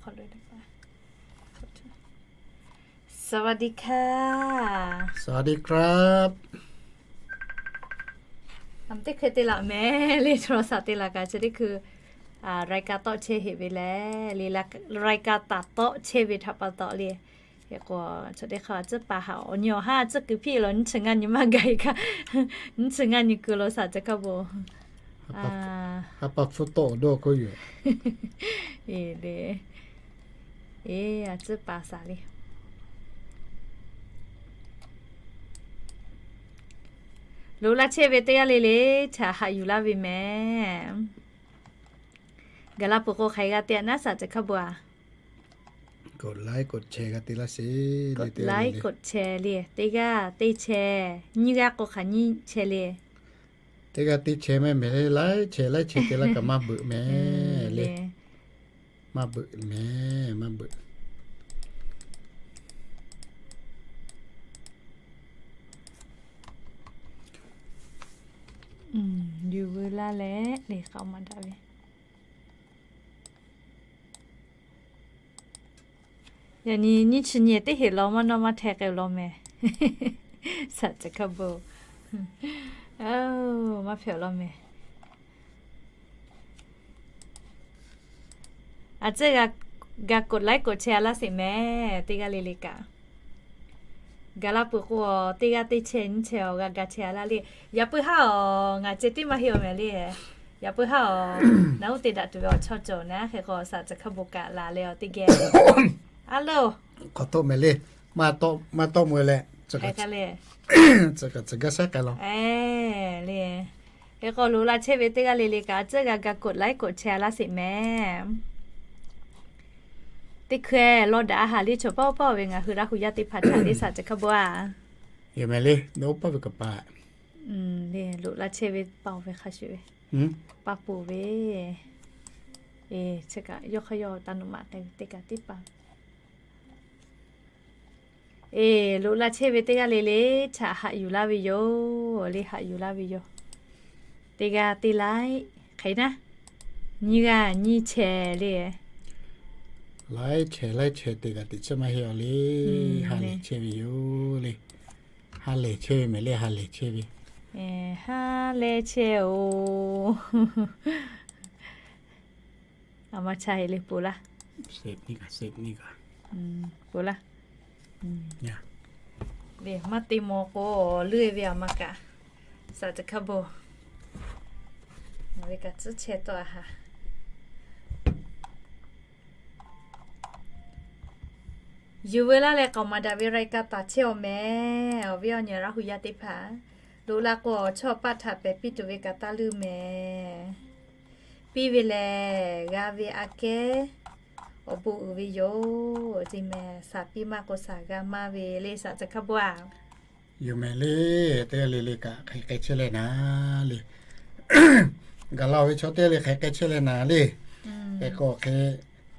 สวัสดีค่ะ สวัสดีครับ Teˇ hkui te laꞈ mehˍ le, chaw law saˍ te laˬ kaꞈ chi teˇ hkui รายการ tawˆ chehˇ heˆ ve leh le, รายการ taˍ tawˆ chehˇ ve htaꞈ pa taw le. Hk'e k'o, chaw teˇ hkui tcuhˉ paˍ haꞈ awˬ nyi awˬ haˉ tcuhˉ kuiˬ hpiˆ lawˬ nyiˇ chi ngaˇ nyi maˇ gaˬ kaꞈ, nyiˇ chi ngaˇ nyi kuiˬ law saˍ chi hk'a bo. Ha pa hpfuhˇ tawˆ awˬ dawˇ hk'oˆ yoˬ. Eˬ le. Eˬ, a tcuhˉ paˍ saˍ le. Loꞈ la chehˇ ve teˇ g'aˇ le le, htaꞈ haꞈ yuˬ laˇ ve mehˍ. Gaˬ la peuˬ k'o hk'aˬ hk'e g'a te a naˉ saˍ chi hk'a bo a. กดไลค์ กดแชร์ g'a te laˇ sheˍ. กดไลค์ กดแชร์ le, teˇ g'aˇ teˇ chehˇ, nyiˇ g'aˇ k'o hk'aˬ nyiˇ chehˇ le. Teˇ g'aˇ teˇ chehˇ mehˍ mehˍ le, laiˉ chehˇ laiˉ chehˇ te laˇ kaꞈ maˇ beuꞈ mehˍ le. Maˇ beuꞈ mehˍ, maˇ beuꞈ. Yuˬ veu laˇ leh le k'aoˍ maˍ daꞈ ve. Yaꞈ nyi nyiˇ chi nyi teˇ heˍ law maˇ nawˇ maˇ hteh k'ai law mehˍ. Saˍ chi hk'a bo. Maˇ hpehꞈ law mehˍ. A tcuhˉ g'a กดไลค์ กดแชร์ a laˇ sheˍ mehˍ, teˇ g'aˇ le le kaꞈ. Gaˬ la peuˬ k'o, teˇ g'aˇ teˇ chehˇ nyiˇ chehˇ awˬ g'a ga chehˇ a laˇ le. Yaꞈ puiˉ haˉ awˬ, ngaˬ ceh tiˉ maˇ heˆ awˬ mehˍ le. Yaꞈ puiˉ haˉ awˬ, naˬ uˉ te daꞈ tuˬ ve awˬ chawˇ cawˬ naˉ hk'e k'o, saˍ chi hk'a bo kaꞈ laˬ leh awˬ teˇ geh. A loˬ. K'awꞈ tawˆ mehˍ le. Maˇ tawˆ mvuh leh, tcuh kaꞈ tcuh gaˇ shaˉ k'ai law. Le. Hk'e k'o loꞈ la chehˇ ve teˇ g'aˇ le le kaꞈ tcuhˉ g'a ga กดไลค์ กดแชร์ a laˇ sheˍ mehˍ. Teˇ hkui law daꞈ a haˍ le, chaw paˇ oˇ paˇ ve ngaˬ hui Laˇ hu yaˇ teˇ hpaˍ htaꞈ le saˍ chi hk'a bo a. Yoˬ mehˍ le, nawˬ oˇ paˇ ve kaꞈ pa. Le, loꞈ la chehˇ ve paˍ ve hk'a shuˍ ve, pa poˬ ve. Eˬ, chi kaꞈ yawˇ hk'aˇ yawˇ taˇ nuꞈ maꞈ k'ai ve teˇ kaꞈ teˇ pa. Eˬ, loꞈ la chehˇ ve teˇ g'aˇ le le htaꞈ haꞈ yuˬ laˇ ve yoˬ. Le haꞈ yuˬ laˇ ve yoˬ. Teˇ g'aˇ teˇ laiˉ hk'e naˉ, nyiˇ g'aˇ nyiˇ chehˇ le. Laiˉ chehˇ laiˉ chehˇ te kaꞈ teꞈ chiˉ maˇ heˆ awˬ le. Ha lehˬ chehˇ ve yoˬ le. Ha lehˬ chehˇ ve mehˍ le, ha lehˬ chehˇ ve. Ha lehˬ chehˇ-oˬ. A ma cha heˆ le, poˬ laˇ. Poˬ laˇ. Maˇ te maw k'o, leuˆ ve a ma kaꞈ. Saˍ chi hk'a bo. Ngaˬ ve kaꞈ tcuhˉ chehˇ tawˆ a haˍ. Yuˬ veu laˇ leh k'aoˍ maˍ daꞈ ve รายการ taˍ chehˇ awˬ mehˍ. Awˬ viˉ awˬ nyi Laˇ hu yaˇ teˇ hpaˍ, loꞈ la k'o awˬ chawˇ paˆ htaꞈ pehˬ piˇ tuˬ ve kaꞈ taˇ leuˆ mehˍ. Piˇ ve lehˬ, g'a ve aꞈ kehˉ awˬ bon uiˍ ve yoˬ. Te mehˍ, saˍ piˇ maˇ k'o saˍ g'a maˇ ve le, saˍ chi hk'a bo a. Yoˬ mehˍ le, teˇ g'aˇ le le kaꞈ hk'aˬ hk'e chehˇ leh naˍ le. Gaˬ la ve chaw teˇ g'aˇ le hk'aˬ hk'e chehˇ leh naˍ le. Hk'e k'o hk'e,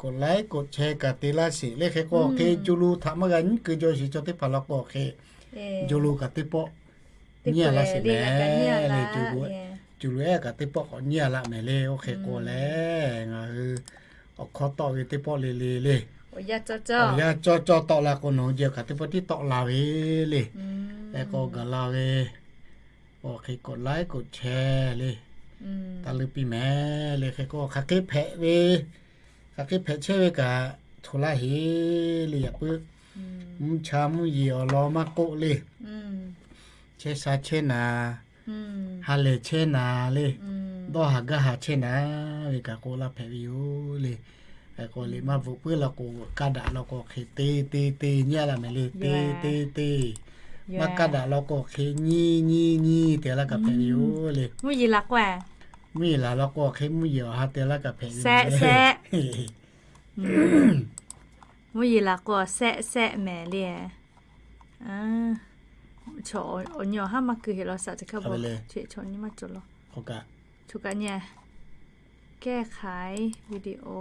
กดไลค์ กดแชร์ kaꞈ te laˇ sheˍ le. Hk'e k'o hk'e, co lo htaꞈ maˇ g'a nyiˉ keu jaw sheˍ chaw teˇ hpaˍ law k'o hk'e, co lo kaꞈ teˇ pawˆ nyi a laˇ sheˍ mehˍ le. Co lo ehˉ kaꞈ teˇ pawˆ k'awꞈ nyi a laˇ mehˍ le. Oˇ hk'e k'o lehˬ, ngaˬ hui awˬ hkawˇ tawˆ ve teˇ pawˆ le le le, awˬ yanˇ cawˇ cawˇ tawˆ la k'o, nawˬ hui jehˬ kaꞈ teˇ pawˆ tiˉ tawˆ la ve le. Hk'e k'o gaˬ la ve, awˬ hk'e กดไลค์ กดแชร์ le, taˇ leuˆ piˇ mehˍ le. Hk'e k'o hk'aˬ hk'e hpehꞈ ve, hk'aˬ hk'e hpehꞈ chehˇ ve kaꞈ hto laˇ heˆ le. Yaꞈ puiˉ mvuhˇ cha mvuhˇ yeˬ awˬ lawn maˇ k'oˆ le, chehˇ sha chehˇ naˍ, ha lehˬ chehˇ naˍ le, dawˇ haˍ gaˇ haˍ chehˇ naˍ ve kaꞈ k'oˆ laˇ hpehꞈ ve yoˬ le. Hk'e k'o le maˇ bvuhꞈ puiˉ la k'o, kaˇ daꞈ law k'o hk'e te te te nyi a laˇ mehˍ le. Te te te, maˇ kaˇ daꞈ law k'o hk'e nyi nyi nyi te laˇ kaꞈ hpehꞈ ve yoˬ le. Mvuhˇ yeˬ laˬ k'o, mvuhˇ yeˬ laˬ law k'o hk'e mvuhˇ yeˬ awˬ ha te laˇ kaꞈ hpehꞈ ve yoˬ. Mvuhˇ yeˬ laˬ k'o shehˆ shehˆ mehˍ le. Chaw awˬ nyi awˬ haˉ maˇ keu heˆ law, saˍ chi hk'a bo. Chaw nyi maˇ cawˬ law. Choˬ kaꞈ nyi. Kehˉ hk'aiˉ video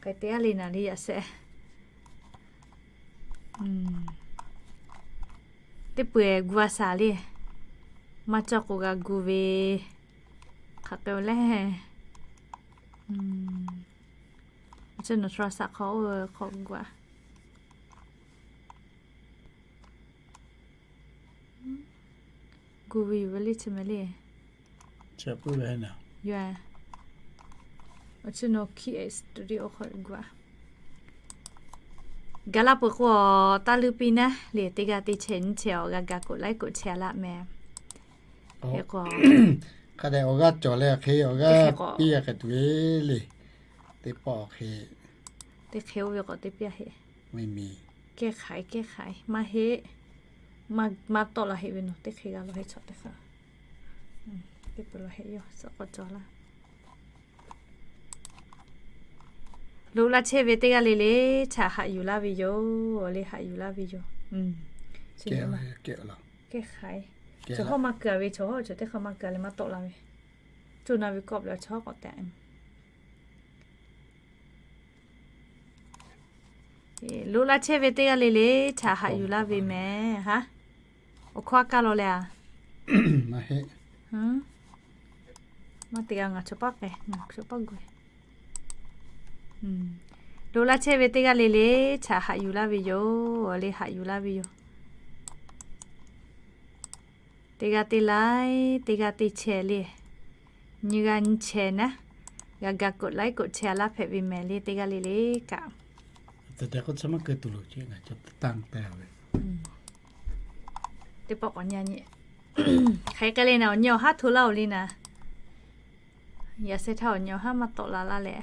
k'ai te a le naˍ le yaꞈ shehˆ. Teˇ peuˬ gu a shaˍ le. Maˇ cawˇ k'o g'a gu ve. Hk'aˬ k'ai lehˬ, Chi nawˬ โทรศัพท์ hk'aw oˇ ve hk'aw gu a. Gu ve yoˬ ve le chi meh le. Yoˬ. Chi nawˬ K S Studio hk'aw gu a. Gaˬ la peuˬ k'o, taˇ leuˇ piˇ naˉ le, teˇ g'aˇ teˇ chehˇ nyi chehˇ awˬ g'a gaˬ กดไลค์ กดแชร์ laˇ meh. Hk'a dehꞈ awˬ g'aˇ cawˬ leh hk'e awˬ g'aˇ piˇ g'a hk'e tuˬ ve le. Teˇ pawˆ hk'e, teˇ hk'e oˇ ve k'awꞈ teˇ piˇ a heˆ. Kehˉ hk'aiˍ kehˉ hk'aiˍ maˇ heˆ. Maˇ tawˆ la heˆ ve nawˬ, teˇ hk'e g'a la heˆ chaw teˇ hk'aˇ. Teˇ peuˬ la heˆ yoˬ, suhˉ k'awꞈ cawˬ laˇ. Loꞈ laˇ chehˇ ve teˇ g'aˇ le le, htaꞈ haꞈ yuˬ laˇ ve yoˬ le, haꞈ yuˬ laˇ ve yoˬ. Kehˉ hk'aiˍ. Chaw hawˉ maˇ keu a ve, chaw hawˉ chaw teˇ hk'aˇ maˇ keu a leh maˇ tawˆ la ve. Coˇ na ve kawˆ leh chaw hawˉ k'awꞈ tehꞈ. Loꞈ laˇ chehˇ ve teˇ g'aˇ le le, htaꞈ haꞈ yuˬ laˇ ve meh ha. Awˬ hkawˇ a kaˇ law leh a. Maˇ te g'a ngaˬ chaw paˉ k'ai, ngaˬ chaw paˉ gu. Loꞈ laˇ chehˇ ve teˇ g'aˇ le le, htaꞈ haꞈ yuˬ laˇ ve yoˬ le, haꞈ yuˬ laˇ ve yoˬ. Teˇ g'aˇ teˇ laiˉ, teˇ g'aˇ teˇ chehˇ le. Nyi g'a nyi chehˇ naˉ, g'a ga กดไลค์ กดแชร์ laˇ hpehꞈ ve meh le, teˇ g'aˇ le le kaꞈ. Teˇ pawˆ k'awꞈ nyi nyi. Hk'aˬ hk'e le naˬ, awˬ nyi awˬ haˉ hto laˇ oˬ le naˬ. Yaꞈ sheh htaˇ awˬ nyi awˬ haˉ maˇ tawˆ la laˇ leh,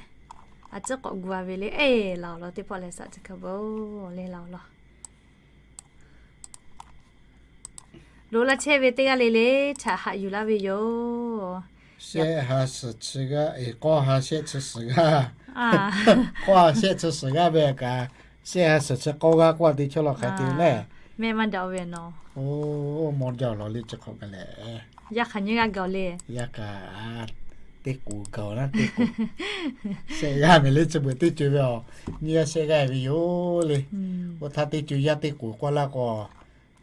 a ciˉ k'awꞈ gu a ve le, e, laˬ awˬ lawn teˇ pawˆ leh saꞈ chi hk'a bon le laˬ awˬ lawn. Loꞈ laˇ chehˇ ve teˇ g'aˇ le le, htaꞈ haꞈ yuˬ laˇ ve yoˬ. Shehˆ ha suhˍ chi g'aˇ, k'awˇ ha shehˆ chi suhˍ g'aˇ. K'awˇ ha shehˆ chi suhˍ g'aˇ ve kaꞈ, shehˆ ha suhˍ chi k'awˇ g'aˇ k'oˆ a te chaw law hk'aˬ te le. Mehˆ maˇ daꞈ ve nawˬ. Oˇ, mawˇ jaˇ awˬ lawn le chi hk'awꞈ kaꞈ lehˬ. Yaˇ hk'aˬ nyiˇ g'aˇ gaˬ le. Yaˇ kaꞈ teˇ k'oˍ gaˬ naˉ teˇ k'oˍ. Shehˆ g'aˇ meh le chi beuꞈ teˇ co ve a. Nyiˇ g'aˇ shehˆ g'aˇ ve yoˬ le. Oˇ htaˇ teˇ co yaˇ teˇ k'oˍ k'awˇ laˇ k'o,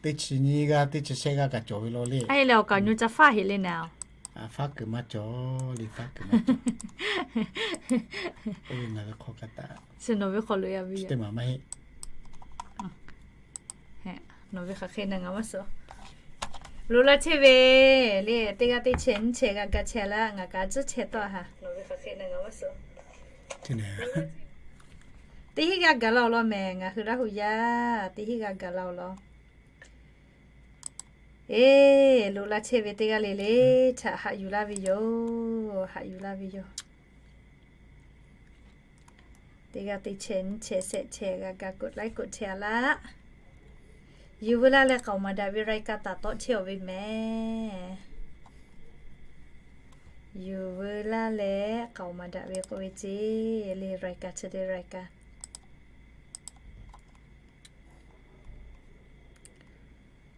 teˇ chi nyiˇ g'aˇ teˇ chi shehˆ g'aˇ kaꞈ cawˬ ve law le. A leh awˬ kaꞈ nyi ca faˉ heˆ le naˬ. Faˉ kuiˬ maˇ cawˬ le, faˉ kuiˬ maˇ cawˬ. Oˇ ve ngaˬ ve hk'aw kaꞈ taꞈ. Chi nawˬ ve hk'aw loꞈ e a ve chi teˇ maˬ maˇ heˆ. Nawˬ ve hk'aˬ hk'e na ngaˬ maˇ suh. Loꞈ laˇ chehˇ ve le, teˇ g'aˇ teˇ chehˇ nyi chehˇ g'a ga chehˇ laˇ, ngaˬ kaꞈ tcuhˉ chehˇ tawˆ ha. Teˇ hinˉ g'aˇ gaˬ la awˬ lawn meh, ngaˬ hui Laˇ hu yaˇ teˇ hinˉ g'aˇ gaˬ la awˬ lawn. E, loꞈ laˇ chehˇ ve teˇ g'aˇ le le, htaꞈ haꞈ yuˬ laˇ ve yoˬ, haꞈ yuˬ laˇ ve yoˬ. Teˇ g'aˇ teˇ chehˇ nyi chehˇ shehˆ chehˇ g'a ga กดไลค์ กดแชร์ laˇ. Yuˬ veu laˇ leh k'aoˍ maˍ daꞈ ve รายการ taˍ tawˆ chehˇ awˬ ve meh. Yuˬ veu laˇ leh k'aoˍ maˍ daꞈ ve k'oˆ ve ce le รายการ chi teˇ รายการ.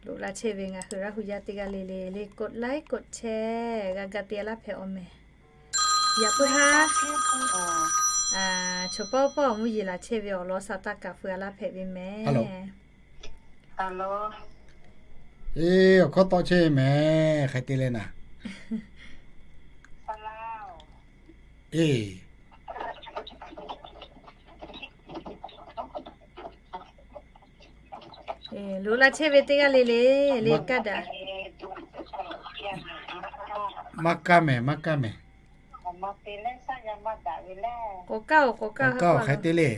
Loꞈ laˇ chehˇ ve ngaˬ hui Laˇ hu yaˇ teˇ g'aˇ le le le กดไลค์ กดแชร์ g'a ga te laˇ hpehꞈ awˬ meh. Yaꞈ puiˉ haˉ, chaw pawˆ pawˆ awˬ mvuhˇ yeˬ laˬ chehˇ ve awˬ lawn sa taˇ kaˍ feu a laˇ hpehꞈ ve meh. Eˇ, awˬ hkawˇ tawˆ chehˇ ve meh, hk'aˬ te leh naˬ. Eˇ, loꞈ laˇ chehˇ ve teˇ g'aˇ le le le kaˇ daꞈ. Maˇ kaˇ meh, maˇ kaˇ meh. K'awꞈ kaˇ oˬ, k'awꞈ kaˇ oˬ, hk'aˬ te le.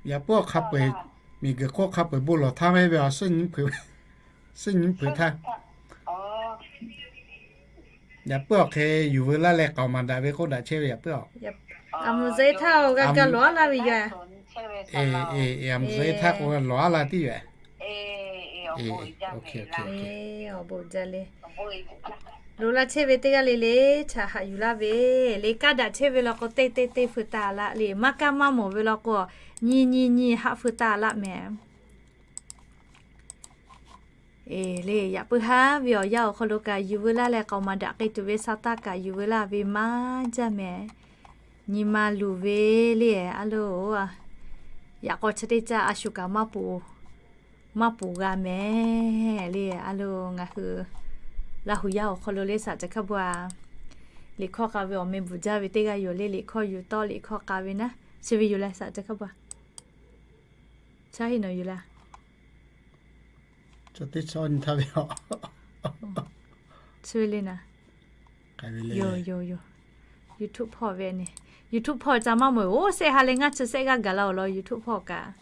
Yaꞈ puiˉ awˬ hk'a peu-eˬ, miˬguiˬ hk'oˆ hk'a peu-eˬ bon lawˬ htaˇ mehˆ ve a, suhˉ nyi hpeuꞈ htaˇ. Yaꞈ puiˉ awˬ hk'e yuˬ veu laˇ leh k'aoˍ maˍ daꞈ ve k'oˆ daꞈ chehˇ ve yaꞈ puiˉ a. Aˬ mvuhˇ zuhꞈ e htaˇ oˇ g'a ga lawˬ a laˇ ve yoˬ. Eˇ, aˬ mvuhˇ zuhꞈ e htaˇ k'o lawˬ a laˇ tiˉ yoˬ. Awˬ bon jaˇ le. Loꞈ laˇ chehˇ ve teˇ g'aˇ le le, htaꞈ haꞈ yuˬ laˇ ve le. Kaˇ daꞈ chehˇ ve law k'o, teˇ teˇ teˇ feu taˍ laˇ le. Maˇ kaˇ maˇ mawˬ ve law k'o, nyi nyi nyi haꞈ feu taˍ laˇ meh. Eˬ le, yaꞈ puiˉ haˉ ve awˬ yanˇ awˬ hk'aw lo kaꞈ yuˬ veu laˇ leh k'aoˍ maˍ daꞈ k'ai tuˬ ve sa taˇ kaꞈ yuˬ veu laˇ ve maˇ jaˇ meh. Nyi ma luˬ ve le, a loˬ. Yaꞈ k'aw chi teˇ caˇ a shu kaꞈ maˇ poˬ. maˇ puˍ g'a mehˍ le. A lo, ngaˬ hui Laˇ huˍ yaˇ awˬ hk'aw lo le saˍ ceuˬ hkaˇ bvuhꞈ a, liꞈ hkawˇ k'a ve awˬ meh bvuhꞈ jaˇ ve teˇ g'aˇ yoˬ le. Liꞈ hkawˇ yuˬ tawˆ liꞈ hkawˇ k'a ve naˉ, chi ve yoˬ leh saˍ ceuˬ hkaˇ bvuhꞈ a, chaˇ heˆ nawˬ yoˬ leh, teˇ chaw nyi htaˇ ve a, chi ve le naˍ, yoˬ yoˬ yoˬ. YouTube hpawˇ ve ne, YouTube hpawˇ ca maˇ mawˬ-oˬ, sehˆ ha leh ngaˇ chi sehˆ g'aˇ gaˬ la-oˬ law YouTube hpawˇ kaꞈ.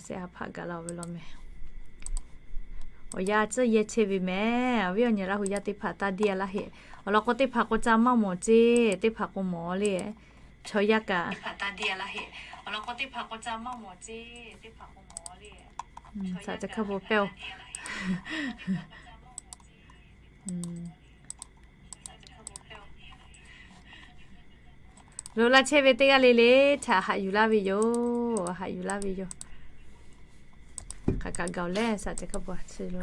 Sehˆ ha hpaˆ gaˬ la-oˬ ve law mehˍ. Awˬ yanˇ tcuhˇ yehˇ chehˇ ve mehˍ. Awˬ viˉ awˬ nyi Laˇ huˍ yaˇ teˇ hpaˍ taˇ diˇ a laˇ heˆ. Awˬ lawn k'o teˇ hpaˍ k'o ca maˇ mawˬ ceˇ, teˇ hpaˍ k'o mawˬ le. Chaw yaˇ kaꞈ, saˍ ceuˬ hkaˇ bvuhꞈ pehˇ-oˬ. Loꞈ la chehˇ ve teˇ g'aˇ le le htaꞈ haꞈ yuˬ laˇ ve yoˬ. Haꞈ yuˬ laˇ ve yoˬ. Hk'aˬ kaꞈ gaˬ-oˬ leh saˍ ceuˬ hkaˇ bvuhꞈ a chi lo.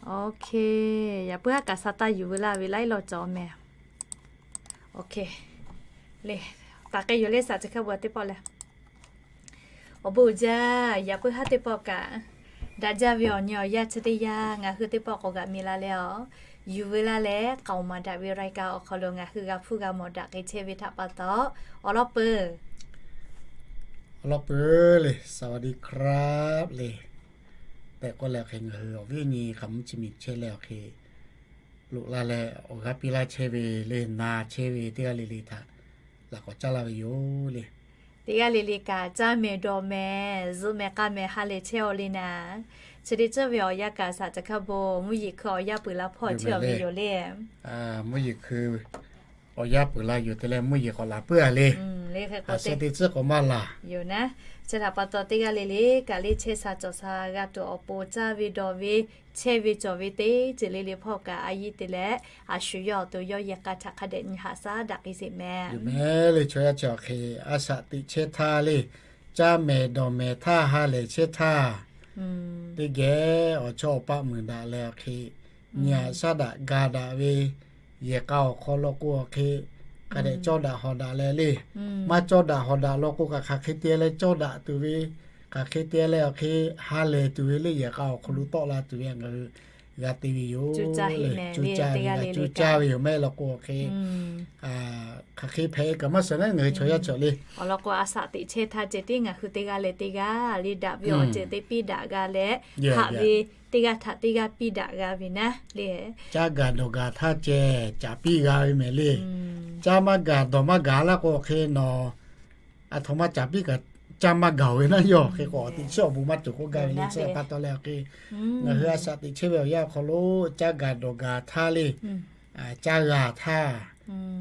Oˇ hk'e, yaꞈ puiˉ haˉ kaꞈ sa taˇ yuˬ veu laˇ ve laiˉ law cawˬ mehˍ. Oˇ hk'e, le, taˍ k'ai yoˬ le saˍ ceuˬ hkaˇ bvuhꞈ teˇ pawˆ leh, awˬ bon uiˍ jaˇ. Yaꞈ puiˉ haˉ teˇ pawˆ kaꞈ daꞈ jaˇ ve awˬ nyi awˬ yanˇ chi teˇ yanˇ ngaˬ hui teˇ pawˆ k'awꞈ g'aꞈ mi la leh a, yuˬ veu laˇ leh k'aoˍ maˍ daꞈ ve รายการ awˬ hk'aw lo ngaˬ hui g'a hpuˇ g'a mawˬ daꞈ k'ai chehˇ ve htaꞈ pa taw, awˬ lawn peuˬ, awˬ lawn peuˬ le, สวัสดีครับ le, tehꞈ k'oˆ leh awˬ hk'e ngaˬ hui awˬ viˉ awˬ nyi hk'aˬ mvuhˇ chi miˬ chehˇ leh awˬ hk'e loꞈ la leh awˬ g'aˇ piˇ laˇ chehˇ ve le, na chehˇ ve teˇ g'aˇ le le htaꞈ laꞈ k'awꞈ caˇ laˇ ve yoˬ le. Teˇ g'aˇ le le kaꞈ caˇ mehˍ dawˬ mehˍ zuhꞈ mehˍ k'a mehˍ ha lehˬ chehˇ-aw le naˍ. Chi teˇ ceuˬ ve awˬ yanˇ kaꞈ saˍ ceuˬ hkaˇ bvuhꞈ mvuhˇ yeˬ hkui awˬ yanˇ peuˬ la hpawˇ chehˇ-aw ve yoˬ le. Mvuhˇ yeˬ hkui awˬ yanˇ peuˬ la yoˬ te leh mvuhˇ yeˬ k'awꞈ laˬ puiˉ-a le. Hk'e k'o teˇ ceuˬ k'awꞈ maˇ laˬ yoˬ naˉ. Chi htaꞈ pa taw teˇ g'aˇ le le kaꞈ le chehˇ sha cawˬ sha g'a tuˬ awˬ pon caˇ ve dawˬ ve chehˇ ve cawˬ ve teˇ ceuˬ le le hpawˇ kaꞈ a yiˇ te leh, a shu yawˇ awˬ to yawˇ yehˬ k'a htaꞈ hk'a dehꞈ nyi haꞈ shaˉ daꞈ k'ai sheˍ mehˍ. Yoˬ mehˍ le, chaw yaˇ chi awˬ hk'e a shaꞈ teꞈ chehˇ htaˇ le, caˇ mehˍ dawˬ mehˍ htaˇ ha lehˬ chehˇ htaˇ, teˇ geh awˬ chawˇ awˬ paˆ meuˬ daꞈ leh awˬ hk'e nyi haꞈ shaˉ daꞈ ga daꞈ ve, yehˬ k'a awˬ hk'aw lo k'o awˬ hk'e hk'a dehꞈ cawˇ daꞈ hawˍ daꞈ leh le. Maˇ cawˇ daꞈ hawˍ daꞈ law k'o kaꞈ hk'aˬ hk'e te leh cawˇ daꞈ tuˬ ve, hk'aˬ hk'e te leh awˬ hk'e ha lehˬ tuˬ ve le, yehˬ k'a awˬ hk'aw lo tawˆ la tuˬ ve ngaˬ hui g'a te ve yoˬ. Cuˇ caˇ ve yoˬ mehˍ law k'o awˬ hk'e hk'aˬ hk'e hpehꞈ kaꞈ maˇ shiˍ naˉ ngaˬ hui chaw yaˇ cawˬ le. Awˬ lawn k'o a shaꞈ teꞈ chehˇ htaˇ ceh tiˉ ngaˬ hui teˇ g'aˇ leh teˇ g'aˇ le daꞈ ve awˬ ceuˬ te piˇ daꞈ g'a leh, haꞈ ve teˇ g'aˇ htaꞈ teˇ g'aˇ piˇ daꞈ g'a ve naˉ le. Caˇ gaˬ dawˬ gaˬ htaˇ ceh caˍ piˇ g'a ve mehˍ le. Caˇ maˇ gaˬ dawˬ maˇ gaˬ laˇ k'o awˬ hk'e nawˬ aˬ htoꞈ ma caˍ piˇ kaꞈ caˇ maˇ gaˬ-oˬ ve naˉ yoˬ. Hk'e k'o teꞈ chiˉ awˬ bon maˇ cawˬ k'oˆ gaˇ ve le. Chi pa taw leh awˬ hk'e ngaˬ hui a shaꞈ teꞈ chehˇ ve awˬ yanˇ awˬ hk'aw lo caˇ gaˬ dawˬ gaˬ htaˇ le, caˇ g'a htaˇ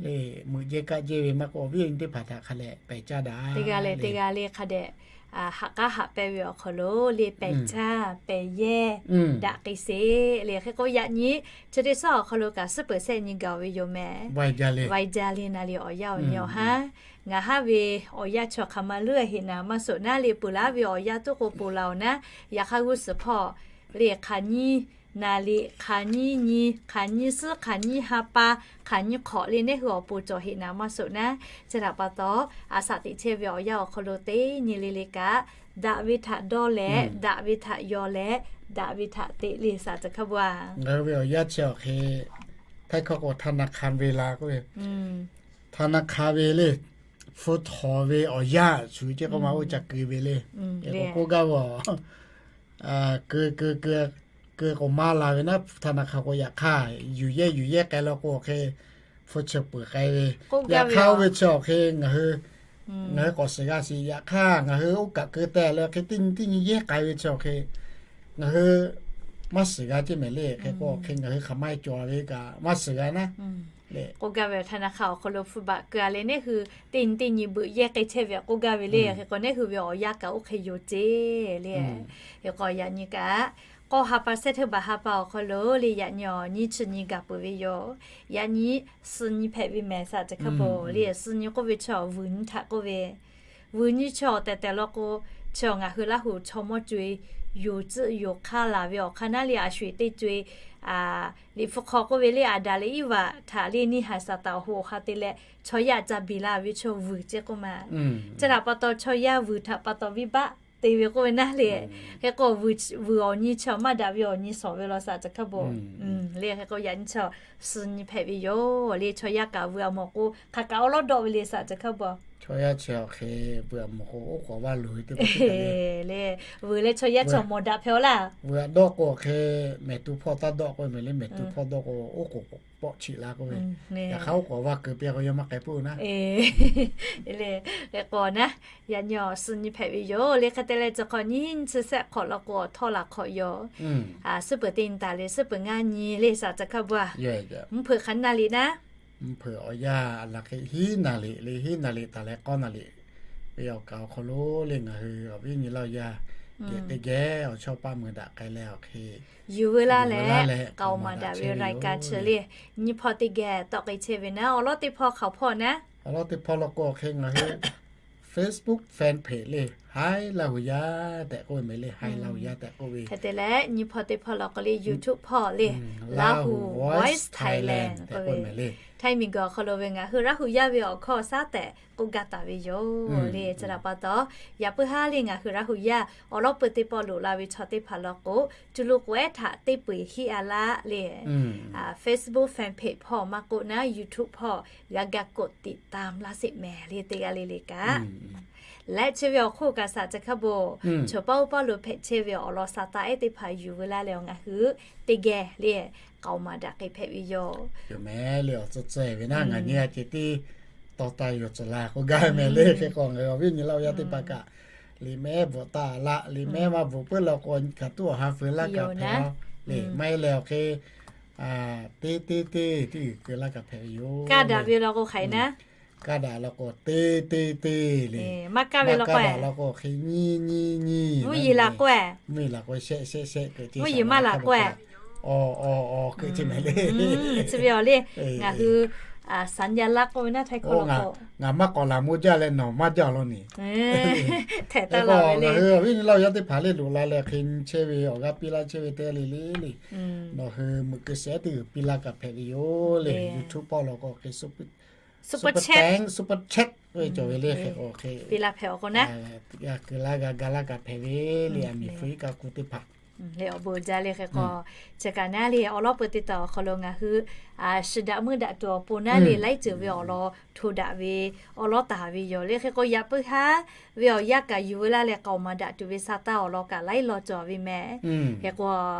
le, meuꞈ jehˇ kaˆ jehˇ ve maˇ k'oˆ, awˬ viˉ awˬ nyi teˇ hpaˍ htaꞈ hk'a dehꞈ pehˬ caˇ daꞈ. Teˇ g'aˇ leh teˇ g'aˇ le hk'a dehꞈ haꞈ k'aˉ haꞈ pehnˇ ve awˬ hk'aw lo le pehˬ caˇ pehˬ yehˇ daꞈ k'ai sheˍ le. Hk'e k'o yaꞈ nyi chi teˇ suhˉ awˬ hk'aw lo kaꞈ suhˉ peuˬ sehˆ nyi gaˬ-oˬ ve yoˬ mehˍ. Vaiˇ jaˇ le naˍ le awˬ yanˇ awˬ nyi awˬ haˉ, ngaˬ haˉ ve awˬ yanˇ chaw hk'aˬ ma leuˉ heˆ naˍ maˇ soˍ naˉ le, peuˬ laˇ ve awˬ yanˇ tuˉ k'o ponˬ laˬ-oˬ naˉ. Yaꞈ hk'aˇ g'uˇ suhˍ hpawˇ le hk'aˬ nyi naˍ le hk'aˬ nyi nyi hk'aˬ nyi suhˉ hk'aˬ nyi ha pa hk'aˬ nyi hk'awꞈ le neˉ hui awˬ pon cawˬ heˆ naˍ maˇ soˍ naˉ. Chi htaꞈ pa taw a shaꞈ teꞈ chehˇ ve awˬ yanˇ awˬ hk'aw lo teˇ nyi le le kaꞈ daꞈ ve htaꞈ dawˇ leh daꞈ ve htaꞈ yaw leh daꞈ ve htaꞈ teꞈ le saˍ ceuˬ hkaˇ bvuhꞈ a. Ngaˬ hui ve awˬ yanˇ chi awˬ hk'e htaiˇ hkawˇ k'o ธนาคาร ve la k'oˆ ve, ธนาคาร ve le, hpu htawnˍ ve awˬ yanˇ shuˍ ceh k'o ma oˇ ca keu ve le. K'o k'oˆ gaˇ ve a, keu keu keu keu k'o maˇ la ve naˉ, ธนาคาร k'o yaꞈ hk'aˇ yuˬ yehˇ yuˬ yehˇ k'ai law k'o awˬ hk'e hpu chi peuˬ k'ai ve. Yaꞈ hk'aˇ oˇ ve chi awˬ hk'e ngaˬ hui ngaˬ hui k'awꞈ shiˍ g'a shiˍ. Yaꞈ hk'aˇ ngaˬ hui oˇ kaꞈ keu teh leh hk'e teˇ nyi teˇ nyi yehˇ k'ai ve chi awˬ hk'e ngaˬ hui maˇ shiˍ g'a ceˇ mehˍ le. Hk'e k'o hk'e ngaˬ hui hk'aˬ ma cawˬ ve kaꞈ maˇ shiˍ g'a naˉ. K'oˆ gaˇ ve ธนาคาร awˬ hk'aw lo hpu baꞈ keu a leh neˉ hui teˇ nyi teˇ nyi beuꞈ yehˇ k'ai chehˇ ve k'oˆ gaˇ ve le. Hk'e k'o neˉ hui ve awˬ yanˇ kaꞈ oˇ hk'e yoˬ ceˇ le. Hk'e k'o yaꞈ nyi kaꞈ k'awˇ ha pa sehˉ hteˇ baˬ ha pa awˬ hk'aw lo le yaꞈ nyi awˬ nyi chi nyi gaˬ peuˬ ve yoˬ. Yaꞈ nyi suh nyi hpehꞈ ve mehˍ saˍ ceuˬ hkaˇ bvuhꞈ le. Suh nyi k'oˆ ve chi awˬ vuiˬ nyi htaꞈ k'oˆ ve, vuiˬ nyi chi awˬ tehˬ tehˬ law k'o, chi ngaˬ hui Laˇ huˍ chaw mawˇ co-e yoˬ tcuhˆ yoˬ hk'aˇ laˬ ve awˬ hk'aˇ naˉ le a sho-eˬ teˇ co-e Liꞈ hpu hk'aw k'oˆ ve le, Aˍdanˍ leh Iˉvaꞈ htaꞈ le neˇ haiˬ Saˍtanˍ awˬ ho awˬ ha te leh chaw yaˇ ca biˬ la ve chaw vuiˬ ceˇ k'oˆ ma. Chi htaꞈ pa taw chaw yaˇ vuiˬ htaꞈ pa taw venˇbaˆ te ve k'oˆ ve naˉ le. Hk'e k'o vuiˬ awˬ nyi chi maˇ daꞈ ve awˬ nyi shawˍ ve law saˍ caˬ hkaˇ bon. Le hk'e k'o yaꞈ nyi chi suh nyi hpehꞈ ve yoˬ le. Chaw yaˇ kaꞈ vuiˬ a mawˬ k'o hk'aˬ kaꞈ awˉ lawˉ dawˆ ve le saˍ caˬ hkaˇ bon. Chaw yaˇ chi awˬ hk'e vuiˬ a mawˬ k'o oˉ k'awꞈ vaˇ loˬ ve teˇ pawˆ le. Vuiˬ leh chaw yaˇ chi awˬ mawˬ daꞈ hpehꞈ-aw laˇ. Vuiˬ a dawˆ k'o awˬ hk'e mehˍ tu hpawˇ taˇ dawˆ k'oˆ ve mehˍ le. Mehˍ tu hpawˇ dawˆ k'o oˉ k'oˍ pawˆ chiꞈ la k'oˆ ve. Yaꞈ hk'aˇ oˉ k'awꞈ vaˇ keu piˇ k'o yawˇ maˇ k'ai puiˉ naˉ. Hk'e k'o naˉ, yaꞈ nyi awˬ suh nyi hpehꞈ ve yoˬ le. Hk'e te leh chi hk'awꞈ nyi nyi chi sehˆ hk'awꞈ law k'o awˬ htawˇ laˬ hk'awꞈ yoˬ. Suhˉ peuˬ teˇ nyi taˍ le, suhˉ peuˬ ngaˇ nyi le saˍ caˬ hkaˇ bon. Mvuhˇ hpeuꞈ hk'aˬ naˇ liꞈ naˉ. Mvuhˇ hpeuꞈ awˬ yanˇ laˬ hk'e hiˉ naˍ liꞈ le, hiˉ naˍ liꞈ taˍ leh k'awˇ naˍ liꞈ ve awˬ kaˍ awˬ hk'aw lo le ngaˬ hui awˬ viˉ nyi Laˇ huˍ yaˇ geh teˇ geh awˬ chawˇ paˆ meuˬ daꞈ k'ai leh awˬ hk'e yuˬ veu laˇ leh k'aoˍ maˍ daꞈ ve raiˍ kaꞈ chi le nyi hpawˇ teˇ geh tawˆ k'ai chehˇ ve naˉ. Awˬ lawn teˇ hpawˇ hk'aoˍ hpawˇ naˉ. Awˬ lawn teˇ hpawˇ law k'o hk'e ngaˬ hui Facebook fan page le Haiˉ Laˇ huˍ yaˇ tehꞈ k'oˆ ve mehˍ le. Haiˉ Laˇ huˍ yaˇ tehꞈ k'oˆ ve. Hk'e te leh nyi hpawˇ teˇ hpawˇ law k'o le YouTube hpawˇ le Laˇ huˍ Voice Thailand k'oˆ ve. Htaiˇ miˬguiˬ awˬ hk'aw lo ve ngaˬ hui Laˇ huˍ yaˇ ve awˬ hkawˇ shaˉ tehꞈ k'oˆ gaˇ taˍ ve yoˬ le. Chi htaꞈ pa taw yaꞈ puiˉ haˉ le ngaˬ hui Laˇ huˍ yaˇ awˬ lawn peuˬ teˇ pawˆ loꞈ la ve chaw teˇ hpaˍ law k'o, cuˇ lo k'o ehˉ htaꞈ teˇ peu eˬ hiˆ a laˇ le Facebook fan page hpawˇ maˇ k'oˆ naˉ YouTube hpawˇ g'a ga กดติดตาม laˇ sheˍ mehˍ le teˇ g'aˇ le le kaꞈ. Leh chi ve awˬ hk'oˆ kaꞈ saˍ caˬ hkaˇ bon, chaw paˇ oˇ paˇ lo hpehꞈ chehˇ ve awˬ lawn sa taˇ ehˉ teˇ hpaˍ yuˬ veu laˇ leh awˬ ngaˬ hui teˇ geh le k'aoˍ maˍ daꞈ k'ai hpehꞈ ve yoˬ. Yoˬ mehˍ le awˬ tcuh tcuh ve naˉ ngaˬ nyi a ceh tiˉ tawˇ taˇ yoˬ tcuh la k'oˆ gaˇ mehˍ le. Hk'e k'o ngaˬ hui awˬ viˉ nyi Laˇ huˍ yaˇ teˇ hpaˍ kaꞈ liꞈ mehˉ bvuhꞈ taˍ laˇ, liꞈ mehˉ maˇ bvuhꞈ puiˉ law k'o kaꞈ tuˉ awˬ ha feu laˇ kaꞈ hpehꞈ a le. Maˇ heˆ leh awˬ hk'e teˇ teˇ teˇ teˇ g'uiˬ keu laˇ kaꞈ hpehꞈ ve yoˬ. Kaˇ daꞈ ve law k'o hk'aˬ hk'e naˉ. Kaˇ daꞈ law k'o teˇ teˇ teˇ le. Maˇ kaˇ ve law k'o, kaˇ daꞈ law k'o hk'e nyi nyi nyi. Mvuhˇ yeˬ laˬ k'o, mvuhˇ yeˬ laˬ k'o shehˆ shehˆ shehˆ keu ce. Mvuhˇ yeˬ maˇ laˬ k'o, awˬ awˬ awˬ keu ce mehˍ le. Chi ve awˬ le ngaˬ hui สัญลักษณ์ k'oˆ ve naˉ htaiˇ hkawˇ law k'o, ngaˬ maˇ k'awꞈ laˬ mawˇ jaˇ leh nawˬ maˇ jaˇ law ne. Htehꞈ taˇ la ve le. Ngaˬ hui awˬ viˉ nyi Laˇ huˍ yaˇ teˇ hpaˍ le loꞈ la leh hk'e nyi chehˇ ve awˬ g'aˇ piˇ laˇ chehˇ ve teˇ g'aˇ le le le. Nawˬ hui meuꞈ keu shehˍ teˇ g'uiˬ piˇ laˇ kaꞈ hpehꞈ ve yoˬ le. YouTube hpawˇ law k'o hk'e super thanks, super chat ve cawˬ ve le. Hk'e k'o hk'e piˇ laˇ hpehꞈ awˬ k'o naˉ, g'a keu laˇ g'a ga laˇ kaꞈ hpehꞈ ve le. Aˬ miˍ fu iˉ kaˆ ku teˇ hpaˍ le awˬ bon jaˇ le. Hk'e k'o chi kaꞈ naˉ le awˬ lawn peuˬ teˇ taˍ awˬ hk'aw lo ngaˬ hui shiˍ daꞈ meuˇ daꞈ tuˬ awˬ pon naˉ le laiˉ ceuˬ ve awˬ lawn hto daꞈ ve awˬ lawn taˍ ve yoˬ le. Hk'e k'o yaꞈ puiˉ haˉ ve awˬ yanˇ kaꞈ yuˬ veu laˇ leh k'aoˍ maˍ daꞈ tuˬ ve sa taˇ awˬ lawn kaꞈ laiˉ law cawˬ ve mehˍ. Hk'e k'o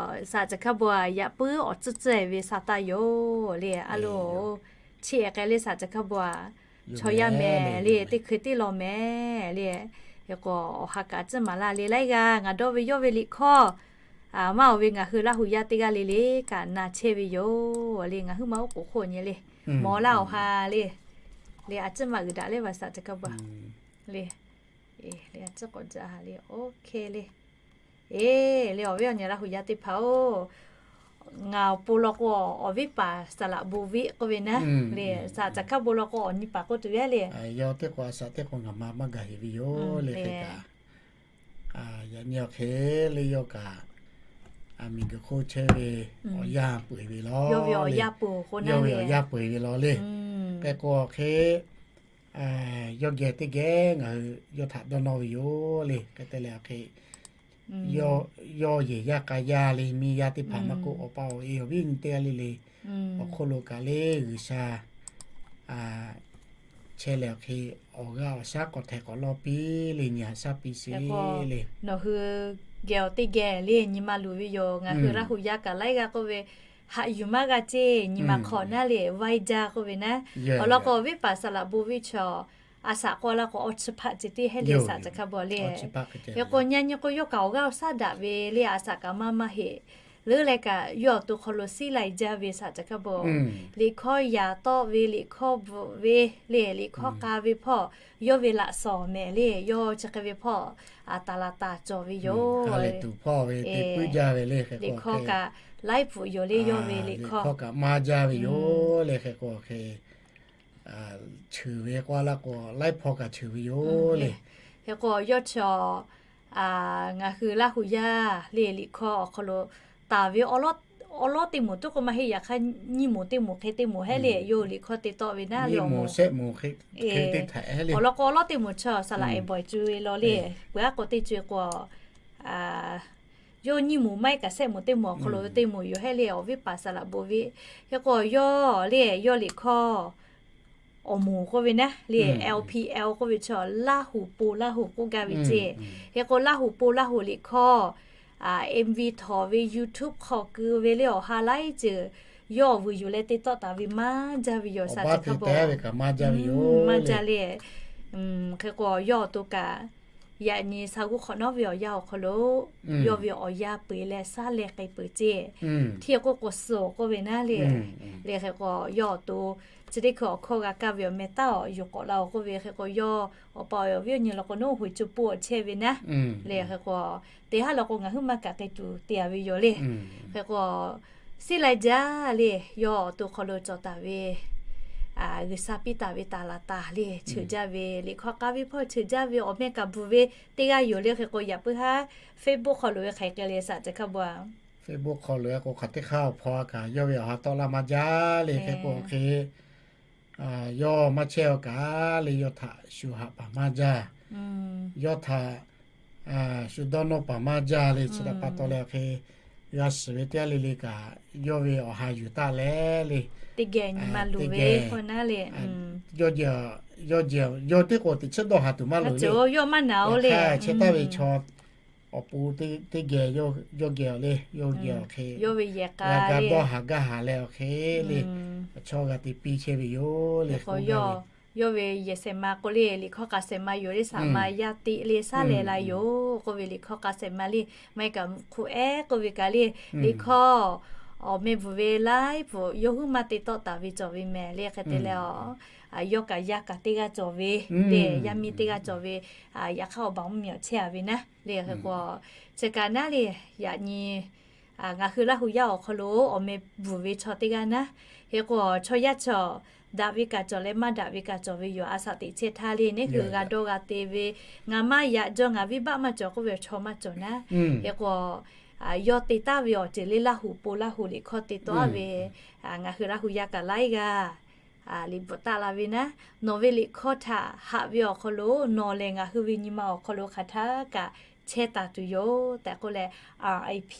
saˍ caˬ hkaˇ bon yaꞈ puiˉ awˬ tcuhˉ tcuhˉ ve sa taˇ yoˬ le. A loˬ, chi k'ai le saˍ caˬ hkaˇ bon a, chaw yaˇ mehˍ le teˇ hkui teˇ law mehˍ le. Hk'e k'o awˬ ha kaꞈ tcuhˉ maˍ laˇ le laiˉ g'aˇ ngaˬ dawˇ ve yawˇ ve liꞈ hkawˇ maˇ oˬ ve ngaˬ hui Laˇ huˍ yaˇ teˇ g'aˇ le le kaꞈ na chehˇ ve yoˬ le. Ngaˬ hui maˇ oˉ k'oˍ hk'oˆ nyi le, mawˬ laˇ awˬ ha le, le a tcuhˉ maˍ uiˍ daꞈ le vaˬ saˍ caˬ hkaˇ bon a le, le a tcuhˉ k'awꞈ jaˇ ha le, OK le. Eˬ, le awˬ viˉ awˬ nyi Laˇ huˍ yaˇ teˇ hpaˍ-oˬ, ngaˬ awˬ pon law k'o awˬ viˉ paˍ saˍ laꞈ bon viˆ k'oˆ ve naˉ le, saˍ caˬ hkaˇ bon law k'o awˬ nyi paˍ k'oˆ tuˬ yaˇ le. Yawˇ teˇ k'o a shaꞈ teˇ k'o ngaˬ ma maˇ gaˬ heˍ ve yoˬ le. Hk'e kaꞈ yaꞈ nyi awˬ hk'e le yawˇ kaꞈ miˬguiˬ hk'oˆ chehˇ ve awˬ yanˇ peu eˬ ve law, yawˇ ve awˬ yanˇ peu eˬ ve law le. Hk'e k'o awˬ hk'e yawˇ geh teˇ geh ngaˬ hui yawˇ htaꞈ dawˇ nawˇ ve yoˬ le. Hk'e te leh awˬ hk'e yawˇ yehˬ yaˇ k'a yaˇ le miˇ yaˇ teˇ hpaˍ maˇ k'oˆ, awˬ pa awˬ e awˬ viˉ nyi teˇ g'aˇ le le awˬ hk'oˆ lo kaꞈ le G'uiˬsha chehˇ leh awˬ hk'e awˬ g'aˇ awˬ shaˉ k'awꞈ htehˍ k'awꞈ lawˇ piˇ le, nyi haꞈ shaˉ piˇ sheˍ le. Nawˬ hui geh awˬ teˇ geh le nyi ma luˬ ve yoˬ. Ngaˬ hui Laˇ huˍ yaˇ kaꞈ laiˉ g'aˇ k'oˆ ve, haꞈ yuˬ maˇ g'a ceˇ, nyi ma hk'awꞈ naˉ le, vaiˇ jaˇ k'oˆ ve naˉ. Awˬ lawn k'o awˬ viˉ paˍ saˍ laꞈ bon viˆ chaw a shaꞈ k'oˆ laˇ k'o awˬ chi hpaˆ ceh tiˉ hehˉ le saˍ caˬ hk'a bvuhˬ le. Hk'e k'o nyi nyi k'o yawˇ kaꞈ awˬ g'aˇ awˬ shaˉ daꞈ ve le, a shaꞈ kaꞈ maˇ maˇ heˆ. Leuˉ leh kaꞈ yawˇ awˬ to hk'aw lo shiˉ lai jaˇ ve saˍ caˬ hk'a bvuhˬ. Liꞈ hkawˇ yaꞈ tawˆ ve, liꞈ hkawˇ bvuhꞈ ve le, liꞈ hkawˇ k'a ve hpawˇ yawˇ ve laꞈ shawnˍ mehˍ le, yawˇ chi hk'e ve hpawˇ taˍ laˬ taˍ cawˬ ve yoˬ. Liꞈ hkawˇ kaꞈ laiˉ pfuhꞈ yoˬ le, yawˇ ve liꞈ hkawˇ kaꞈ maˇ jaˇ ve yoˬ le. Hk'e k'o hk'e cheuˬ ve k'oˆ laˇ k'o laiˉ hpawˇ kaꞈ cheuˬ ve yoˬ le. Hk'e k'o yawˇ chi ngaˬ hui Laˇ huˍ yaˇ le liꞈ hkawˇ awˬ hk'aw lo taˍ ve awˬ lawn awˉ lawˉ teˇ moˍ tuˉ k'o maˇ heˆ, yaꞈ hk'aˇ nyiˇ moˍ teˇ moˍ hk'e teˇ moˍ hehˉ le, yawˇ liꞈ hkawˇ te tawˆ ve naˉ le, awˬ moˍ, awˬ lawn k'o awˉ lawˉ teˇ moˍ chaw saˍ laꞈ ehˍ bawˬ co ve law le, peuˬ aˉ k'o teˇ co e k'o, yawˇ nyiˇ moˍ maˇ heˆ kaꞈ shehˆ moˍ teˇ moˍ awˬ hk'aw lo teˇ moˍ yoˬ hehˉ le, awˬ viˉ paˍ saˍ laꞈ bon ve. Hk'e k'o yawˇ le, yawˇ liꞈ hkawˇ awˬ moˍ k'oˆ ve naˉ le, L P L k'oˆ ve chaw Laˇ huˍ po Laˇ huˍ k'oˆ gaˇ ve ceˇ. Hk'e k'o Laˇ huˍ po Laˇ huˍ liꞈ hkawˇ, M V htawnˍ ve YouTube hk'aw keu ve le, awˬ ha laiˉ ceuˬ yawˇ awˬ vuiˬ yuˬ leh te tawˆ taˍ ve maˇ jaˇ ve yoˬ, saˍ teˇ hpaˍ ve kaꞈ maˇ jaˇ ve yoˬ, maˇ jaˇ le. Hk'e k'o yawˇ awˬ to kaꞈ yaꞈ nyi sha g'uˇ hk'awꞈ nawˉ ve awˬ yanˇ awˬ hk'aw lo yawˇ ve awˬ yanˇ peu eˬ leh shaˉ leh k'ai peuˬ ceˇ. Htiˇ k'oˆ k'o suh k'oˆ ve naˉ le. Le hk'e k'o yawˇ awˬ to chi teˇ hkui awˬ hkawˇ g'a kaˇ ve awˬ meh taˉ awˬ yuˬ k'awꞈ la-oˬ k'oˆ ve. Hk'e k'o yawˇ awˬ pa awˬ viˉ awˬ nyi law k'o, nawˉ hoꞈ co po awˬ chehˇ ve naˉ le. Hk'e k'o teˇ haˉ law k'o ngaˬ huiˉ maˇ kaꞈ k'ai tuˬ te-a ve yoˬ le. Hk'e k'o Siˉ lai jaˇ le, yawˇ awˬ to hk'aw lo cawˬ taˍ ve G'uiˬsha piˇ taˍ ve taˍ laˬ taˍ le, cheuˬ jaˇ ve liꞈ hkawˇ k'aˉ ve hpawˇ cheuˬ jaˇ ve awˬ meh kaꞈ bvuhˬ ve teˇ g'aˇ yoˬ le. Hk'e k'o yaꞈ puiˉ haˉ Facebook hk'aw lo ve hk'aˬ hk'e le saˍ ca hk'a bu a. Facebook hk'aw lo k'o hk'aˬ teˇ hk'aˇ awˬ hpawˇ a kaꞈ yawˇ ve awˬ ha tawˆ laˇ maˇ jaˇ le. Hk'e k'o hk'e yawˇ maˇ chehˇ-a kaꞈ le, yawˇ htaꞈ shu haꞈ paˍ maˇ jaˇ, yawˇ htaꞈ shu dawˇ nawˇ paˍ maˇ jaˇ le. Chi htaꞈ pa taw leh awˬ hk'e g'a shiˍ ve teˇ g'aˇ le le kaꞈ yawˇ ve awˬ ha yuˬ taˆ leh le, teˇ geh nyi ma luˬ ve hk'aw naˉ le, yawˇ teˇ k'o teꞈ chiˉ dawˇ haˍ tuˬ maˇ loˍ le. Yawˇ maˇ naˍ-o le, chehˇ taˍ ve chaw awˬ pon teˇ geh yawˇ geh le, yawˇ geh awˬ hk'e yawˇ ve yehˬ k'a ga dawˇ haˍ gaˇ haˍ leh awˬ hk'e le, chaw g'a te piˇ chehˇ ve yoˬ le. Yawˇ ve yehˬ shehˍ ma k'o le, liꞈ hkawˇ k'a shehˍ ma yoˬ le, shaˍ ma yaˇ teꞈ le shaˉ leh la yoˬ k'oˆ ve liꞈ hkawˇ k'a shehˍ ma le. Maˇ heˆ kaꞈ hk'u ehˉ k'oˆ ve kaꞈ le, liꞈ hkawˇ awˬ meh bvuhˬ ve laiˉ pfuhˍ yawˇ huiˉ maˇ te tawˆ taˍ ve cawˬ ve mehˍ le. Hk'e te leh, yawˇ kaꞈ yaˇ kaꞈ teˇ g'aˇ cawˬ ve le, yaˇ miˇ teˇ g'aˇ cawˬ ve, yaꞈ hk'aˇ awˬ baˬ mvuhˇmiˬ awˬ chehˇ-a ve naˉ le. Hk'e k'o chi kaꞈ naˉ le, yaꞈ nyi ngaˬ hui Laˇ hu yaˇ awˬ hk'aw lo awˬ meh bvuhˬ ve chaw teˇ g'aˇ naˉ. Hk'e k'o chaw yaˇ cawˬ, daꞈ ve kaꞈ cawˬ leh maˇ daꞈ ve kaꞈ cawˬ ve yoˬ. A shaꞈ teꞈ chehˇ htaˇ le, neˇ hui g'a dawˇ g'a te ve, ngaˬ maˇ yaꞈ jaw ngaˬ viˉ baˆ maˇ cawˬ k'oˆ ve chaw maˇ cawˬ naˉ. Hk'e k'o yawˇ te taˍ ve awˬ ceuˬ le Laˇ huˍ po Laˇ huˍ liꞈ hkawˇ te tawˆ ve, ngaˬ hui Laˇ hu yaˇ kaꞈ laiˉ g'aˇ liꞈ bvuhꞈ taˆ la ve naˉ. Nawˬ ve liꞈ hkawˇ htaꞈ haꞈ ve awˬ hk'aw lo nawˬ lehˬ ngaˬ hui ve nyi ma awˬ hk'aw lo hk'aˬ htaˇ kaꞈ chehˇ taˍ tuˬ yoˬ tehꞈ k'oˆ leh, R I P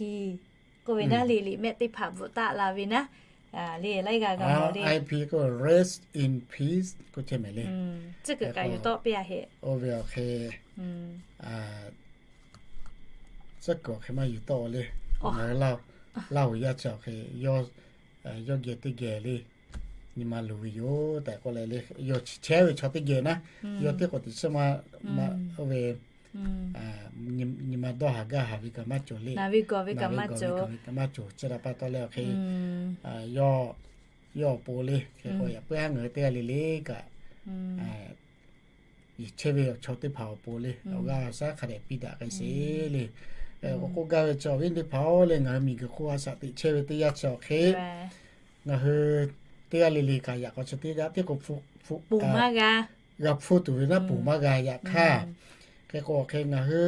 k'oˆ ve naˉ le, liꞈ mehˆ teˇ hpaˍ bvuhꞈ taˆ la ve naˉ le, laiˉ g'aˇ g'a mawˬ le. R I P k'o rest in peace k'oˆ chehˇ mehˍ le. Tcuhˉ kuiˬ kaꞈ yuˬ tawˆ piˇ-a heˆ. Oˇ ve awˬ hk'e tcuhˉ kuiˬ awˬ hk'e maˇ yuˬ tawˆ le. Ngaˬ hui Laˇ huˍ yaˇ chi awˬ hk'e yawˇ geh teˇ geh le nyi ma luˬ ve yoˬ tehꞈ k'oˆ leh le, yawˇ chi chehˇ ve chaw teˇ geh naˉ, yawˇ teˇ k'o teꞈ chiˉ ma, oˇ ve nyi ma dawˇ haˍ gaˇ haˍ ve kaꞈ maˇ cawˬ le. Naˬ ve gawˬ ve kaꞈ maˇ cawˬ. Chi htaꞈ pa taw leh awˬ hk'e yawˇ awˬ pon le. Hk'e k'o yaꞈ puiˉ haˉ ngaˬ hui teˇ g'aˇ le le kaꞈ, yehˬ chehˇ ve awˬ chaw teˇ hpaˍ awˬ pon le awˬ g'aˇ shaˉ hk'a dehꞈ piˇ daꞈ k'ai sheˍ le. K'o k'oˆ gaˇ ve chaw awˬ viˉ teˇ hpaˍ-oˬ le, ngaˬ hui miˬguiˬ hk'oˆ a shaꞈ teꞈ chehˇ ve teˇ yanˇ chi awˬ hk'e ngaˬ hui teˇ g'aˇ le le kaꞈ yaꞈ k'aw chi teˇ g'aˇ teˇ k'o g'a hpfuhˇ tuˬ ve naˉ ponˬ maˇ g'a yaꞈ hk'aˇ. Hk'e k'o awˬ hk'e ngaˬ hui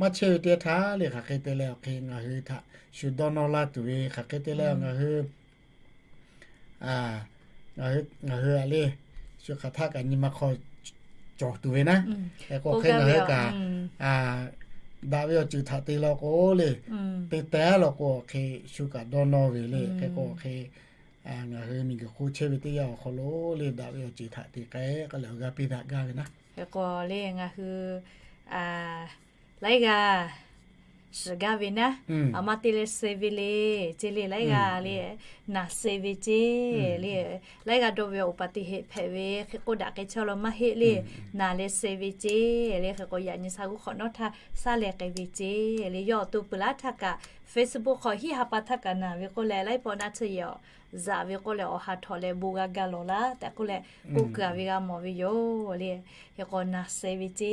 maˇ chehˇ ve teˇ htaˇ le hk'aˬ hk'e te leh awˬ hk'e ngaˬ hui htaꞈ shu dawˇ nawˇ laˇ tuˬ ve hk'aˬ hk'e te leh ngaˬ hui ngaˬ hui a le shu hk'aˬ htaˇ kaꞈ nyi ma hk'aw cawˬ tuˬ ve naˉ. Hk'e k'o hk'e ngaˬ hui kaꞈ daꞈ ve awˬ ceuˬ htaꞈ te law k'o le, te teh law k'o awˬ hk'e shu kaꞈ dawˇ nawˇ ve le. Hk'e k'o awˬ hk'e ngaˬ hui miˬguiˬ hk'oˆ chehˇ ve teˇ yanˇ awˬ hk'aw lo le daꞈ ve awˬ ceuˬ htaꞈ te k'ai k'oˆ leh awˬ g'aˇ piˇ daꞈ gaˇ ve naˉ. Hk'e k'o le ngaˬ hui laiˉ g'aˇ shiˍ gaˇ ve naˉ, a ma te leh suh ve le, ce le laiˉ g'aˇ le, naˬ suh ve ce le, laiˉ g'aˇ dawˇ ve awˬ pa te heˆ hpehꞈ ve hk'e k'oˆ daꞈ k'ai chehˇ law maˇ heˆ le, naˬ leh suh ve ce le. Hk'e k'o yaꞈ nyi sha g'uˇ hk'awꞈ nawˉ htaˇ shaˉ leh k'ai ve ce le. Yawˇ awˬ to peuˬ laˇ htaˇ kaꞈ Facebook hk'aw hiˉ ha pa htaˇ kaꞈ naˬ ve k'oˆ leh laiˉ paw naˇ tsuhˇ yehˬ awˬ zaꞈ ve k'oˆ leh awˬ ha htawꞈ leh bon g'a ga lawˬ laˇ tehꞈ k'oˆ leh k'oˆ kuiˬ-a ve g'a mawˬ ve yoˬ le. Hk'e k'o naˬ suh ve ce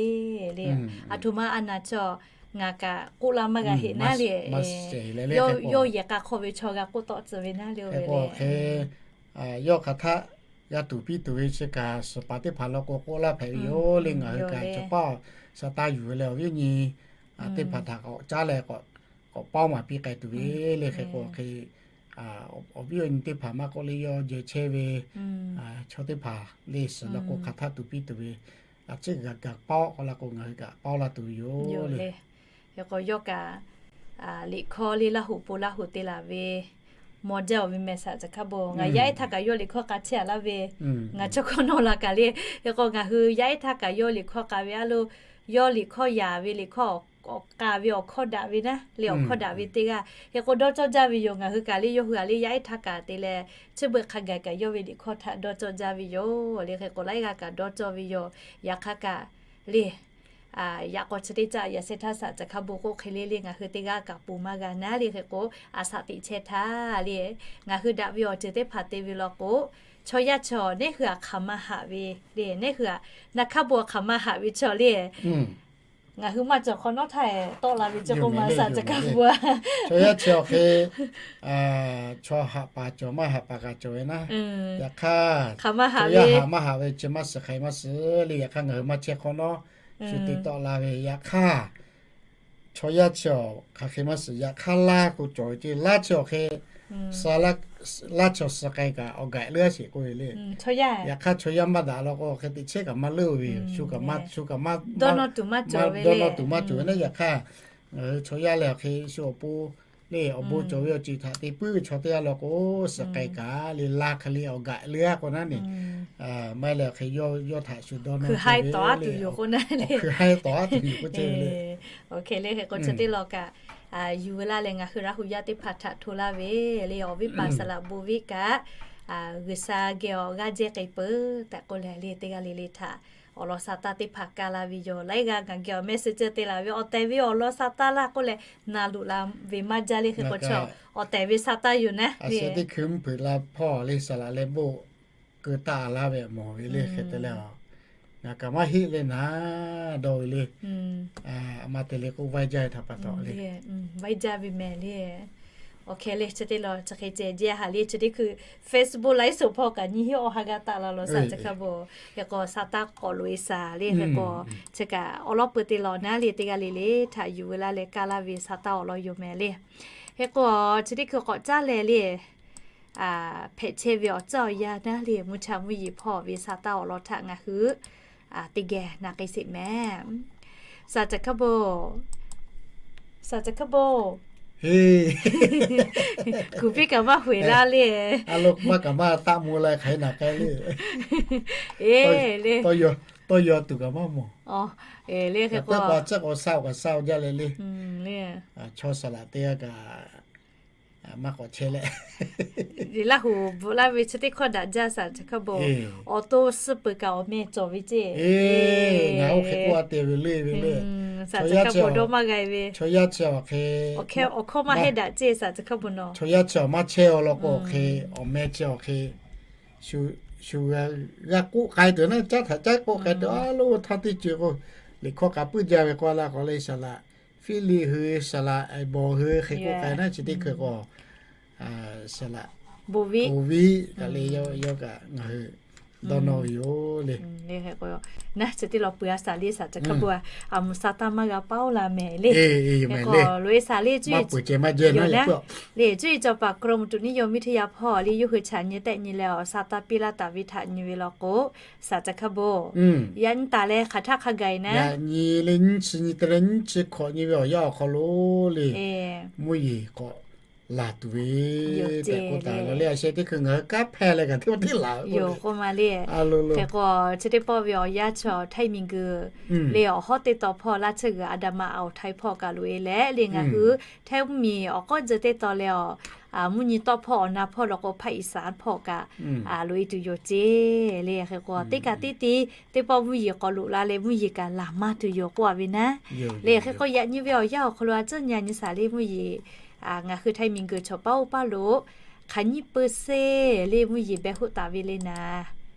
le. Aˬ htoꞈ ma a naˬ chaw ngaˬ kaꞈ k'oˆ laˇ maˇ g'a heˆ naˉ le. Yawˇ yehˬ k'a hk'aw ve chaw g'a k'oˆ tawˆ tcuh ve naˉ le. Oˇ ve le hk'e yawˇ hk'aˬ htaˇ g'a tuˬ piˇ tuˬ ve chi kaꞈ suhˍ paˍ teˇ hpaˍ law k'o k'oˆ laˇ hpehꞈ ve yoˬ le. Ngaˬ hui kaꞈ chaw paˇ shaˍ taˇ yuˬ leh awˬ viˉ nyi teˇ hpaˍ htaꞈ k'awꞈ caˉ leh k'awꞈ paoˇ maˍ piˇ k'ai tuˬ ve le. Hk'e k'o hk'e awˬ viˉ awˬ nyi teˇ hpaˍ maˇ k'oˆ le, yawˇ jehˬ chehˇ ve chaw teˇ hpaˍ le suhˍ la k'o hk'aˬ htaˇ tuˬ piˇ tuˬ ve, a ciˉ g'a gaˬ paoˆ k'oˆ la k'o ngaˬ hui kaꞈ paoˆ laˇ tuˬ yoˬ le. Hk'e k'o yawˇ kaꞈ liꞈ hkawˇ le Laˇ huˍ po Laˇ huˍ te laˬ ve maw jaˇ-oˬ ve mehˬ saˍ caˬ hkaˇ bon. Ngaˬ yaˇ ehˉ htaˇ kaꞈ yawˇ liꞈ hkawˇ k'a chehˇ a laˇ ve, ngaˬ chaw hkawˇ nawˬ la kaꞈ le. Hk'e k'o ngaˬ hui yaˇ ehˉ htaˇ kaꞈ yawˇ liꞈ hkawˇ k'a ve a lo, yawˇ liꞈ hkawˇ yaˍ ve liꞈ hkawˇ k'a ve awˬ hkawˇ daꞈ ve naˉ le, awˬ hkawˇ daꞈ ve teˇ g'aˇ. Hk'e k'o dawˇ cawˇ jaˇ ve yoˬ. Ngaˬ hui kaꞈ le yawˇ hui a le yaˇ ehˉ htaˇ kaꞈ te leh, chi beuꞈ hk'a gaˬ kaꞈ yawˇ ve liꞈ hkawˇ htaꞈ dawˇ cawˇ jaˇ ve yoˬ le. Hk'e k'o laiˉ g'aˇ kaꞈ dawˇ cawˇ ve yoˬ. Yaꞈ hk'aˇ kaꞈ le, yaꞈ k'aw chi teˇ caˆ yaꞈ sheh htaˇ saˍ caˬ hkaˇ bon k'oˆ hk'e le le ngaˬ hui teˇ g'aˇ kaꞈ pon maˇ g'a naˉ le. Hk'e k'o a shaꞈ teꞈ chehˇ htaˇ le, ngaˬ hui daꞈ ve awˬ ceuˬ teˇ hpaˍ te ve law k'o, chaw yaˇ chaw neˉ hui aꞈ hk'aˬ maˇ haꞈ ve le, neˉ hui aꞈ na hkaˇ bon aꞈ hk'aˬ maˇ haꞈ ve chaw le, ngaˬ hui maˇ cawˬ hk'awꞈ nawˉ htaˇ tawˆ la ve cawˇ k'oˆ ma saˍ caˬ hkaˇ bon a. Chaw yaˇ chi awˬ hk'e chaw haꞈ paˍ cawˬ maˇ haꞈ paˍ kaꞈ cawˬ ve naˉ. Yaꞈ hk'aˇ, chaw yaˇ haꞈ maˇ haꞈ ve chi maˇ suhˍ hk'aiˬ maˇ suhˍ le. Yaꞈ hk'aˇ ngaˬ hui maˇ chehˇ hk'awꞈ nawˉ shu te tawˆ la ve. Yaꞈ hk'aˇ, chaw yaˇ chi awˬ hk'aˬ hk'e maˇ suhˍ. Yaꞈ hk'aˇ laˇ k'o cawˬ ve ceˇ. Laˇ chi awˬ hk'e, laˇ chaw suhˍ k'ai kaꞈ awˬ gaꞈ leuˉ sheˍ k'oˆ ve le. Yaꞈ hk'aˇ chaw yaˇ maˇ daꞈ law k'o awˬ hk'e teꞈ chehˇ kaꞈ maˇ leuˉ ve, shu kaꞈ maˇ, shu kaꞈ maˇ, dawˇ nawˇ tuˬ maˇ cawˬ ve naˉ. Yaꞈ hk'aˇ, chaw yaˇ lehˬ awˬ hk'e shu awˬ pon le awˬ bon cawˬ ve awˬ ceuˬ htaꞈ te puiˉ ve chaw teˇ g'aˇ law k'o, suhˍ k'ai kaꞈ le laˇ hk'e le awˬ gaꞈ leuˉ a k'o naˉ ne, maˇ heˆ leh awˬ hk'e yawˇ htaꞈ shu dawˇ nawˇ hkui haiˉ tawˍ a tuˬ yoˬ k'o naˉ le. Hkui haiˉ tawˍ a tuˬ yoˬ k'o ceˇ le. Awˬ hk'e le hk'e k'o chi teˇ law kaꞈ yuˬ ve laˇ leh ngaˬ hui Laˇ huˍ yaˇ teˇ hpaˍ htaꞈ hto laˇ ve le. Awˬ viˉ paˍ saˍ laꞈ bon viˉ kaꞈ G'uiˬsha geh awˬ g'aˇ jehˇ k'ai peuˬ tehꞈ k'oˆ leh le teˇ g'aˇ le le htaꞈ awˬ lawn sa taˇ teˇ hpaˍ kaˇ laˇ ve yoˬ. Laiˉ g'aˇ ngaˬ geh awˬ mehˆ suh ceh te laˬ ve awˬ tehˬ ve awˬ lawn sa taˇ laˇ k'oˆ leh na loꞈ la ve maˇ jaˇ le. Hk'e k'o chaw awˬ tehˬ ve sa taˇ yoˬ naˉ le. Teˇ hkui mvuhˇ hpeuꞈ la hpawˇ le saˍ laꞈ leh bon keu taˆ laˇ ve mawˬ ve le. Hk'e te leh ngaˬ kaꞈ maˇ heˆ le naˉ dawˇ ve le. A ma te le k'oˆ vaiˇ jaˇ ve htaꞈ pa taw le, vaiˇ jaˇ ve mehˬ le. Awˬ hk'e le chi teˇ law chi hk'e ceh jehˇ haꞈ le. Chi teˇ hkui Facebook laiˉ suhˍ hpawˇ kaꞈ nyi hiˉ awˬ ha g'a taˆ la law saˍ caˬ hkaˇ bon. Hk'e k'o sa taˇ k'awꞈ loꞈ e saˍ le. Hk'e k'o chi kaꞈ awˬ lawn peu te law naˉ le teˇ g'aˇ le le htaꞈ yuˬ ve laˇ leh kaˇ laˇ ve sa taˇ awˬ lawn yoˬ mehˬ le. Hk'e k'o chi teˇ hkui k'awꞈ caˉ leh le hpehꞈ chehˇ ve awˬ ceuˬ awˬ yanˇ naˉ le mvuhˇ cha mvuhˇ yeˬ hpawˇ ve sa taˇ awˬ lawn htaꞈ ngaˬ hui teˇ geh na k'ai sheˍ mehˬ. Saˍ caˬ hkaˇ bon, saˍ caˬ hkaˇ bon, kuˬ piˇ kaꞈ maˇ hoꞈ e laˇ le. A lo maˇ kaꞈ maˇ taˆ mvuh la hk'aˬ hk'e na k'ai le. E le, tawˇ yaw tuˬ kaꞈ maˇ mawˬ. Le hk'e k'o a ciˉ k'o saˇ-oˬ kaꞈ saˇ-oˬ jaˇ leh le. Chaw saˍ laꞈ teˇ g'aˇ kaꞈ maˇ k'awꞈ chehˇ leh, Laˇ huˍ bvuhꞈ laˇ ve chi teˇ hkawˇ daꞈ jaˇ saˍ caˬ hk'a bon. Awˬ to suh peuˬ kaꞈ awˬ meh cawˬ ve ceˇ. Ngaˬ oˇ hk'e k'oˆ a te ve le ve le. Saˍ caˬ hk'a bon dawˇ maˇ g'a ve. Chaw yaˇ chi awˬ hk'e, awˬ hkawˇ maˇ heˆ daꞈ ceˇ saˍ caˬ hk'a bon nawˬ. Chaw yaˇ chi awˬ maˇ chehˇ-aw law k'o awˬ hk'e, awˬ meh chi awˬ hk'e shu g'a k'oˆ k'ai tuˬ naˉ, caˉ htaꞈ caˉ k'oˆ k'ai tuˬ a lo htaˇ teˇ ceuˬ k'o, liꞈ hkawˇ k'a puiˉ jaˇ ve k'o la k'awꞈ le saˍ laꞈ Hpiˇliˇ hui saˍ laꞈ Aˍbawˬ hui hk'e k'oˆ k'ai naˉ chi teˇ hkui k'o, saˍ laꞈ Bon viˉ kaꞈ le yawˇ kaꞈ ngaˬ hui dawˇ nawˇ ve yoˬ le. Naˉ chi teˇ law peuˬ a saˍ le saˍ caˬ hk'a bon a, a mvuhˬ sa taˇ maˇ g'a paoˇ la mehˍ le. Hk'e k'o loꞈ e saˍ le cuˇ yiˍ cawˬ paˍ กรมอุตุนิยมวิทยา hpawˇ le yawˇ hui chaꞈ nyi tehˆ nyi leh awˬ sa taˇ piˇ laˇ taˍ ve htaꞈ nyi ve law k'o, saˍ caˬ hk'a bon, yaꞈ nyi taˍ leh hk'aˬ htaˇ hk'a gaˬ e naˉ, yaꞈ nyi le nyiˇ chi nyi te leh nyiˇ chi hkawꞈ nyi ve awˬ yanˇ awˬ hk'aw lo le, mvuhˇ yeˬ k'awꞈ laˬ tuˬ ve tehꞈ k'oˆ taˍ ve le. A sheh teˇ hkui ngaˬ hui kanˉ hpehˇ leh kaꞈ teˇ pawˆ teˇ laˬ k'o ma le. Hk'e k'o chi teˇ pawˆ ve awˬ yanˇ chi awˬ htaiˇ miˬguiˬ le awˬ hawˉ teˇ taw hpawˇ laˇ tsuhˇ g'uiˬ a da ma awˬ htaiˇ hpawˇ kaꞈ loꞈ e leh le ngaˬ hui htaiˇ mvuhˇ miˬ awˬ k'awˉ jeu teˇ taw leh awˬ mvuhˇ nyi tawˆ hpawˇ awˬ na hpawˇ law k'o hpaˆ iˍ saˍ hpawˇ kaꞈ loꞈ e tuˬ yoˬ ceˇ le. Hk'e k'o teˇ kaꞈ teˇ te teˇ pawˆ mvuhˇ yeˬ k'awꞈ loꞈ la leh mvuhˇ yeˬ kaꞈ laˬ maˇ tuˬ yoˬ k'oˆ a ve naˉ le. Hk'e k'o yaꞈ nyi ve awˬ yanˇ awˬ hk'aw lo a tcuhˉ nyi a nyi saˍ le mvuhˇ yeˬ ngaˬ hui htaiˇ miˬguiˬ chaw paˉ oˇ paˉ lo hk'aˬ nyiˇ peuˬ se le mvuhˇ yeˬ beh hoˆ taˍ ve le naˍ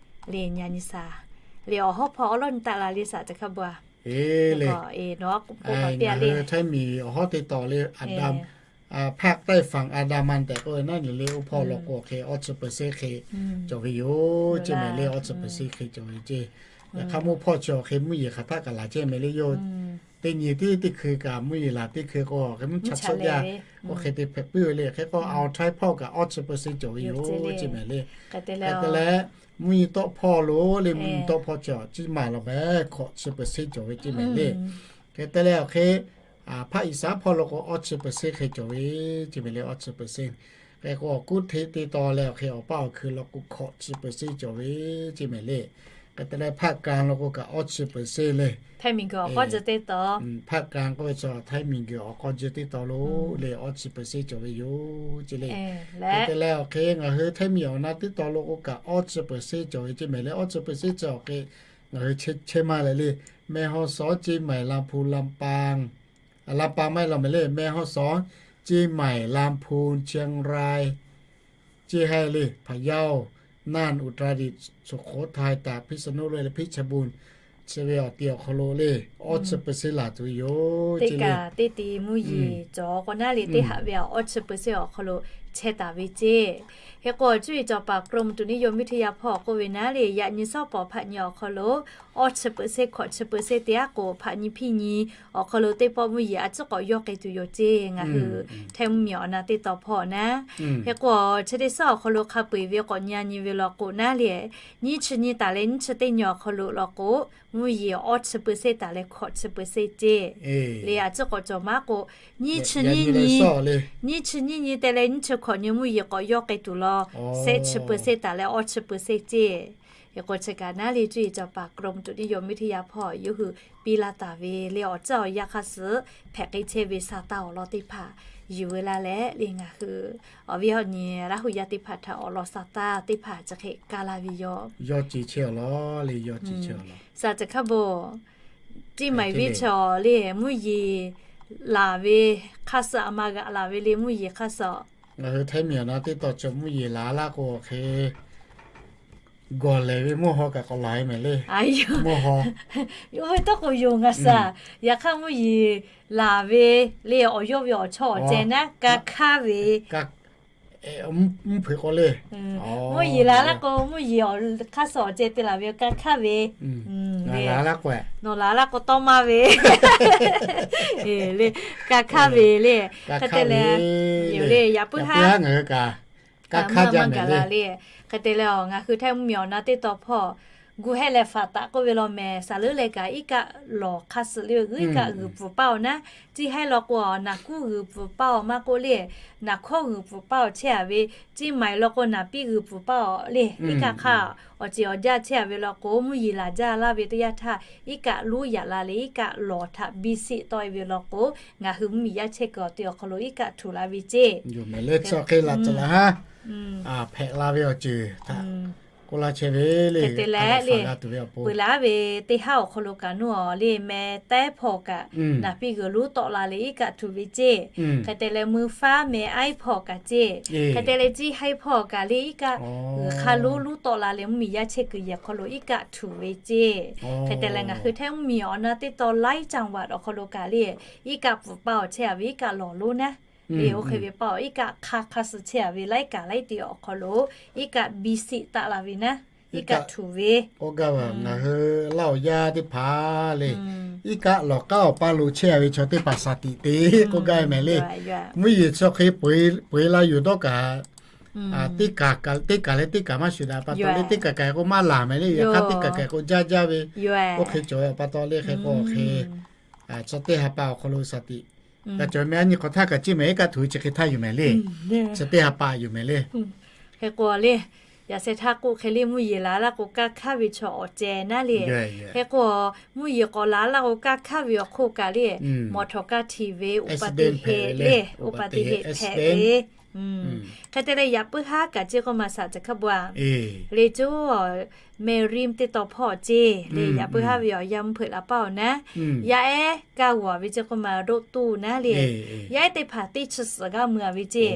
le nyi a nyi saˍ le awˬ hawˉ hpawˇ awˉ lawˉ nyi taˆ la le saˍ caˬ hk'a bon a. Ngaˬ hui htaiˇ miˬ awˬ hawˉ teˇ taw le a da ภาคใต้ฝั่งอันดามัน tehꞈ k'oˆ ve naˉ nyi le oˇ hpawˇ law k'o hk'e awˇ chi peuˬ se hk'e cawˬ ve yoˬ ceˇ mehˍ le. Awˇ chi peuˬ se hk'e cawˬ ve ceˇ. Yaꞈ hk'aˇ mvuhˇ hpawˇ chi awˬ hk'e mvuhˇ yeˬ hk'aˬ htaˆ kaꞈ laˬ ceˇ mehˍ le yawˇ Teˇ nyi tiˉ teˇ hkui kaꞈ mvuhˇ yeˬ laˬ teˇ hkui k'o, hk'e mvuhˇ cha tcuhˆ jaˇ, oˇ hk'e te hpehꞈ puiˉ ve le. Hk'e k'o, aˬ htaˇ hpawˇ kaꞈ awˇ chi percent cawˬ ve yoˬ ceˇ mehˍ le. Hk'e te leh, mvuhˇ nyi tawˆ hpawˇ lo le, mvuhˇ nyi tawˆ hpawˇ cawˬ, chi maˬ lawˬ mehˍ, hkawꞈ chi percent cawˬ ve ceˇ mehˍ le. Hk'e te leh awˬ hk'e, hpaˆ iˍ saˉ hpawˇ lo k'o, awˇ chi percent hk'e cawˬ ve ceˇ mehˍ le, awˇ chi percent. Hk'e k'o, awˬ kuˉ hteˆ teˇ taw leh awˬ hk'e awˬ paˇ awˬ hkui lo k'o, hkawꞈ chi percent cawˬ ve ceˇ mehˍ le. Hk'e te leh, hpaˆ kan lo k'o kaꞈ awˇ chi percent le. Hpaˆ kan k'oˆ ve chaw htaiˇ miˬguiˬ awˬ k'aw jeu teˇ taw lo le, awˇ chi percent cawˬ ve yoˬ ceˇ le. Hk'e te leh awˬ hk'e ngaˬ hui htaiˇ miˬ awˬ na teˇ taw lo k'o kaꞈ awˇ chi percent cawˬ ve ceˇ mehˍ le, awˇ chi percent chi awˬ hk'e ngaˬ hui chehˇ maˇ leh le. แม่ฮ่องสอน Chiang Mai La'pu La'paˍ, La'paˍ maˇ heˆ lawˬ mehˍ le, แม่ฮ่องสอน Chiang Mai La'pu Chiang Rai ceˇ haiˬ le, พะเยา น่าน อุตรดิตถ์ สุโขทัย ตาก พิษณุโลก le เพชรบูรณ์ chi ve awˬ ti awˬ hk'aw lo le, awˇ chi percent laˬ tuˬ ve yoˬ ceˇ le. Teˇ ti mvuhˇ yeˬ cawˬ k'o naˉ le, teˇ haꞈ ve awˇ chi percent awˬ hk'aw lo chehˇ taˍ ve ceˇ. Hk'e k'o, cuˇ yiˍ cawˬ paˍ กรมอุตุนิยมวิทยา hpawˇ k'oˆ ve naˉ le, yaꞈ nyi shawˉ pawˍ hpaꞈ nyi awˬ hk'aw lo awˇ chi percent hkawꞈ chi percent te aˉ k'o, hpaꞈ nyi hpiˇ nyi awˬ hk'aw lo teˇ pawˆ mvuhˇ yeˬ a ciˉ k'awꞈ yawˇ k'ai tuˬ yoˬ ceˇ. Ngaˬ hui htaiˇ mvuhˇ miˬ awˬ na teˇ taw hpawˇ naˉ. Hk'e k'o, chi teˇ shawˉ awˬ hk'aw lo hk'a peu eˬ ve k'awꞈ nyi nyi ve law k'o naˉ le, nyiˇ chi nyi taˍ leh nyiˇ chi teˇ nyi awˬ hk'aw lo law k'o, mvuhˇ yeˬ awˇ chi percent taˍ leh hkawꞈ chi percent ceˇ. Le a ciˉ k'awꞈ cawˬ maˇ k'o, nyiˇ chi nyiˇ nyi, nyiˇ chi nyiˇ nyi te leh nyiˇ chi hkawꞈ nyi mvuhˇ yeˬ k'awꞈ yawˇ k'ai tuˬ law, shehˆ chi percent taˍ leh awˇ chi percent ceˇ. Hk'e k'o, chi kaꞈ naˉ le, cuˇ yiˍ cawˬ paˍ กรมอุตุนิยมวิทยา hpawˇ yawˇ hui piˇ laˇ taˍ ve le, awˬ ceuˬ awˬ yanˇ hk'aˇ suh hpehꞈ k'ai chehˇ ve sa taˇ awˬ lawn teˇ hpaˍ yuˬ ve laˇ leh le, ngaˬ hui awˬ viˉ awˬ nyi Laˇ huˍ yaˇ teˇ hpaˍ htaꞈ awˬ lawn sa taˇ teˇ hpaˍ chi hk'e kaˇ laˇ ve yoˬ. Yawˇ ceˬ chehˇ awˬ lawn le, yawˇ ceˬ chehˇ awˬ lawn. Sa chi hk'a bvuhꞈ, Chiang Mai venˇ chi awˬ le, mvuhˇ yeˬ laˬ ve hk'aˇ suh a ma g'aꞈ laˬ ve le, mvuhˇ yeˬ hk'aˇ suh. Ngaˬ hui htaiˇ miˬ awˬ na teˇ taw cawˬ mvuhˇ yeˬ laˬ laˇ k'o, awˬ hk'e gawˬ lehˬ ve mvuhˇ haw kaꞈ k'awꞈ laˬ ve mehˍ le. Mvuhˇ haw, oˇ ve tawˇ k'o yoˬ ngaˬ suh. Yaꞈ hk'aˇ mvuhˇ yeˬ laˬ ve le, awˬ yawˇ ve awˬ chawˇ awˬ ceh naˉ, ka hkaˇ ve, mvuhˇ hpeuꞈ k'o le. Mvuhˇ yeˬ laˬ laˇ k'o, mvuhˇ yeˬ awˬ hk'aˇ suh awˬ ceh te laˬ ve, ka hkaˇ ve. Nawˬ laˬ laˇ k'o tawˇ maˇ ve le, ka hkaˇ ve le. Hk'e te leh, le, yaꞈ puiˉ haˉ ngaˬ hui kaꞈ ka hkaˇ jaˇ mehˍ le. Hk'e te leh, ngaˬ hui htaiˇ mvuhˇ miˬ awˬ na teˇ taw hpawˇ gu hehˉ leh faˍ taˍ k'oˆ ve law mehˍ. Saˍ leuˉ leh kaꞈ iˉ kaˆ lawˬ hk'aˇ suh le, g'uiˇ kaˆ g'uiˬ pfuhˍ paˇ awˬ naˉ, ciˇ haiˉ law k'o, naˍ kuˉ g'uiˬ pfuhˍ paˇ awˬ maˇ k'oˆ le, naˍ hkawˇ g'uiˬ pfuhˍ paˇ awˬ chehˇ a ve, Chiang Mai law k'o, naˍ piˇ g'uiˬ pfuhˍ paˇ awˬ le, iˉ kaˆ hk'aˇ awˬ ceˬ awˬ jaˇ chehˇ a ve law k'o, mvuhˇ yeˬ laˬ jaˇ laˇ ve teˇ yanˇ htaˇ, iˉ kaˆ lonˉ yaꞈ la leh iˉ kaˆ lawˬ htaꞈ biˇ siˆ tawˆ e ve law k'o, ngaˬ hui mvuhˇ miˬ yaˇ chehˇ kuiˬ awˬ ti awˬ hk'aw lo iˉ kaˆ htuꞈ la ve ceˇ. Yoˬ mehˍ le, chi hk'e laꞈ caˬ laˬ haˉ hpehꞈ la ve awˬ ceuˬ htaꞈ k'oˆ laˇ chehˇ ve le. Hk'e te leh le, peuˬ laˇ ve teˇ haˉ awˬ hk'aw lo kaꞈ nuˇ awˬ le, meh taiˉ hpawˇ kaꞈ naˍ piˇ g'uiˬ lonˉ tawˆ la leh iˉ kaˆ htuꞈ ve ceˇ. Hk'e te leh meuˇ faˉ meh aiˉ hpawˇ kaꞈ ceˇ. Hk'e te leh ciˇ haiˉ hpawˇ kaꞈ le iˉ kaˆ g'uiˬ hk'aˇ lonˉ lonˉ tawˆ la leh mvuhˇ miˬ yaˇ chehˇ kuiˬ yehˬ hk'aw lo iˉ kaˆ htuꞈ ve ceˇ. Hk'e te leh ngaˬ hui htaiˇ mvuhˇ miˬ awˬ na teˇ taw laiˉ caˇ vaꞈ awˬ hk'aw lo kaꞈ le, iˉ kaˆ pfuhˍ paˇ awˬ chehˇ a ve iˉ kaˆ lawˬ lonˉ naˉ, le oˇ hk'e ve paˇ awˬ iˉ kaˆ hk'aˇ hk'aˇ suh chehˇ a ve laiˉ kaꞈ laiˉ te awˬ hk'aw lo iˉ kaˆ biˇ siˆ taˆ la ve naˉ, iˉ kaˆ htuꞈ ve k'oˆ gaˇ ve. Ngaˬ hui Laˇ huˍ yaˇ teˇ hpaˍ le, iˉ kaˆ lawˬ k'aˉ awˬ paˇ lo chehˇ a ve chaw teˇ hpaˍ shaˍ tiꞈ te k'oˆ gaˇ ve mehˍ le. Mvuhˇ yeˬ chi hk'e peuˬ la yoˬ dawˇ kaꞈ, teˇ kaˬ leh teˇ kaˬ maˇ shuˍ daꞈ pa taw le, teˇ kaˬ kaꞈ k'o maˇ laˬ mehˍ le. Yaꞈ hk'aˇ teˇ kaˬ kaꞈ k'o jaˇ jaˇ ve, oˇ hk'e cawˬ ve awˬ pa taw le. Hk'e k'o hk'e chaw teˇ ha pa awˬ hk'aw lo shaˍ tiꞈ kaꞈ cawˬ mehˍ. A nyi hk'awꞈ htaˇ kaꞈ ceˇ mehˍ, iˉ kaˆ htuꞈ ve chi hk'e htaˇ yoˬ mehˍ le. Chaw teˇ ha pa yoˬ mehˍ le. Hk'e k'o le, yaꞈ sheh htaˇ k'oˆ hk'e le, mvuhˇ yeˬ laˬ laˇ k'o kaˇ hkaˇ ve chaw awˬ ceh naˉ le. Hk'e k'o, mvuhˇ yeˬ k'awꞈ laˬ laˇ k'o kaˇ hkaˇ ve awˬ hk'oˆ kaꞈ le, mawˬ htawꞈ kaˇ htiˍ ve, อุบัติเหตุ le, อุบัติเหตุ hpehꞈ ve. Hk'e te leh yaꞈ puiˉ haˉ kaꞈ ceˇ k'oˆ ma shaˍ caˬ hkaˇ bu a le, coˇ meh riˇ teˇ taw hpawˇ ceˇ le, yaꞈ puiˉ haˉ ve awˬ yanˇ mvuhˇ hpeuꞈ la paˇ awˬ naˉ, yaˇ ehˉ kaˇ g'awˬ ve ceˇ k'oˆ ma roˆ tuˇ naˉ le, yaˇ ehˉ teˇ hpaˍ teˇ chi suhˍ g'aˇ mui a ve ceˇ.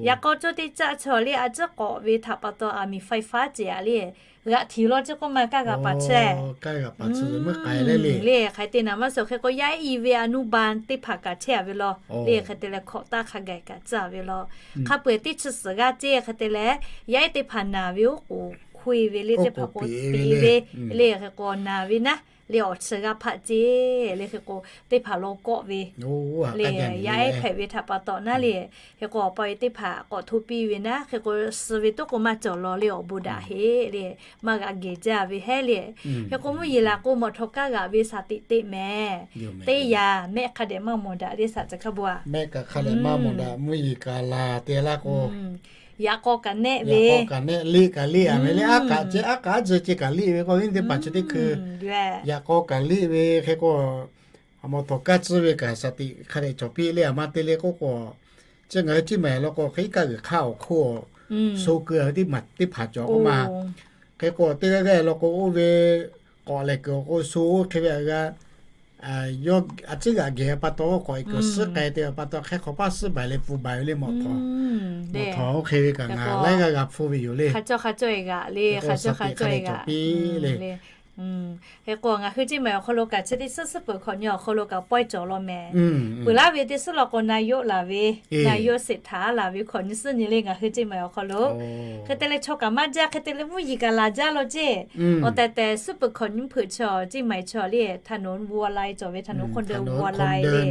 Yaꞈ k'aw coˇ teˇ caˆ chaw le a ciˉ k'awꞈ ve htaꞈ pa taw a miˍ ไฟฟ้า ceˬ a le, g'aꞈ htiˍ law ceˇ k'oˆ ma kaˇ g'a paˍ chehˇ le. Hk'aˬ hk'e te naˍ maˇ suhˍ hk'e k'o yaˇ ehˉ i ve อนุบาล teˇ hpaˍ kaꞈ chehˇ a ve law le. Hk'e te leh hkawꞈ taˇ hk'a gaˬ kaꞈ tcuhˉ ve law. Hk'a peu-eˬ teˇ chi suhˍ g'aˇ ceˇ. Hk'e te leh yaˇ ehˉ teˇ hpaˍ naˍ ve oˉ k'oˍ hkoˇ e ve le, teˇ hpaˍ k'o piˍ ve le. Hk'e k'o naˍ ve naˉ le awˬ chi g'aˇ hpaˆ ceˇ le. Hk'e k'o, teˇ hpaˍ law kawˆ ve le yaˇ ehˉ hpehꞈ ve htaꞈ pa taw naˉ le. Hk'e k'o, awˬ pa e teˇ hpaˍ k'awꞈ hto piˇ ve naˉ. Hk'e k'o, suh ve toˉ k'o maˇ cawˬ law le awˬ bon daꞈ heˆ le. Maˇ g'a geh jaˇ ve heˉ le. Hk'e k'o, mvuhˇ yeˬ laˬ k'o mawˬ htawˇ kaˇ g'aꞈ ve shaˍ tiꞈ teꞈ mehˍ. Teˇ yanˇ mehˆ hk'a dehꞈ maˇ mawˬ daꞈ le shaˍ chi hk'a bon a. Mehˆ kaꞈ hk'a dehꞈ maˇ mawˬ daꞈ, mvuhˇ yeˬ kaꞈ laˬ te laˇ k'o, yaꞈ k'aw kaꞈ nehˆ ve, kaꞈ nehˆ liˇ kaꞈ liˇ a ve le. Aˉ kaꞈ ce, aˉ kaꞈ aˉ tcuh ce kaꞈ liˇ ve k'o, viˉ teˇ hpaˍ chi teˇ hkui yaꞈ k'aw kaꞈ liˇ ve. Hk'e k'o, a mawˬ htawˇ kaˇ tcuhˇ ve kaꞈ shaˍ tiꞈ hk'a dehꞈ cawˬ piˇ le. A ma te le k'oˆ k'o, chi ngaˬ hui Ciˇ maiˍ law k'o, hk'e kaˆ g'uiˬ hk'aˇ awˬ hk'oˆ sho keu teˇ maˬ teˇ hpaˍ cawˬ k'oˆ ma. Hk'e k'o, teˇ g'aˇ g'aˇ law k'o, oˇ ve k'awꞈ lehˬ kuiˬ awˬ k'o sho oˇ hk'e ve a g'a, yawˇ a ciˉ g'aꞈ geh pa taw k'awꞈ e kuiˬ suhˉ k'ai te pa taw, hk'e hk'awꞈ paˇ suhˉ baiˬ leh pfuhˍ baiˬ ve le mawˬ htawˇ. Mawˬ htawˇ oˇ hk'e ve kaꞈ ngaˬ laiˉ g'aˇ g'a hpfuhˇ ve yoˬ le. Hk'e k'o, shaˍ tiꞈ hk'a dehꞈ cawˬ piˇ le. Hk'e k'o, ngaˬ hui Ciˇ maiˍ awˬ hk'aw lo kaꞈ chi teˇ suhˉ suhˉ peuˬ hkawꞈ nyi awˬ hk'aw lo kaꞈ pawehˇ cawˬ law mehˍ. Peuˬ laˇ ve teˇ suhˉ law k'o, na yoˆ laˬ ve, na yoˆ sheˍ htaꞈ laˬ ve hkawꞈ nyi suhˉ nyi le ngaˬ hui Ciˇ maiˍ awˬ hk'aw lo. Hk'e te leh chaw kaꞈ maˇ jaˇ, hk'e te leh mvuhˇ yeˬ kaꞈ laˬ jaˇ law ceˇ. Awˬ tehˬ tehˬ suhˉ peuˬ hkawꞈ nyi hpeuꞈ chaw Ciˇ maiˍ chaw le htaꞈ nawˬ wu a lai cawˬ ve htaꞈ nawˬ hk'aw deu wu a lai le.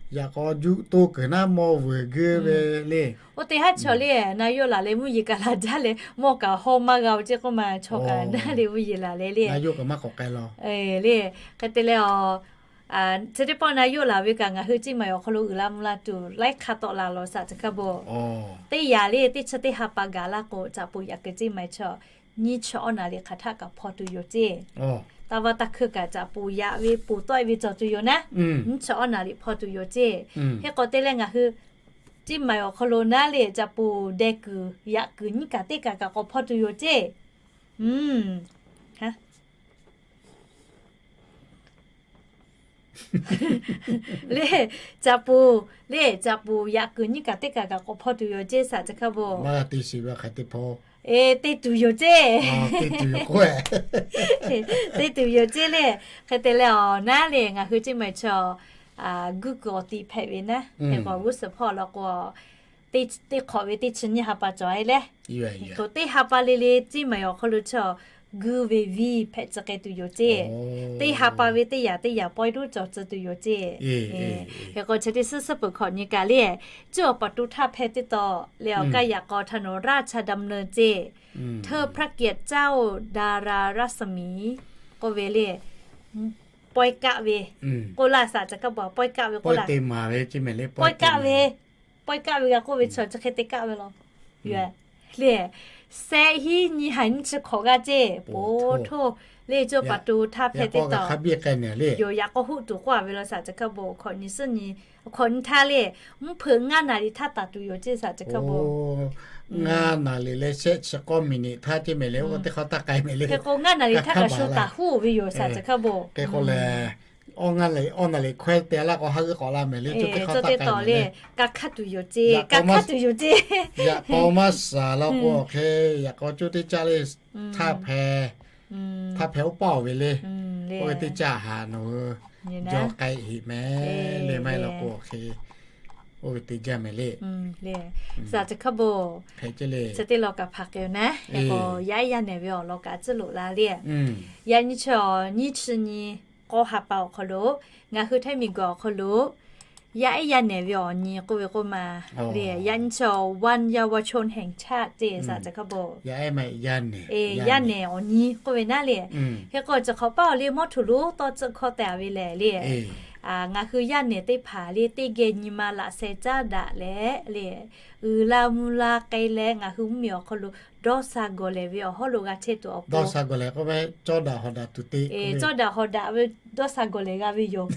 Yaꞈ k'aw juˆ to kuiˬ naˉ mawˇ vuiˬ geu ve le. Oˇ teˇ haˉ chaw le, na yoˆ laˬ leh mvuhˇ yeˬ kaꞈ laˬ jaˇ leh mawˇ kaꞈ hawˇ maˇ g'a-o ceˇ k'oˆ ma, chaw kaꞈ naˉ le mvuhˇ yeˬ laˬ leh le. Le, hk'e te leh a, chi teˇ pawˆ na yoˆ laˬ ve kaꞈ ngaˬ hui Ciˇ maiˍ awˬ hk'aw lo uiˍ la mvuh la tuˬ laiˉ hk'a tawˆ la lawˬ shaˍ chi hk'a bon. Teˇ yanˇ le teˇ chi teˇ ha pa gaˬ laˇ k'o, caꞈ poˍ yaꞈ kuiˬ Ciˇ maiˍ chaw nyiˇ chi awˉ naˍ riˍ hk'aˬ htaˆ kaꞈ hpawˇ tuˬ yoˬ ceˇ. Taˇ va taˇ hkui kaꞈ caꞈ poˍ yaꞈ ve poˬ tawˆ e ve cawˬ tuˬ yoˬ naˉ, nyiˇ chi awˉ naˍ riˍ hpawˇ tuˬ yoˬ ceˇ. Hk'e k'o te leh ngaˬ hui Ciˇ maiˍ awˬ hk'aw lo naˉ le caꞈ poˍ deh kuiˬ yaꞈ kuiˬ nyiˇ kaꞈ teˇ kaꞈ kaꞈ k'awꞈ hpawˇ tuˬ yoˬ ceˇ. Le, caꞈ poˍ, le caꞈ poˍ yaꞈ kuiˬ nyiˇ kaꞈ teˇ kaꞈ kaꞈ k'awꞈ hpawˇ tuˬ yoˬ ceˇ shaˍ chi hk'a bon. Te tuˬ yoˬ ceˇ. Te tuˬ yoˬ ceˇ le. Hk'e te leh awˬ naˉ le ngaˬ hui Ciˇ maiˍ chaw guˇ kuiˬ awˬ ti hpehꞈ ve naˉ, hk'e k'o g'uˇ suhˍ hpawˇ law k'o, teˇ hk'awꞈ ve teˇ chi nyiˇ ha pa cawˬ e le. Teˇ ha pa le le Ciˇ maiˍ awˬ hk'aw lo chaw guˇ ve viˇ hpehꞈ tcuh k'ai tuˬ yoˬ ceˇ. Teˇ ha pa ve teˇ yanˇ teˇ yanˇ pawehˇ tuˬ cawˬ tcuh tuˬ yoˬ ceˇ. Hk'e k'o chi teˇ suhˉ suhˉ peuˬ hkawꞈ nyi kaꞈ le, cuˇ awˬ paˍ tu htaˇ hpehˇ teˇ taw leh awˬ kaˇ yaꞈ k'aw htaˇ nawˬ ราชดำเนิน ceˇ, เทิดพระเกียรติเจ้าดารารัศมี k'oˆ ve le, pawehˇ kaˆ ve k'oˆ laˇ shaˍ chi hk'a bon, pawehˇ kaˆ ve k'oˆ laˇ, pawehˇ kaˆ ve, pawehˇ kaˆ ve g'a k'oˆ ve chaw chi hk'e te kaˆ ve law. Le, shehˆ hinˉ nyiˇ ha nyiˇ chi hk'awꞈ g'aˇ ceˇ, po htoˇ, le cuˇ awˬ paˍ tu htaˇ hpehˇ teˇ taw, yoˬ yaꞈ k'aw hoˆ tuˬ k'oˆ a ve law shaˍ chi hk'a bon, hkawꞈ nyi suhˉ nyi, hkawꞈ nyi htaˇ le, mvuhˇ hpeuꞈ ngaˇ naˍ riˍ htaˇ taˍ tuˬ yoˬ ceˇ shaˍ chi hk'a bon. Ngaˇ naˍ riˍ leh shehˆ chi k'awˇ miˬ niꞈ htaˇ ceˇ mehˍ le, oˇ teˇ hk'awꞈ taˇ k'ai mehˍ le. Hk'e k'o ngaˇ naˍ riˍ htaˇ kaꞈ sho taˍ hoˆ ve yoˬ shaˍ chi hk'a bon. Hk'e k'o lehˬ, awˇ naˍ riˍ, awˇ naˍ riˍ hkawehˇ te laˇ k'o haˉ g'uiˇ k'awꞈ la mehˍ le, cuˇ teˇ hk'awꞈ taˇ k'ai mehˍ le. Ka hkaˇ tuˬ yoˬ ceˇ, ka hkaˇ tuˬ yoˬ ceˇ. Yaꞈ k'aw maˇ shaˍ law k'o hk'e, yaꞈ k'aw cuˇ teˇ caˇ le, htaˇ hpehꞈ, htaˇ hpehꞈ oˇ paˇ oˬ ve le. Oˇ ve teˇ caˇ haꞈ nawˬ hui jaw k'ai heꞈ mehˍ le, maˇ heˆ law k'o hk'e, oˇ ve te jaˇ mehˍ le. Shaˍ chi hk'a bon, chi teˇ law kaꞈ hpaˍ k'ai-o naˉ, yaˇ ehˉ yaˇ nehˬ ve awˬ lawn kaꞈ tcuhˉ loꞈ la le. Yaꞈ nyi chi awˬ nyiˇ chi nyi k'awˇ ha pa awˬ hk'aw lo, ngaˬ hui htaiˇ miˬ guiˬ awˬ hk'aw lo yaˇ ehˉ yaˇ nehˬ ve awˬ nyi k'oˆ ve k'oˆ ma le. Yaꞈ nyi chi วันเยาวชนแห่งชาติ ceˇ shaˍ chi hk'a bon. Yaˇ nehˬ awˬ nyi k'oˆ ve naˉ le. Hk'e k'o chi hk'awꞈ paˇ awˬ le mawˇ htoꞈ lonˉ tawˇ tcuhˆ hkawˇ tehꞈ ve lehˬ le, ngaˬ hui yaˇ nehˬ teˇ hpaˍ le teˇ geh nyi ma laꞈ sheh caˉ daꞈ leh le, uiˍ la mvuh la k'ai leh ngaˬ hui mvuhˇmiˬ awˬ hk'aw lo dawˇ sha gawˬ lehˬ ve awˬ hawˉ lo g'a chehˇ tuˬ awˬ pon, cawˇ daꞈ hawˍ daꞈ ve dawˇ sha gawˬ lehˬ g'a ve yoˬ.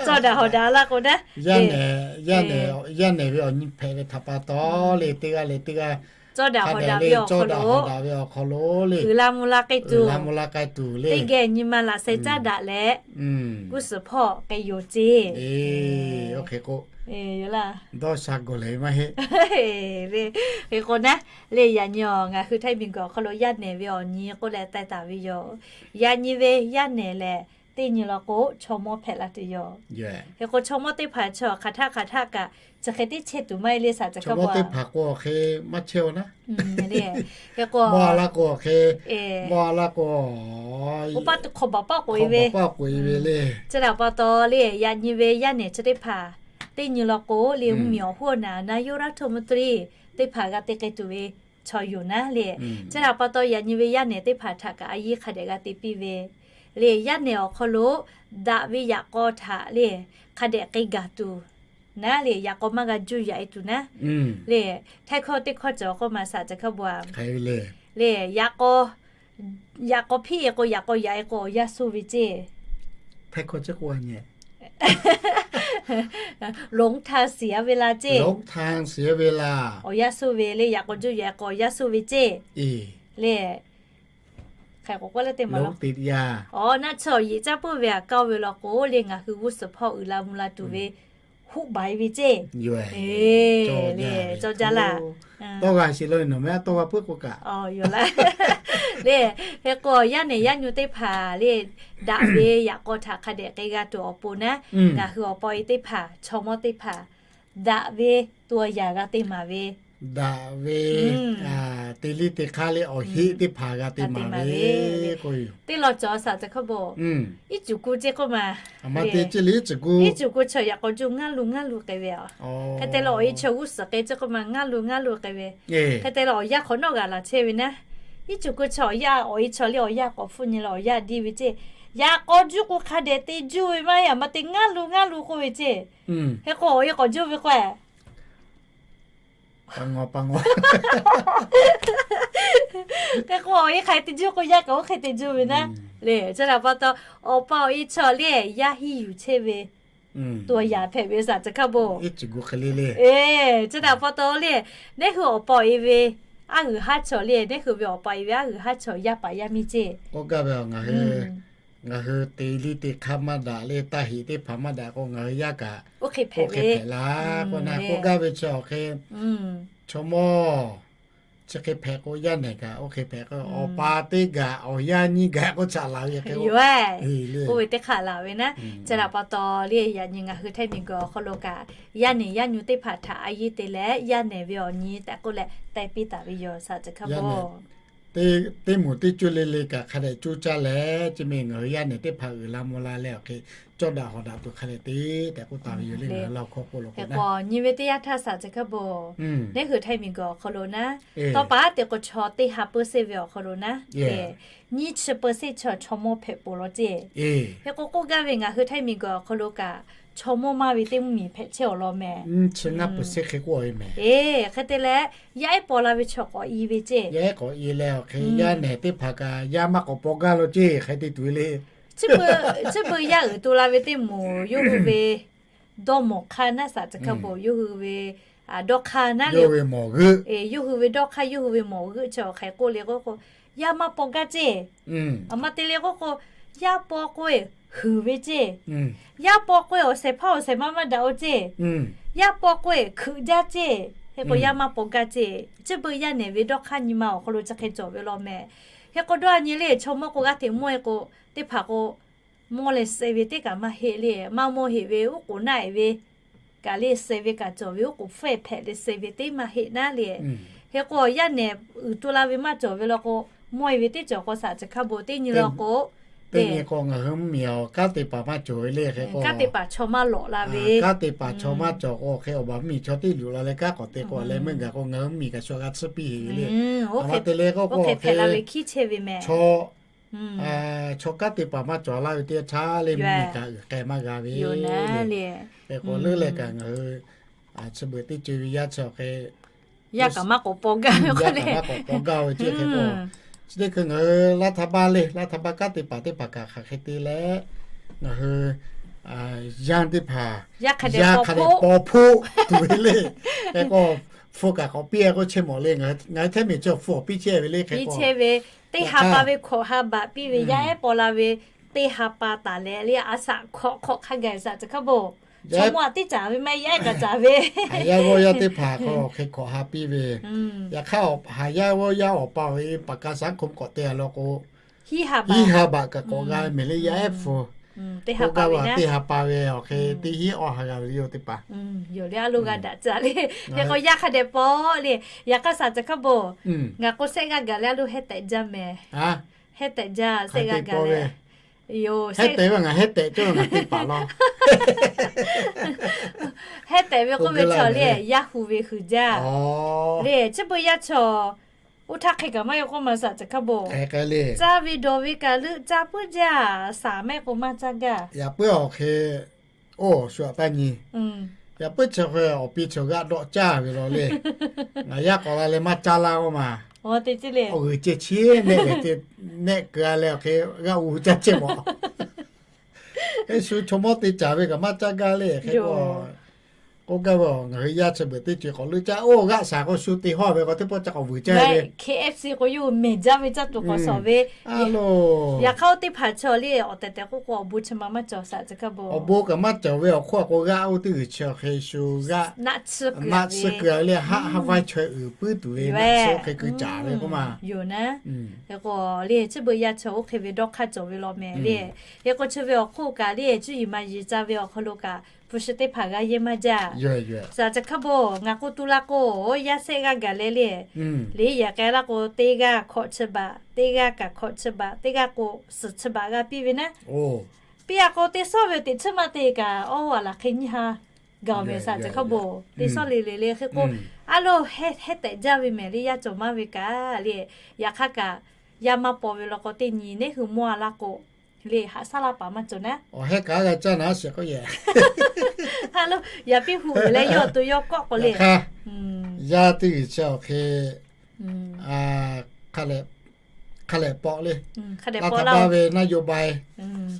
Cawˇ daꞈ hawˍ daꞈ laˇ k'o naˉ, yaˇ nehˬ ve awˬ nyi hpehꞈ ve htaꞈ pa taw le, teˇ g'aˇ leh teˇ g'aˇ cawˇ daꞈ hawˍ daꞈ ve awˬ hk'aw lo le, uiˍ la mvuh la k'ai tuˬ, teˇ geh nyi ma laꞈ sheh caˉ daꞈ leh g'uˇ suhˍ hpawˇ k'ai yoˬ ceˇ. Oˇ hk'e k'o, dawˇ sha gawˬ lehˬ maˇ heˆ. Hk'e k'o naˉ, le yaꞈ nyi awˬ ngaˬ hui htaiˇ miˬ guiˬ awˬ hk'aw lo yaˇ nehˬ ve awˬ nyi k'oˆ leh taiˍ taˍ ve yoˬ. Yaꞈ nyi ve yaˇ nehˬ lehˬ teˇ nyi law k'o, chaw mawˇ hpehꞈ la tuˬ yoˬ. Hk'e k'o, chaw mawˇ teˇ hpaˍ chi hk'aˬ htaˆ hk'aˬ htaˆ kaꞈ chi hk'e teˇ chehˇ tuˬ maˇ heˆ le, saˍ tcuh hk'a pa. Hk'e k'o, mawˇ a la k'o, mawˇ a la k'o, oˇ paˆ teˇ hk'awꞈ baˬ paˆ k'oꞈ e ve, chi htaꞈ pa taw le, yaꞈ nyi ve yaˇ nehˬ chi teˇ hpaˍ teˇ nyi law k'o le, mvuhˇmiˬ awˬ hoˉ awˬ naˍ naˍ yoˇ raˇ htoˇ mvuhˇ tuˇ riˇ teˇ hpaˍ g'a te k'ai tuˬ ve chaw yoˬ naˉ le. Chi htaꞈ pa taw yaꞈ nyi ve yaˇ nehˬ teˇ hpaˍ htaꞈ kaꞈ a yiˇ hk'a dehꞈ g'a te piˇ ve le. Yaˇ nehˬ awˬ hk'aw lo daꞈ ve yaꞈ k'aw htaꞈ le hk'a dehꞈ k'ai gaˬ tuˬ naˉ le, yaꞈ k'aw maˇ g'a juˇ yaꞈ e tuˬ naˉ le. Htaiˇ hkawˇ teˇ hkawˇ cawˬ k'oˆ ma saˍ tcuh hk'a pa, le, yaꞈ k'aw, yaꞈ k'aw hpiˇ e k'o, yaꞈ k'aw yaꞈ e k'o awˬ yanˇ suh ve ceˇ. 龙潭 siˍ a ve la ceˇ. Awˬ yanˇ suh ve le, yaꞈ k'aw juˇ yaꞈ e k'o awˬ yanˇ suh ve ceˇ. Le, hk'e k'o k'oˆ le teˇ ma lo, awˬ naˆ chaw yeꞈ caˇ puiˉ ve aꞈ kaoˇ ve law k'o le, ngaˬ hui g'uˇ suhˍ hpawˇ uiˍ la mvuh la tuˬ ve huˆ baˬ e ve ceˇ. Cawˇ jaˇ laˇ. Tawˇ g'a shiˍ lo nawˬ meh tawˇ g'a puiˉ k'o kaꞈ, le, hk'e k'o yaˇ nehˬ yaˇ nyi teˇ hpaˍ le, daꞈ ve yaꞈ k'aw htaꞈ hk'a dehꞈ k'ai g'a tuˬ awˬ pon naˉ, ngaˬ hui awˬ pa awˬ e teˇ hpaˍ, chaw mawˇ teˇ hpaˍ daꞈ ve to yaꞈ g'a te maˍ ve, daꞈ ve te liˇ te hk'aˇ le awˬ heˆ teˇ hpaˍ g'a te maˍ ve k'o yoˬ. Teˇ law cawˬ saˍ tcuh hk'a pa, iˉ cuˬ ku ceˇ k'oˆ ma. Iˉ cuˬ ku chaw yaꞈ k'aw juˇ ngaˇ lu ngaˇ lu k'ai ve a. Hk'e te leh awˬ e chaw g'uˇ suhˍ k'ai ceˇ k'oˆ ma, ngaˇ lu ngaˇ lu k'ai ve. Hk'e te leh awˬ yanˇ hk'awꞈ nawˉ g'a laˬ chehˇ ve naˉ. Iˉ cuˬ ku chaw awˬ yanˇ, awˬ e chaw le awˬ yanˇ k'awꞈ hpfuhˆ nyi leh awˬ yanˇ diˇ ve ceˇ. Yaꞈ k'aw juˇ k'o hk'a dehꞈ te juˇ ve maˇ heˆ, a ma te ngaˇ lu ngaˇ lu k'oˆ ve ceˇ. Hk'e k'o awˬ e k'awꞈ juˇ ve k'o, hk'e k'o awˬ e hk'aˬ hk'e te juˇ k'o yaˇ kaꞈ oˇ hk'e te juˇ ve naˉ. Le, chi htaꞈ pa taw awˬ pa awˬ e chaw le yaˇ hiˇ yuˬ chehˇ ve to yaꞈ hpehꞈ ve saˍ tcuh hk'a pa. Chi htaꞈ pa taw le, neˉ hui awˬ pa awˬ e ve aˉ g'uiˬ haˉ chaw le, neˉ hui ve awˬ pa awˬ e ve aˉ g'uiˬ haˉ chaw yaˇ paˍ yaˇ miˇ ceˇ. K'oˆ gaˇ ve a, ngaˬ hui te liˇ te hk'aˇ maˇ daꞈ le, taˇ heꞈ teˇ hpaˍ maˇ daꞈ k'o ngaˬ hui yaˇ kaꞈ oˇ hk'e hpehꞈ ve laˇ k'oˆ na. K'oˆ gaˇ ve chi awˬ hk'e, chaw mawˇ chi hk'e hpehꞈ k'o yaˇ nehˬ kaꞈ oˇ hk'e hpehꞈ k'o, awˬ pa teˇ gaˬ awˬ yanˇ nyiˇ gaˬ k'oˆ chaꞈ laˬ ve hk'e, oˇ ve teˇ hk'aꞈ laˬ ve naˉ. Chi htaꞈ pa taw le, yaꞈ nyi ngaˬ hui Htaiˇ miˬguiˬ awˬ hk'aw lo kaꞈ yaˇ nehˬ yaˇ nyi teˇ hpaˍ htaꞈ a yiˇ te leh yaˇ nehˬ ve awˬ nyi tehꞈ k'oˆ leh te piˇ taˍ ve yoˬ saˍ tcuh hk'a pa. Teˇ moˍ teˇ cuˇ le le kaꞈ hk'a dehꞈ cuˇ caˇ leh, chi meh ngaˬ hui yaˇ nehˬ teˇ hpaˍ uiˍ la mvuh la leh awˬ hk'e cawˇ daꞈ hawˍ daꞈ tuˬ hk'a dehꞈ te tehꞈ k'oˆ taˍ ve yoˬ le. Ngaˬ hui Laˇ huˍ hkawˇ k'oˆ lo k'o, nyi ve teˇ yanˇ htaˇ saˍ tcuh hk'a pa, neˉ hui Htaiˇ miˬguiˬ awˬ hk'aw lo naˉ, tawˇ pa te k'o chaw teˇ ha เปอร์เซ็นต์ ve awˬ hk'aw lo naˉ, nyiˇ chi เปอร์เซ็นต์ chaw chaw mawˇ hpehꞈ peuˬ law ceˇ. Hk'e k'o k'oˆ gaˇ ve ngaˬ hui Htaiˇ miˬguiˬ awˬ hk'aw lo kaꞈ chaw mawˇ maˇ ve teˇ mvuhˇmiˬ hpehꞈ chehˇ awˬ lawn meh. Hk'e te leh yaˇ ehˉ paw la ve chaw k'awꞈ i ve ceˇ. Yaˇ ehˉ k'awꞈ i leh awˬ hk'e yaˇ nehˬ teˇ hpaˍ kaꞈ yaˇ maˇ k'awꞈ paw gaˇ lo ceˇ hk'e te tuˬ ve le. Chi beuꞈ yaˇ uiˍ to la ve teˇ moˍ yawˇ hui ve dawˇ mawˬ hk'aˇ naˉ saˍ tcuh hk'a pa, yawˇ hui ve dawˇ hk'aˇ naˉ le, yawˇ hui ve dawˇ hk'aˇ yawˇ hui ve mawˬ g'euˆ chi awˬ hk'e k'oˆ le k'oˆ k'o, yaˇ maˇ paw gaˇ ceˇ. A ma te le k'oˆ k'o, yaˇ paw k'oˆ-e huiˍ ve ceˇ. Yaˇ paw k'oˆ-e awˬ shehˍ hpaˇ awˬ shehˍ ma maˇ daꞈ-o ceˇ. Yaˇ paw k'oˆ-e hkeuꞈ jaˇ ceˇ. Hk'e k'o yaˇ maˇ paw gaˇ ceˇ. Chi beuꞈ yaˇ nehˬ ve dawˇ hk'aˇ nyi ma awˬ hk'aw lo chi hk'e cawˬ ve law meh. Hk'e k'o dawˇ a nyi le, chaw mawˇ k'o g'aˇ hteꞈ mawˇ-e k'o, teˇ hpaˍ k'o mawˇ leh suh ve teˇ kaꞈ maˇ heˆ le. Maˇ mawˇ heˆ ve uˉ k'oˍ naˆ-e ve kaꞈ le, suh ve kaꞈ cawˬ ve uˉ k'oˍ hpfuhˇ-e hpehꞈ leh suh ve teˇ maˇ heˆ naˉ le. Hk'e k'o yaˇ nehˬ uiˍ to la ve maˇ cawˬ ve law k'o, mawˇ-e ve teˇ cawˬ k'o saˍ tcuh hk'a pa teˇ nyi law k'o, teˇ nyi k'o ngaˬ hui mvuhˇmiˬ awˬ kanˉ te paˍ maˇ cawˬ ve le. Hk'e k'o kanˉ te paˍ chaw maˇ lawꞈ la ve, kanˉ te paˍ chaw maˇ cawˬ k'o hk'e awˬ baˬ mvuhˇmiˬ chaw teˇ luˬ la leh kanˉ k'awꞈ te k'o leh meuˇ gaˬ k'o ngaˬ hui mvuhˇmiˬ kaꞈ shaw g'a tsuhˇ piˇ heˆ ve le. A ma te le k'oˆ k'o hk'e chaw kanˉ te paˍ maˇ cawˬ laˇ ve teˇ yanˇ htaˇ le mvuhˇmiˬ kaꞈ uiˍ k'ai maˇ g'a ve le. Hk'e k'o leuˉ leh kaꞈ ngaˬ hui chi beuꞈ teˇ co ve yaˇ chi awˬ hk'e yaˇ kaꞈ maˇ k'awꞈ paw gaˇ ve k'o le, maˇ k'awꞈ paw gaˇ ve ceˇ. Hk'e k'o chi teˇ hkui ngaˬ hui Laˇ htaˇ baˆ le, Laˇ htaˇ baˆ kanˉ te paˍ teˇ hpaˍ kaꞈ hk'aˬ hk'e te leh, ngaˬ hui yaˇ teˇ hpaˍ yaˇ hk'a dehꞈ paw hpoˆ tuˬ ve le. Hk'e k'o hpu kaꞈ k'awꞈ piˇ-e k'o chehˇ mawˬ le. Ngaˬ hui Htaiˇ miˬ chi hpu awˬ piˇ chehˇ ve le. Hk'e k'o chehˇ ve teˇ ha pa ve hkawꞈ ha baꞈ piˇ ve yaˇ ehˉ paw la ve teˇ ha pa taˍ leh le, a shaꞈ hkawꞈ hk'awꞈ hk'a gaˬ saˍ tcuh hk'a pa, chaw mawˇ a tiˉ caˍ ve maˇ heˆ, yaˇ ehˉ kaꞈ caˍ ve. Haˍ yaˇ g'awˇ yaˇ teˇ hpaˍ k'o hk'e hkawꞈ ha piˇ ve. Yaꞈ hk'aˇ haˍ yaˇ g'awˇ yaˇ awˬ pa awˬ e paˍ ka shaˉ hk'oˆ k'awꞈ te a law k'o, hiˉ ha baꞈ kaꞈ k'awꞈ g'a mehˍ le yaˇ ehˉ hpu. Teˇ ha pa ve, teˇ ha pa ve awˬ hk'e teˇ hinˉ awˇ ha g'a ve le yoˬ teˇ hpaˍ. Yoˬ le, a lo g'a daꞈ tcuh le. Hk'e k'o yaˇ hk'a dehꞈ pawˆ le. Yaꞈ hk'aˇ saˍ tcuh hkaˇ bon, ngaˬ k'o sehˆ g'aˇ gaˬ leh a lo heh tehꞈ jaˇ mehˍ. Heh tehꞈ jaˇ, sehˆ g'aˇ gaˬ leh. Yoˬ, heh tehꞈ ve ngaˬ heh tehꞈ cawˇ ve ngaˬ teˇ hpaˍ law. Heh tehꞈ ve k'oˆ ve chaw le, yaˇ hu ve hui jaˇ le. Chi beuꞈ yaˇ chaw oˇ htaˇ hk'e kaꞈ maˇ yaw k'oˆ ma saˍ tcuh hkaˇ bon. Caˇ ve dawˬ ve kaꞈ leuˆ caˇ puiˉ jaˇ, saˍ mehˆ k'o maˇ caˇ gaˇ. Yaꞈ puiˉ awˬ hk'e, oˇ shu aꞈ taˇ nyi. Yaꞈ puiˉ chi hk'e awˬ pi chaw g'aˇ dawˆ caˇ ve law le. Ngaˬ yaˇ k'awꞈ la leh maˇ caˇ laˇ k'oˆ ma. Awˬ g'uiˬ ceh chi nehˆ ve, nehˆ keu-a leh awˬ hk'e g'aˇ u caˇ chehˇ mawˬ. Eˇ shu chaw mawˇ te caˍ ve kaꞈ maˇ caˇ gaˇ le hk'e k'o. K'oˆ gaˇ ve, ngaˬ hui yaˇ chi beuꞈ teˇ ceuˬ k'awꞈ leuˆ caˇ, oˇ g'aˆ shaˍ k'o shu te hawˇ ve k'o teˇ pawˆ ca k'awꞈ vuiˬ caˇ ve. K F C k'o yawˇ hui mehˬ jaˇ ve caˇ tuˬ k'awꞈ shawˍ ve. Yaꞈ hk'aˇ oˇ teˇ hpaˍ chaw le awˬ tehˬ tehˬ k'oˆ k'o awˬ bon chi ma maˇ cawˬ saˍ tcuh hkaˇ bon. Awˬ bon kaꞈ maˇ cawˬ ve awˬ hk'oˆ a k'o g'aˇ oˇ teˇ g'uiˬ chi awˬ hk'e shu g'aˆ naˆ tsuhˇ keu ve le, haˆ haˉ vaiˇ chaweh uiˍ puiˉ tuˬ ve naˆ tsuhˇ hk'e keu caˍ ve k'oˆ ma. Yoˬ naˉ. Hk'e k'o le chi beuꞈ yaˇ chaw oˇ hk'e ve dawˇ hk'aˇ cawˬ ve law mehˍ le. Hk'e k'o chi ve awˬ hk'oˆ kaꞈ le cuˇ yiˍ maˍ yiˍ ca ve awˬ hk'aw lo kaꞈ hpu shi teˇ hpaˍ g'a yehˇ maˇ jaˇ. Saˍ tcuh hkaˇ bon, ngaˬ k'o tu la k'o, yaˇ sehˆ g'aˇ gaˬ leh le, le yehˬ k'ai laˇ k'o teˇ g'aˇ hkawꞈ chi baꞈ, teˇ g'aˇ kaꞈ hkawꞈ chi baꞈ, teˇ g'aˇ k'o suhˍ chi baꞈ g'a piˇ ve naˉ. Piˇ a k'o teˇ sawˉ ve teꞈ chiˉ maˇ te kaꞈ awˬ a laˬ hk'e nyiˇ ha gaˬ mehˍ saˍ tcuh hkaˇ bon. Teˇ sawˉ le le le hk'e k'o, a lo heh tehꞈ jaˇ ve mehˍ le yaˇ cawˬ maˇ ve kaꞈ le. Yaꞈ hk'aˇ kaꞈ yaˇ maˇ paw ve law k'o teˇ nyi neˇ hui mawˇ a laˇ k'o le haꞈ shaˉ laˇ paˍ maˇ cawˬ naˉ. Awˬ heh kaꞈ g'a caˇ naˉ shiˍ k'oˆ yehˬ. A lo yaꞈ piˇ hu uiˍ leh yawˇ to yawˇ kawˆ k'o le. Yaˇ teˇ g'uiˬ chi awˬ hk'e hk'a lehꞈ pawˆ le. Laˇ htaꞈ baˇ ve naˇ yoˬ bai.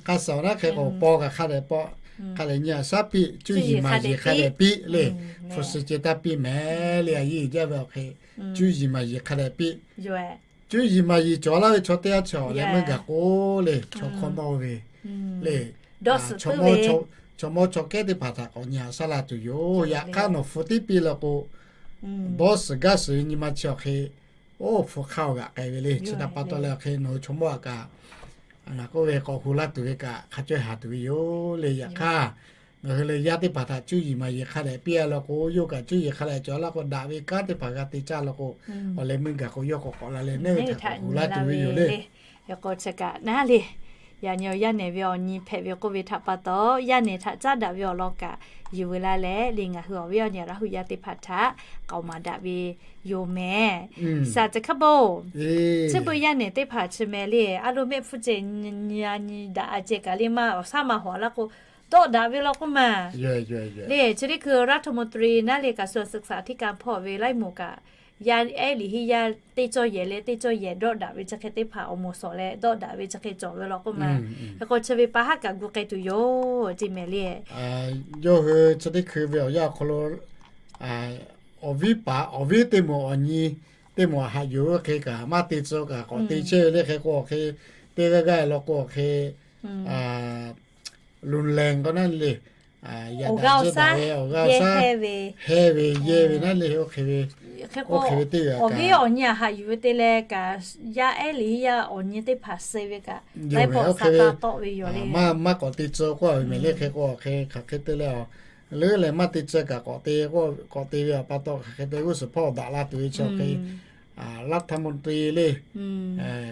Hk'a shuˍ naˉ hk'e k'o paw kaꞈ hk'a lehꞈ pawˆ. Hk'a lehꞈ nyi aꞈ shaˉ piˇ, cuˇ yiˍ maˍ yiˍ hk'a lehꞈ piˇ le. Hpu shi ceh taˇ piˇ mehˍ le, a yiˇ jaˇ ve awˬ hk'e cuˇ yiˍ maˍ yiˍ hk'a lehꞈ piˇ. Cuˇ yiˍ maˍ yiˍ cawˬ laˇ ve chaw teˇ g'aˇ chaw leh meuˇ gaˬ k'o le, chaw hkawˇ nawˇ ve le, chaw mawˇ chaw kehˉ teˇ hpaˍ htaꞈ k'awꞈ nyi aꞈ shaˉ la tuˬ yoˬ. Yaꞈ hk'aˇ nawˬ hpu tiˉ piˇ la k'o, dawˇ suhˍ gaˇ suhˍ ve nyi ma chi awˬ hk'e, oˇ hpu hk'aˇ awˬ g'aꞈ k'ai ve le. Chi htaꞈ pa taw leh awˬ hk'e nawˬ hui chaw mawˇ aꞈ kaꞈ ngaˬ k'oˆ ve k'awꞈ hu laˇ tuˬ ve kaꞈ hk'a cawˇ haˍ tuˬ ve yoˬ le. Yaꞈ hk'aˇ ngaˬ hui leh yaˇ teˇ hpaˍ htaꞈ cuˇ yiˍ maˍ yiˍ hk'a lehꞈ piˇ a law k'o, yawˇ kaꞈ cuˇ yiˍ hk'a lehꞈ cawˬ laˇ k'o daꞈ ve kanˉ teˇ hpaˍ g'a te caˇ law k'o, awˬ leh meuˇ gaˬ k'o yawˇ k'awꞈ k'awꞈ la leh neˇ htaꞈ k'awꞈ hu laˇ tuˬ ve yoˬ le. Hk'e k'o chi kaꞈ naˉ le, yaꞈ nyi yaˇ nehˬ ve awˬ nyi hpehꞈ ve k'oˆ ve htaꞈ pa taw, yaˇ nehˬ htaꞈ caˉ daꞈ ve awˬ lawn kaꞈ yuˬ veu laˇ leh le, ngaˬ hui awˬ viˉ awˬ nyi Laˇ huˍ yaˇ teˇ hpaˍ htaꞈ k'aoˍ maˍ daꞈ ve yoˬ mehˍ. Saˍ tcuh hkaˇ bon, chi beuꞈ yaˇ nehˬ teˇ hpaˍ chi mehˍ le, a lo mehˆ hpfuhˇ ceh nyi a nyi daꞈ a ceh kaꞈ le maˇ awˬ shaˉ maˇ hawˍ laˇ k'o, dawˆ daꞈ ve law k'oˆ ma. Le chi teˇ hkui รัฐมนตรี naˉ le กระทรวงศึกษาธิการ hpawˇ ve laiˉ moˍ kaꞈ yaˇ ehˉ liꞈ hiˉ yaˇ teˇ cawˇ yehˬ leh teˇ cawˇ yehˬ dawˆ daꞈ ve chi hk'e teˇ hpaˍ awˬ moˍ shawˍ leh dawˆ daꞈ ve chi hk'e cawˬ ve law k'oˆ ma. Hk'e k'o chi ve pa haˉ kaꞈ gu k'ai tuˬ yoˬ ceˇ mehˍ le. Yawˇ hui chi teˇ hkui ve awˬ yanˇ awˬ hk'aw lo awˬ viˉ paˍ awˬ viˉ teˇ moˍ awˬ nyi teˇ moˍ haꞈ yuˬ ve hk'e kaꞈ maˇ te tcuh kaꞈ k'awꞈ te chehˇ ve le. Hk'e k'o awˬ hk'e teˇ g'aˇ g'aˇ law k'o awˬ hk'e รุนแรง k'o naˉ le, yaꞈ daꞈ ve awˬ g'aˇ awˬ shaˉ heh ve yehˇ ve naˉ le, oˇ hk'e ve teˇ g'aˇ awˬ viˉ awˬ nyi aꞈ haꞈ yuˬ ve te leh kaꞈ yaˇ ehˉ liꞈ hiˉ yaˇ awˬ nyi teˇ hpaˍ suh ve kaꞈ laiˉ pawˆ sa taˇ tawˆ ve yoˬ le. Maˇ k'awꞈ te tcuh k'oˆ a ve mehˍ le. Hk'e k'o awˬ hk'e hk'aˬ hk'e te leh a leuˉ leh maˇ te tcuh kaꞈ k'awꞈ te k'o k'awꞈ te ve awˬ pa taw hk'aˬ hk'e te g'uˇ suhˍ hpawˇ daꞈ la tuˬ ve chi awˬ hk'e รัฐมนตรี le,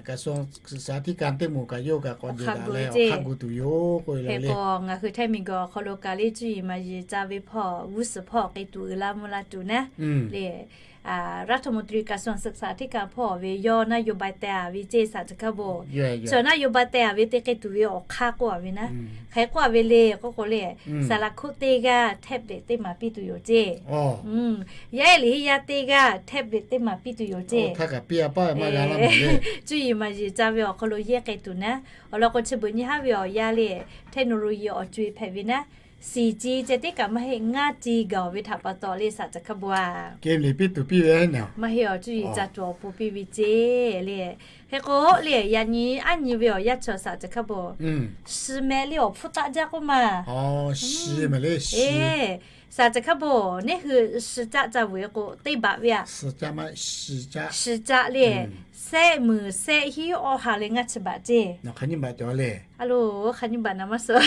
กระทรวงศึกษาธิการ teˇ moˍ kaꞈ yawˇ kaꞈ k'awꞈ jeˬ daꞈ leh awˬ hk'aˇ gu tuˬ yoˬ k'oˆ ve le. Hk'e k'o ngaˬ hui Htaiˇ miˬguiˬ awˬ hk'aw lo kaꞈ le cuˇ yiˍ maˍ yiˍ ca ve hpawˇ g'uˇ suhˍ hpawˇ k'e tuˬ uiˍ la mvuh la tuˬ naˉ le. รัฐมนตรี กระทรวงศึกษาธิการ hpawˇ ve yawˇ นโยบาย teh a ve ceˇ saˍ tcuh hkaˇ bon. Chi นโยบาย teh a ve te k'e tuˬ ve awˬ hk'aˇ k'oˆ a ve naˉ. Hk'e k'oˆ a ve le k'oˆ k'o le, saˍ laꞈ hkuˆ teˇ g'aˇ tablet teˇ maˍ piˇ tuˬ yoˬ ceˇ. Yaˇ ehˉ liꞈ hiˉ yaˇ teˇ g'aˇ tablet teˇ maˍ piˇ tuˬ yoˬ ceˇ. Cuˇ yiˍ maˍ yiˍ ca ve awˬ hk'aw lo yehˇ k'ai tuˬ naˉ. Awˬ lawn k'o chi beuꞈ nyi haˉ ve awˬ yanˇ le, technology awˬ co-e hpehꞈ ve naˉ, shiˍ ci ceh teˇ kaꞈ maˇ heˆ, ngaˇ ci gaˬ ve htaꞈ pa taw le saˍ tcuh hkaˇ bon a, maˇ heˆ awˬ cuˇ yiˍ ca tuˬ awˬ pon piˇ ve ceˇ le. Hk'e k'o le yaꞈ nyi aˉ nyi ve awˬ yanˇ chi saˍ tcuh hkaˇ bon, shi meh le awˬ hpfuhˇ taˆ jaˇ k'oˆ ma. Saˍ tcuh hkaˇ bon neˇ hui shi caˆ ca vuiˬ k'o teˇ baꞈ ve a, shi caˆ le. Sehˆ muiˬ sehˆ hiˉ awˇ ha leh ngaˇ chi baꞈ ceˇ. Aˬ lo hk'aˬ nyi baꞈ naˍ maˇ suh.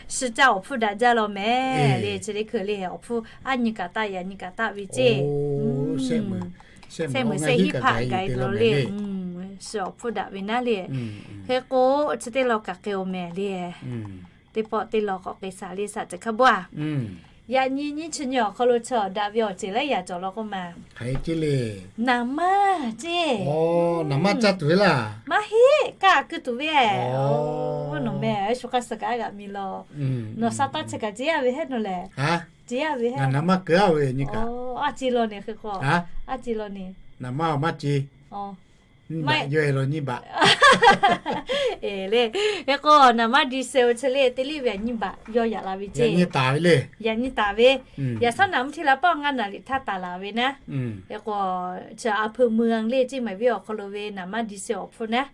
Shi caˇ awˬ hpfuhˇ daꞈ jaˇ law mehˍ le. Chi teˇ hkui le awˬ hpfuhˇ aˉ nyi kaꞈ taˆ, yaꞈ nyi kaꞈ taˆ ve ceˇ. Sehˆ muiˬ sehˆ hiˉ hpaꞈ gaˬ e la le. Shi awˬ hpfuhˇ daꞈ ve naˉ le. Hk'e k'o, chi teˇ lawn kaꞈ k'ai-oˬ mehˍ le. Teˇ pawˆ teˇ lawn k'awꞈ k'ai shaˍ le saˍ teˇ hk'a bawˇ a. Yaꞈ nyi nyiˇ chi nyi awˬ hk'aw lo chi awˬ daꞈ ve awˬ ceuˬ laiˉ yaꞈ cawˬ law k'oˆ ma. Naˍ maˇ ceˇ. Naˍ maˇ caˇ tuˬ ve laˇ. Maˇ heˆ, kaˇ kuiˬ tuˬ ve. Nawˬ meh shu k'aˇ suh kaꞈ g'aꞈ mi law. Nawˬ sa taˇ chi kaꞈ ceˇ a ve heˆ nawˬ lehˬ. Ceˇ a ve heˆ. Naˍ maˇ keu a ve nyi kaꞈ. Aˉ ceˇ law ne hk'e k'o. Aˉ ceˇ law ne. Naˍ maˇ maˇ ceˇ. Maˇ yawˇ e law nyiˇ baꞈ. Eˬ le. Hk'e k'o naˍ maˇ di se-o chi le teˇ liˇ ve a nyiˇ baꞈ yawˇ yaꞈ la ve ceˇ. Yaꞈ nyi taˍ ve. Yaꞈ shaˉ naˍ mvuhˇ hteˇ la paˇ ngaˇ naˍ liꞈ htaˇ taˍ laˬ ve naˉ. Hk'e k'o, chi a hpui mui a le ceˇ maˬ viˉ awˬ hk'aw lo ve naˍ maˇ di se awˬ hpfuhˇ naˉ,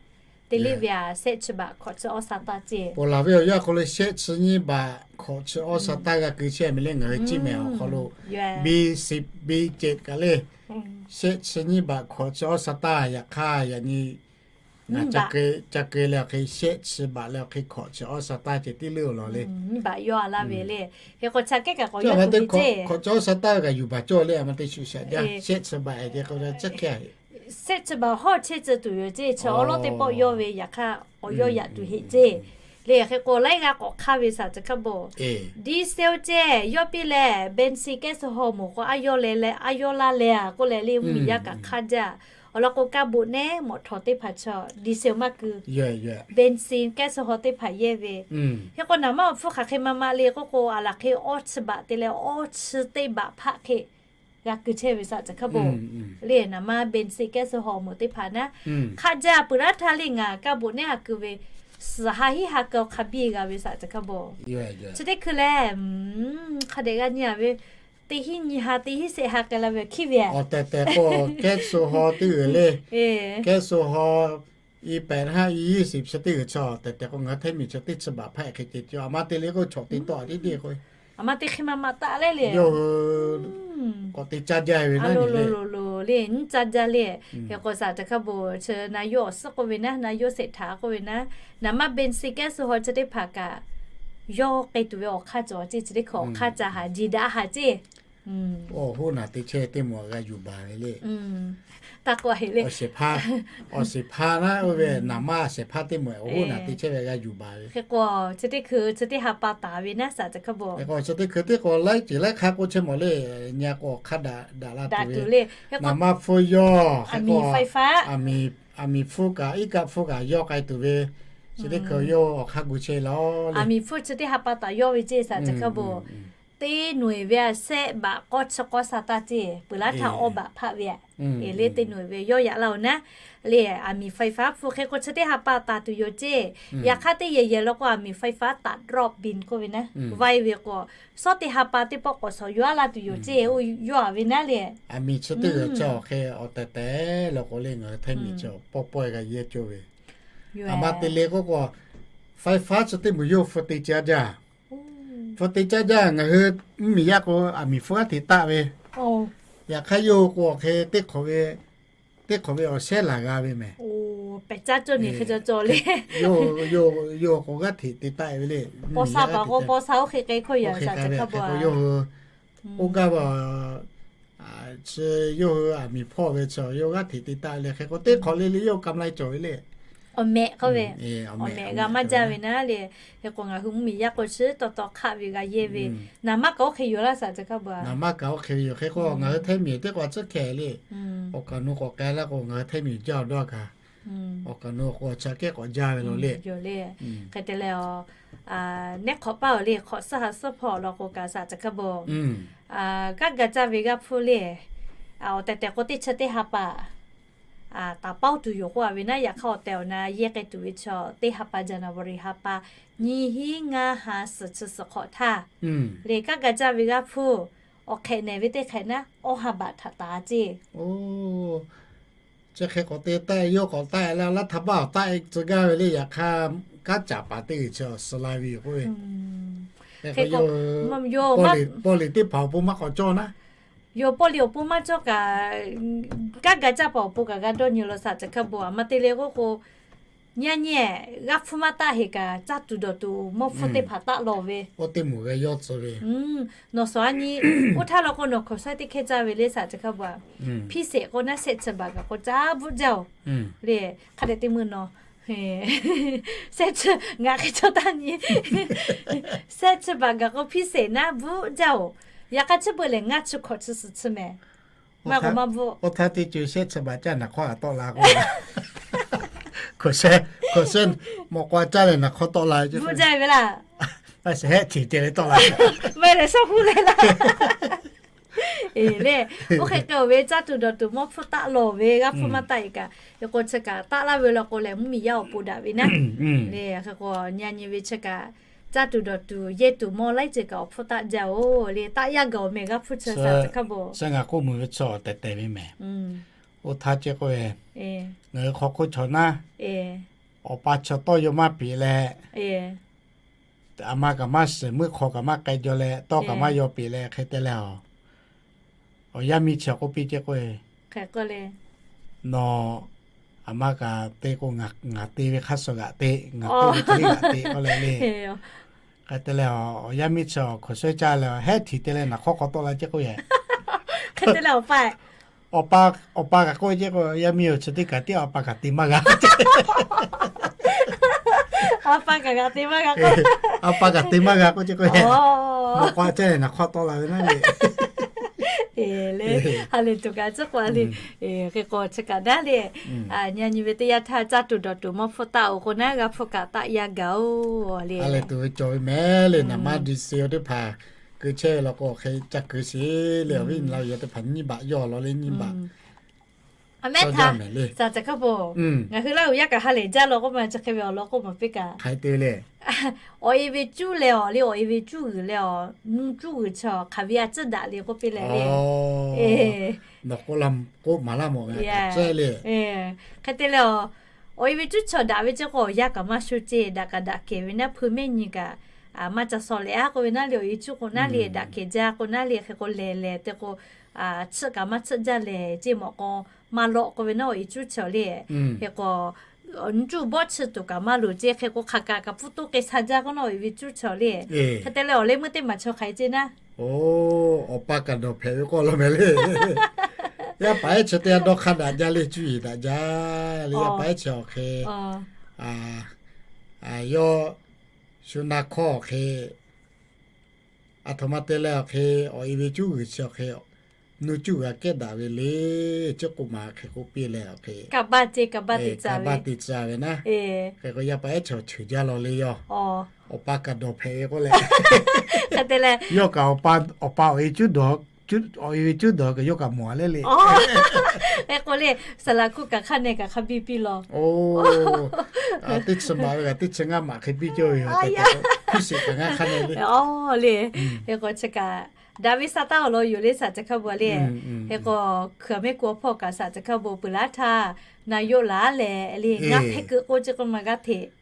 teˇ liˇ ve a shehˆ chi baꞈ hkawꞈ chi awˇ sa taˇ ceˇ. Ponˬ laˬ ve awˬ yanˇ awˬ hk'aw lo shehˆ chi nyiˇ baꞈ hkawꞈ chi awˇ sa taˇ g'a keu chehˇ mehˍ le ngaˬ hui ciˇ mehˍ awˬ hk'aw lo. Bi siˍ bi cehˬ kaꞈ le. Shehˆ chi nyiˇ baꞈ hkawꞈ chi awˇ sa taˇ yaꞈ hk'aˇ yaꞈ nyi ngaˬ ca keu leh awˬ hk'e shehˆ chi baꞈ leh awˬ hk'e hkawꞈ chi awˇ sa taˇ ceh tiˉ leuˉ-oˬ law le. Nyiˇ baꞈ yawˇ a laˇ ve le. Hk'e k'o ca kehˉ kaꞈ k'awꞈ yawˇ hkawꞈ chi awˇ sa taˇ g'a yuˬ baˬ cawˇ le a ma te shuˍ shaꞈ jaˇ shehˆ chi baꞈ e te k'o ca kehˉ shehˆ chi baꞈ hawˇ chehˇ tcuh tuˬ yoˬ ceˇ. Chi awˉ lawˉ teˇ pawˆ yawˇ ve yaꞈ hk'aˇ k'awꞈ yawˇ yaꞈ tuˬ heˆ ceˇ. Le hk'e k'o laiˉ g'aˇ k'awꞈ hk'aˇ ve saˍ chi hk'a bawˬ. Di sel ceˇ yawˇ piˇ leh, bensin kehˉ suh haw moˍ k'o aˉ yawˇ leh leh aˉ yawˇ laˇ leh a k'oˆ leh le mvuhˇmiˬ yaˇ kaꞈ hk'aˇ jaˇ. Awˬ lawn k'o, kaˇ boꞈ nehˉ mawꞈ htawˍ teˇ hpaˍ chaw di sel maˇ keu. Bensin kehˉ suh haw teˇ hpaˍ yehˇ ve. Hk'e k'o naˍ maˇ awˬ hpfuhˇ hk'aˬ hk'e ma ma le k'oˆ k'o, a laˬ hk'e awˇ chi baꞈ te leh awˇ chi teˇ baꞈ hpaˆ hk'e g'a keu chehˇ ve saˍ chi hk'a bawˬ. Le naˍ maˇ bensin kehˉ suh haw moˍ teˇ hpaˍ naˉ, hk'aˇ jaˇ peuˬ laˇ htaˇ le ngaˬ kaˇ boꞈ nehˉ a keu ve suhˍ ha hiˉ ha keu hk'a biˇ g'a ve saˍ chi hk'a bawˬ. Chi teˇ hkui lehˬ, hk'a dehꞈ g'a nyi a ve, teˇ hinˉ nyi ha teˇ hinˉ shehˆ ha k'ai la ve hkiˉ ve. Awˬ tehˬ tehˬ k'o, kehˉ suh haw teˇ g'uiˬ le. Kehˉ suh haw i pehꞈ haˉ i yiˇ shiˍ chi teˇ g'uiˬ chaw tehˬ tehˬ k'o ngaˬ hui hteˇ miˬ chaw teˇ chi baꞈ hpaˆ hk'e ceh ceh a ma te le k'o chaw te tawˆ tiˉ te k'o, a ma te hk'e ma ma taˆ le le. Yawˇ hui k'awꞈ te caˇ jaˇ ve naˉ le. Lo lo le nyiˇ caˇ jaˇ le. Hk'e k'o saˍ chi hk'a bawˬ chi na yawˇ awˬ suhˉ k'oˆ ve naˉ, na yawˇ shehˆ htaꞈ k'oˆ ve naˉ, naˍ maˇ bensin kehˉ suh haw chi teˇ hpaˍ kaꞈ yawˇ k'ai tuˬ ve awˬ hk'aˇ cawˬ ceˇ. Chi teˇ hkui awˬ hk'aˇ ca haˍ ji daꞈ haˍ ceˇ. Oˇ hoˉ naˬ te chehˇ teˇ moˍ g'a yuˬ baˬ ve le. Awˬ shehˍ hpaˇ, awˬ shehˍ hpaˇ naˉ oˇ ve naˍ maˇ shehˍ hpaˇ teˇ moˍ awˬ hoˉ naˬ te chehˇ ve g'a yuˬ baˬ ve. Hk'e k'o chi teˇ hkui chi teˇ ha pa taˍ ve naˉ saˍ chi hk'a bawˬ. Hk'e k'o chi teˇ hkui teˇ k'o laiˉ ceuˬ laiˉ hk'aˇ k'oˆ chehˇ mawˬ le. Nyi a k'o awˬ hk'aˇ daꞈ daꞈ la tuˬ ve le. Naˍ maˇ hpfuhˇ yawˇ hk'e k'o, aˬ miˍ hpfuhˇ kaꞈ iˉ kaˆ hpfuhˇ kaꞈ yawˇ k'ai tuˬ ve. Chi teˇ hkui yawˇ awˬ hk'aˇ gu chehˇ la le. Aˬ miˍ hpfuhˇ chi teˇ ha pa taˍ yawˇ ve ceˇ saˍ chi hk'a bawˬ. Teˇ noꞈ e ve a shehˆ baꞈ k'awˇ chi k'awˇ sha taˇ ceˇ, peuˬ laˇ htaˇ awˇ baꞈ hpaˆ ve a. Eˬ le teˇ noꞈ e ve yawˇ yaꞈ laˇ-oˬ naˉ, le aˬ miˍ faiˍfaˉ hpfuhˇ hk'e k'o chi teˇ ha pa taˍ tuˬ yoˬ ceˇ. Yaꞈ hk'aˇ teˇ yehˬ yehˬ law k'o aˬ miˍ faiˍfaˉ taˍ drop bin k'oˆ ve naˉ, vaiˇ ve k'o, shawˉ teˇ ha pa teˇ pawˆ k'awꞈ shawˍ yuˬ a laˇ tuˬ yoˬ ceˇ. Oˇ yawˇ a ve naˉ le. Aˬ miˍ chi teˇ g'uiˬ chi awˬ hk'e awˬ tehˬ tehˬ la k'o le ngaˬ hui hteˇ miˬ chi pawˇ pawehˇ g'a yehˇ cawˇ ve. Aˬ ma te le k'oˆ k'o, faiˍfaˉ chi teˇ moˍ yawˇ hpfuhˇ te caˇ jaˇ. Hpfuhˇ te caˇ jaˇ ngaˬ hui mvuhˇmiˬ yaˇ k'o aˬ miˍ hpfuhˇ g'aˇ hteꞈ taˆ ve. Yaꞈ hk'aˇ yawˇ hui k'o awˬ hk'e teˇ hk'awꞈ ve, teˇ hk'awꞈ ve awˬ shehˉ laˬ g'a ve mehˍ. Pehꞈ caˇ cawˇ nyi hk'e cawˬ cawˬ le. Yawˇ hui k'o g'aˇ hteꞈ te taˆ ve le. Paw sha paˍ k'o paw sha oˇ hk'e k'ai hkawˇ yaꞈ saˍ chi hk'a bawˬ. Yawˇ hui oˇ gaˇ ve chi yawˇ hui aˬ miˍ hpawˇ ve chi yawˇ g'aˇ hteꞈ te taˆ leh hk'e k'o teˇ hk'awꞈ le le yawˇ hui kam lai cawˬ ve le. Awˬ mehꞈ k'oˆ ve, awˬ mehꞈ g'a maˇ jaˇ ve naˉ le. Hk'e k'o ngaˬ hui mvuhˇmiˬ yaˇ k'o chi taw taw hk'aˆ ve g'a yehˇ ve. Naˍ maˇ kaꞈ oˇ hk'e yoˬ laˇ saˍ chi hk'a bawˬ. Naˍ maˇ kaꞈ oˇ hk'e ve yoˬ. Hk'e k'o ngaˬ hui hteˇ miˬ teˇ k'o tcuhˉ hkeh le. Awˬ kaˍ nu k'awꞈ k'ai laˇ k'o ngaˬ hui hteˇ miˬ jaˇ awˬ dawˇ kaꞈ, awˬ kaˍ nu k'o chi kehˉ k'awꞈ jaˇ ve lo le. Hk'e te leh, neˉ hk'awꞈ paˇ awˬ le hk'awꞈ suhˉ ha suhˉ hpawˇ law k'o kaꞈ saˍ chi hk'a bawˬ. Kaˇ gaˬ caˇ ve g'aˇ hpfuhˇ le, awˬ tehˬ tehˬ k'o teˇ chi teˇ ha pa taˍ paoˇ tuˬ yoˬ k'oˆ a ve naˉ, yaꞈ hk'aˇ awˬ tehˬ awˬ na yehˇ k'ai tuˬ ve chi teˇ ha pa January ha pa nyiˇ hinˉ ngaˇ ha suhˍ chi suhˍ hk'awꞈ htaˇ, le kaˇ gaˬ caˇ ve g'aˇ hpfuhˇ awˬ hk'ehꞈ nehˬ ve teˇ hk'ehꞈ naˉ awˇ ha baꞈ htaꞈ taˍ ceˇ. Chi hk'e k'awꞈ te taˆ yawˇ k'awꞈ taˆ leh laˇ htaˇ baˆ awˬ taˆ tcuh gaˇ ve le. Yaꞈ hk'aˇ kanˉ caˍ paˍ teˇ g'uiˬ chi awˬ suh la ve yoˬ k'oˆ ve. Hk'e k'o, pawˇ liꞈ teˇ hpaˍ awˬ pon maˇ k'awꞈ cawˇ naˉ, Yawˬ pawˆ liꞈ awˬ pon maˇ cawˇ kaꞈ, kanˉ ga caˇ paˍ awˬ pon kaꞈ g'a dawˇ nyi law shaˍ, chi hk'a bon a ma te le k'oˆ k'o, nyi a nyi, g'aˇ hpfuhˇ maˇ taˆ heˆ kaꞈ, caˇ tuˬ dawˬ tuˬ mawˇ hpfuhˇ teˇ hpaˍ taˆ lawˬ ve. Nawˬ suhˍ a nyi, oˇ htaˇ law k'o nawˬ hkaw shaiˉ teˇ hkehˇ caˇ ve le shaˍ, chi hk'a bon a, hpiˇ sheˍ k'o naˉ shehˆ chi baˬ gaˬ k'o caˇ bvuhˆ jaˇ oˬ. Le, hk'a dehꞈ teˇ meuˇ nawˬ shehˆ chi, ngaˬ hk'e cawˇ taˇ nyi. Shehˆ chi baˬ gaˬ k'o hpiˇ sheˍ naˉ bvuhˆ jaˇ oˬ. Yaꞈ hk'aˇ chi beuꞈ lehˬ ngaˇ chi hkawꞈ chi suhˍ chi mehˍ. Maˇ k'o maˇ bvuhˆ. Oˇ htaˇ teˇ co shehˆ chi baˬ caˇ naˬ hk'awˇ a tawˆ la k'o, hkaw shaiˉ, hkaw shaiˉ mawꞈ k'aw caˇ leh naˬ hk'awˇ tawˆ la ve bvuhˆ jaˇ ve laˇ. Hehˆ hteꞈ te leh tawˆ la ve, maˇ lehˬ shaw huˉ leh laˇ. Eˬ le, oˇ hk'e k'ai oˬ ve caˇ tuˬ dawˬ tuˬ mawˇ hpfuhˇ taˆ lawˬ ve g'aˇ hpfuhˇ maˇ taˆ e kaꞈ, hk'e k'o chi kaꞈ taˆ laˇ ve law k'o lehˬ mvuhˇmiˬ yaˇ awˬ pon daꞈ ve naˉ. Le, hk'e k'o nyi a nyi ve chi kaꞈ, caˇ tuˬ dawˬ tuˬ yehˇ tuˬ mawˇ laiˉ ceuˬ kaꞈ awˬ hpfuhˇ taˆ jaˇ oˬ. Le, taˆ yaˇ gaˬ oˬ mehˬ g'aˇ hpfuhˇ chi shaˍ, chi hk'a bon. Suh ngaˬ k'oˆ mui ve chaw tehˬ tehˬ ve mehˍ. Oˇ htaˇ ceh k'oˆ ve, ngaˬ hui hk'aw hk'oˆ chaw naˉ, awˬ pa chaw tawˇ yaw maˇ peꞈ leh, aˬ ma kaꞈ maˇ shiˍ, meuˇ hk'aw kaꞈ maˇ k'ai jaw leh, tawˇ kaꞈ maˇ yaw peꞈ leh hk'e te leh, awˬ yaˇ miˇ chi k'oˆ piˇ ceh k'oˆ ve, nawˬ aˬ ma kaꞈ te k'o, ngaˬ te ve hk'a shuˍ g'aꞈ te, ngaˬ te ve hk'a g'aꞈ te k'oˆ leh le. Hk'e te leh, awˬ yaˇ miˇ chi awˬ hkaw shaiˉ caˇ leh hehˆ hteꞈ te leh naˬ hk'awˇ hk'aw tawˆ la ceh k'oˆ ve. Hk'e te leh awˬ pa, awˬ pa kaꞈ k'oˆ ve ceh k'o, yaˇ miˇ-oˬ, chi teˇ kaꞈ tiˉ awˬ pa kaꞈ te maˇ g'a k'oˆ ceh, awˬ pa kaꞈ g'aꞈ te maˇ g'a k'oˆ, awˬ pa kaꞈ te maˇ g'a k'oˆ ceh k'oˆ ve, mawꞈ k'aw caˇ leh naˬ hk'awˇ tawˆ la ve naˉ le. Eˬ le, ha lehˬ tuˬ kaꞈ tcuhˉ k'oˆ a le. Hk'e k'o chi kaꞈ naˉ le, nyi a nyi ve teˇ yanˇ htaˇ caˇ tuˬ dawˬ tuˬ mawˇ hpfuhˇ taˆ oˬ k'o naˉ g'aˇ hpfuhˇ kaꞈ taˆ yaˇ gaˬ oˬ le. Ha lehˬ tuˬ ve cawˬ ve mehˍ le, naˍ manˇ di se oˇ teˇ hpaˍ keu chehˇ ve law k'o hk'e ca keu sheˍ le, awˬ viˉ awˬ nyi la ve yaˇ teˇ hpaˍ nyiˇ baꞈ yawˇ law le, nyiˇ baꞈ. A mehˉ htaˇ, shaˍ caˬ hk'a bon, ngaˬ hui Laˇ huˍ yaˇ kaꞈ ha lehˬ jaˇ law k'oˆ ma chi hk'e ve awˬ lawn k'oˆ maˍ piˇ kaꞈ, hk'e te le, awˬ e ve cuˉ leh awˬ le, awˬ e ve cuˉ g'uiˬ leh awˬ, nuˇ cuˉ g'uiˬ chi hk'aˬ ve a ciˉ daꞈ le k'oˆ piˇ leh le. Nawˬ k'oˆ la k'oˆ maˍ laˇ mawˬ ve a ciˉ le. Hk'e te leh, awˬ e ve cuˉ chi daꞈ ve ceh k'o awˬ yanˇ kaꞈ maˇ sho ceh, daꞈ kaꞈ daꞈ kehˬ ve naˉ, hpui mehˆ nyi kaꞈ maˇ ca shaw leh a k'oˆ ve naˉ le, awˬ e cuˉ k'o naˉ le, daꞈ kehˬ jaˇ k'o naˉ le, hk'e k'o lehˬ lehˬ te k'o, chiˆ kaꞈ maˇ chiˆ jaˇ lehˬ ceh mawꞈ k'aw maˇ lawˆ k'oˆ ve naˉ, awˬ e cuˉ chi le. Hk'e k'o, nuˇ cuˉ bawˆ chi tuˬ kaꞈ maˇ loˍ ceh, hk'e k'o hk'aˬ kaꞈ kaꞈ pfuhˇ toˇ k'ai sha jaˇ k'o naˉ, awˬ e ve cuˉ chi le. Hk'e te leh awˬ leh meuˇ teˇ maˬ chaw hk'aˬ e ceh naˉ, awˬ pa kaꞈ dawˬ hpehꞈ ve k'oˆ law mehˍ le. Yaˇ paˍ ehˉ chi teˇ g'aˇ dawˇ hk'aˇ daꞈ jaˇ le, cuˇ yiˍ daꞈ jaˇ le, yaˇ paˍ ehˉ chi awˬ hk'e, yawˇ shu na hkawˇ awˬ hk'e, aˬ htoꞈ ma te leh awˬ hk'e, awˬ e ve cuˉ g'uiˬ chi awˬ hk'e, nuˇ cuˉ g'a kehˉ daꞈ ve le, chi k'oˆ ma hk'e k'oˆ piˇ leh awˬ hk'e, kaꞈ baˇ te tcuh ve naˉ. Hk'e k'o yaˇ paˍ ehˉ chi awˬ cheuˬ jaˇ law le, yawˇ awˬ pa kaꞈ dawˬ hpehꞈ ve k'oˆ leh, hk'e te leh yawˇ kaꞈ awˬ pa awˬ e cuˉ dawˬ, awˬ e ve cuˉ dawˬ kaꞈ yawˇ kaꞈ mawˬ a le le. Hk'e k'o le, saˍ laˍ hkuˇ kaꞈ hk'aˇ neh kaꞈ hk'a biˇ piˇ law. Teˇ chi maꞈ ve kaꞈ teˇ chi ngaˇ maꞈ hk'e biˇ cawˇ ve yoˬ. Hpiˇ sheˍ kaꞈ ngaˇ hk'aˇ neh le. Hk'e k'o chi kaꞈ daꞈ ve sa taˇ awˬ lawn yoˬ le, shaˍ caˬ hk'a bon le. Hk'e k'o, hkui mehˆ ku awˬ hpawˇ kaꞈ shaˍ caˬ hk'a bon peuˬ laˉ htaˇ, na yoˆ laˉ leh le, ngaˇ hpehˇ keu k'oˆ ceh k'oˆ ma g'aˇ hteꞈ,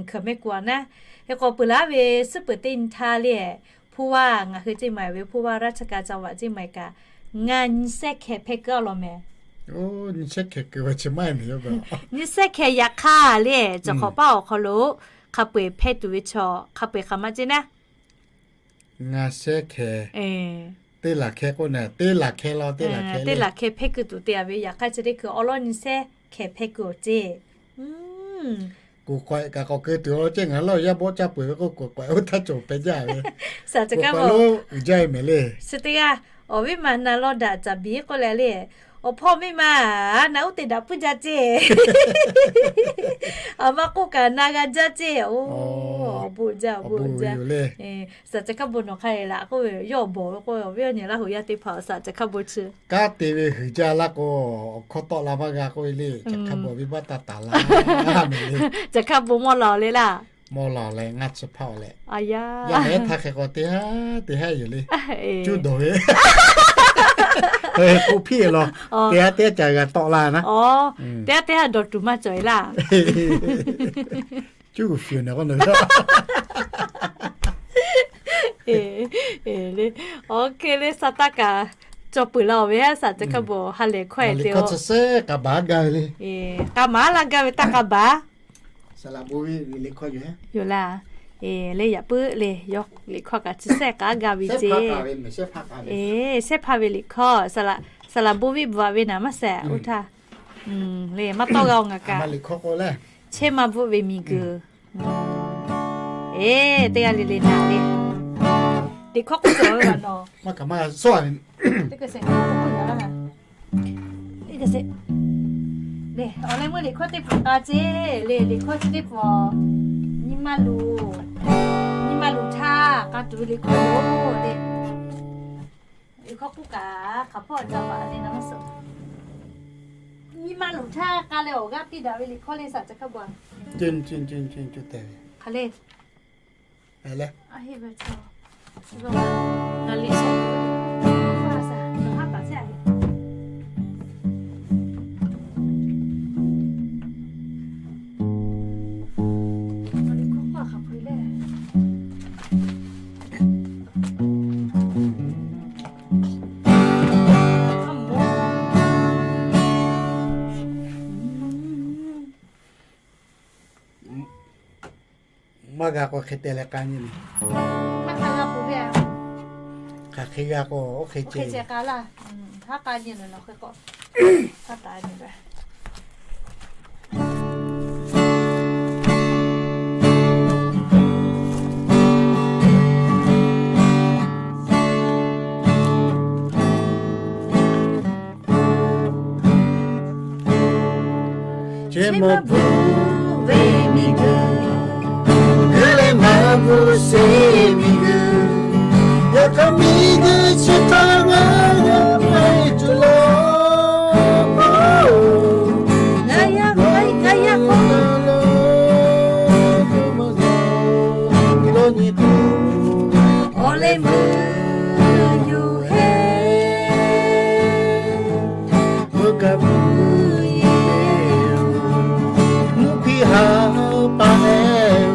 hkui mehˆ ku a naˉ. Hk'e k'o peuˬ laˉ ve suhˉ peuˬ teˇ nyi htaˇ le, hpu vaˇ ngaˬ hui ceˇ maˬ ve hpu vaˇ raˇ chi ka ca vaꞈ ceˇ maˬ kaꞈ, ngaˇ nyi shehˉ hkeh hpehˇ keu a law mehˍ. Nyi shehˉ hkeh yaꞈ hk'aˇ le, cawˬ hk'awꞈ paˉ awˬ hk'aw lo hk'a peu eˬ hpehˇ tuˬ ve chaw hk'a peu eˬ hk'aˬ ma ceˇ naˉ. Ngaˇ shehˉ hkeh, teˇ laˬ hkeh k'oˆ na, teˇ laˬ hkeh law, teˇ laˬ hkeh hpehˇ keu tuˬ te a ve, yaꞈ hk'aˇ chi teˇ hkui awˬ lawˉ nyi shehˉ hkeh hpehˇ keu awˬ ceˇ. Kuˬ k'awehꞈ kaꞈ k'awꞈ keu tuˬ a law ceh, ngaˬ hui Laˇ huˍ yaˇ bawˆ caˇ peuˬ ve k'o, kuˬ k'awehꞈ oˇ htaˇ cawˬ pehꞈ jaˇ ve. Kuˬ k'awehꞈ lo uiˍ jaˇ ve mehˍ le. Chi teˇ g'aˇ, awˬ viˉ ma na law daꞈ caˍ biˍ k'oˆ leh le, awˬ hpawˇ miˇ ma, na uˉ te daꞈ puiˉ jaˇ ceˇ. Aˬ ma k'oˆ kaꞈ na g'a jaˇ ceˇ. Awˬ bon jaˇ, awˬ bon jaˇ. Shaˍ caˬ hk'a bon nawˬ hk'a e laꞈ k'oˆ ve, yawˇ awˬ bawˬ ve k'o, awˬ viˉ awˬ nyi Laˇ huˍ yaˇ teˇ hpaˍ shaˍ caˬ hk'a bon chi kanˉ te ve huiˍ jaˇ laˇ k'o, awˬ hkawˇ tawˆ la maˇ g'a k'oˆ ve le. Caˬ hk'a bon awˬ viˉ baˆ taˇ taˍ laˇ. Caˬ hk'a bon mawˇ laˬ le laˇ. Mawˇ laˬ leh ngaˇ chi hpaˇ leh, yaˇ ehˉ htaˇ hk'e k'o teˇ haˉ teˇ haˉ yoˬ le. Cuˇ dawˬ ve k'oˆ hpiˇ law. Teˇ haˉ teˇ haˉ ca g'a tawˆ la naˉ. Teˇ haˉ teˇ haˉ dawˬ tuˬ maˇ cawˬ e laˇ. Cuˇ g'uiˬ fiˍ nawˬ k'oˆ nawˬ ve. Awˬ hk'e le, sa taˇ kaꞈ cawˬ peuˬ la-oˬ ve haˉ saˍ ca hkaˇ bawˬ ha lehˬ hkawˇ-e te-o. K'a maˍ laˇ gaˇ ve taˇ k'a baˬ. Yoˬ laˇ. Leh yaꞈ puiˉ le, yawˇ liꞈ hkawˇ kaꞈ chi sehˉ k'a gaˇ ve ce. Sehˉ hpaˇ ve liꞈ hkawˇ, saˍ laˍ bon viˆ bvuhꞈ-a ve naˍ maˇ shehˍ oˇ htaˇ. Le maˇ tawˇ g'a-o ngaˬ kaꞈ. Chehˇ maˇ bvuhˆ ve miˬguiˬ. Eˬ, teˇ g'aˇ le le naˍ le. Liꞈ hkawˇ k'oˆ cawˬ ve a nawˬ. Teˇ hk'e se, le, awˬ leh meuˇ liꞈ hkawˇ teˇ pfuhˍ k'a ce, le, liꞈ hkawˇ chi teˇ pfuhˍ, nyi ma luˬ, nyi ma luˬ htaˇ k'a tuˬ ve liꞈ hkawˇ yoˬ le. Liꞈ hkawˇ k'oˆ kaꞈ hk'aˬ hpawˇ ca paˍ le na maˇ suh. Nyi ma luˬ htaˇ k'a leh awˬ g'aˇ piˇ daꞈ ve liꞈ hkawˇ le saˍ ca hkaˇ bawˬ. Hk'aˬ le. Maˇ g'a k'o hk'e te leh k'a nyi le. Hk'aˬ hk'e g'a k'o oˇ hk'e ceh k'a laˇ. Chi maˇ bvuhꞈ ve miˬguiˬ, g'uiˇ leh maˇ bvuhꞈ sheˍ miˬguiˬ, yaꞈ hk'aˇ miˬguiˬ chi htaꞈ ngaˬ yaˇ hpehꞈ tuˬ laˇ. Ngaˬ yaˇ hpehꞈ, ngaˬ yaˇ hpehꞈ. Awˬ leh meuˇ yoˬ heˆ. Meuˇ kaꞈ meuˇ yeˬ-oˬ, mvuhˇ hpiˇ ha pa-eˬ-oˬ.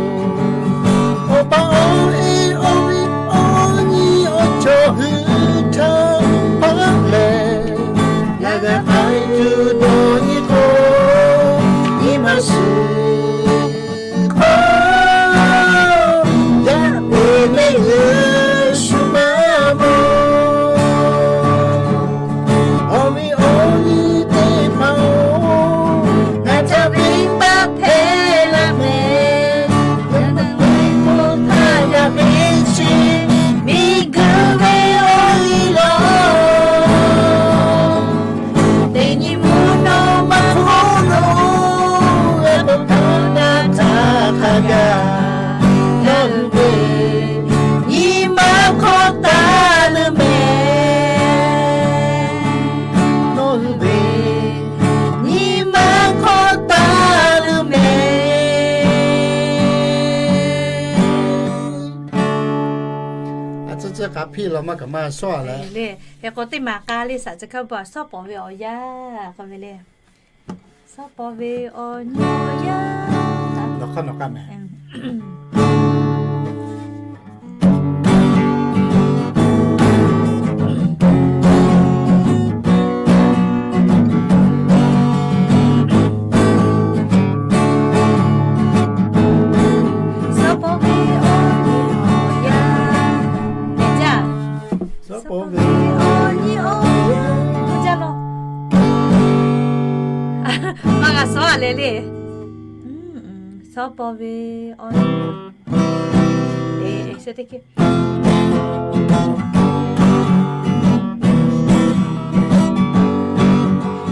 Awˬ pa awˬ e awˬ viˉ awˬ nyi awˬ cawˬ hui htaˇ paˆ lehˬ, ngaˬ g'a k'ai tuˬ dawˇ nyi k'o, nyi ma shuˍ. Yaˇ ve mehˆ g'uˇ shu maˇ mawˬ. Awˬ viˉ awˬ nyi teˇ hpaˍ-oˬ, ngaˬ htaꞈ venˇbaˆ hpehˇ laˇ mehˍ. Yaꞈ nyi ve hk'oˆ htaˇ yaꞈ ve chi miˬguiˬ ve awˬ e law. Teˇ nyi mvuhˇ naw ma hk'oˆ lo, g'a k'awꞈ hkawˇ daꞈ htaˇ hk'a gaˬ, ngaˬ hui ve nyi ma hk'awꞈ taˍ leuˬ mehˍ. Nawˬ hui ve nyi ma hk'awꞈ taˍ leuˬ mehˍ. A ciˉ ciˉ k'a hpiˇ la maˇ kaꞈ maˇ shawˉ-a leh, hk'e k'o teˇ maˬ k'a le saˍ ca hkaˇ bawˬ, shawˉ pawˍ ve awˬ yanˇ k'oˆ ve le. Shawˉ pawˍ ve awˬ nyi awˬ yanˇ. Nawˬ hk'aˇ nawˬ k'aˇ mehˍ. Shawˉ pawˍ ve awˬ nyi awˬ yanˇ. Shawˉ pawˍ ve awˬ nyi awˬ yanˇ. Maˇ g'a shawˉ-a leh le. Shawˉ pawˍ ve awˬ nyi.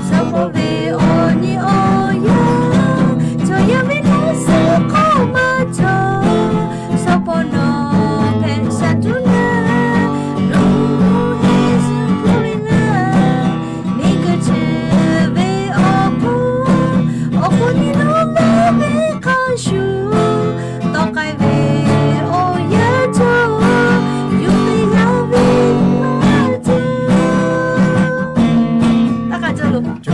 Shawˉ pawˍ ve awˬ nyi awˬ yanˇ, chaw yaˇ ve hk'a suh hk'aw maˇ cawˬ. Shawˉ pawˍ nawˬ hpehꞈ sha tuˬ na, nawˬ heˆ shu hpu ve na. Miˬguiˬ chi ve awˬ hk'oˆ, awˬ hk'oˆ nyi nawˬ maˇ ve hk'a shuˍ, tawˆ k'ai ve awˬ yanˇ cawˬ, yuˬ te g'a ve maˇ cawˬ. Taˇ k'a cawˬ loˬ.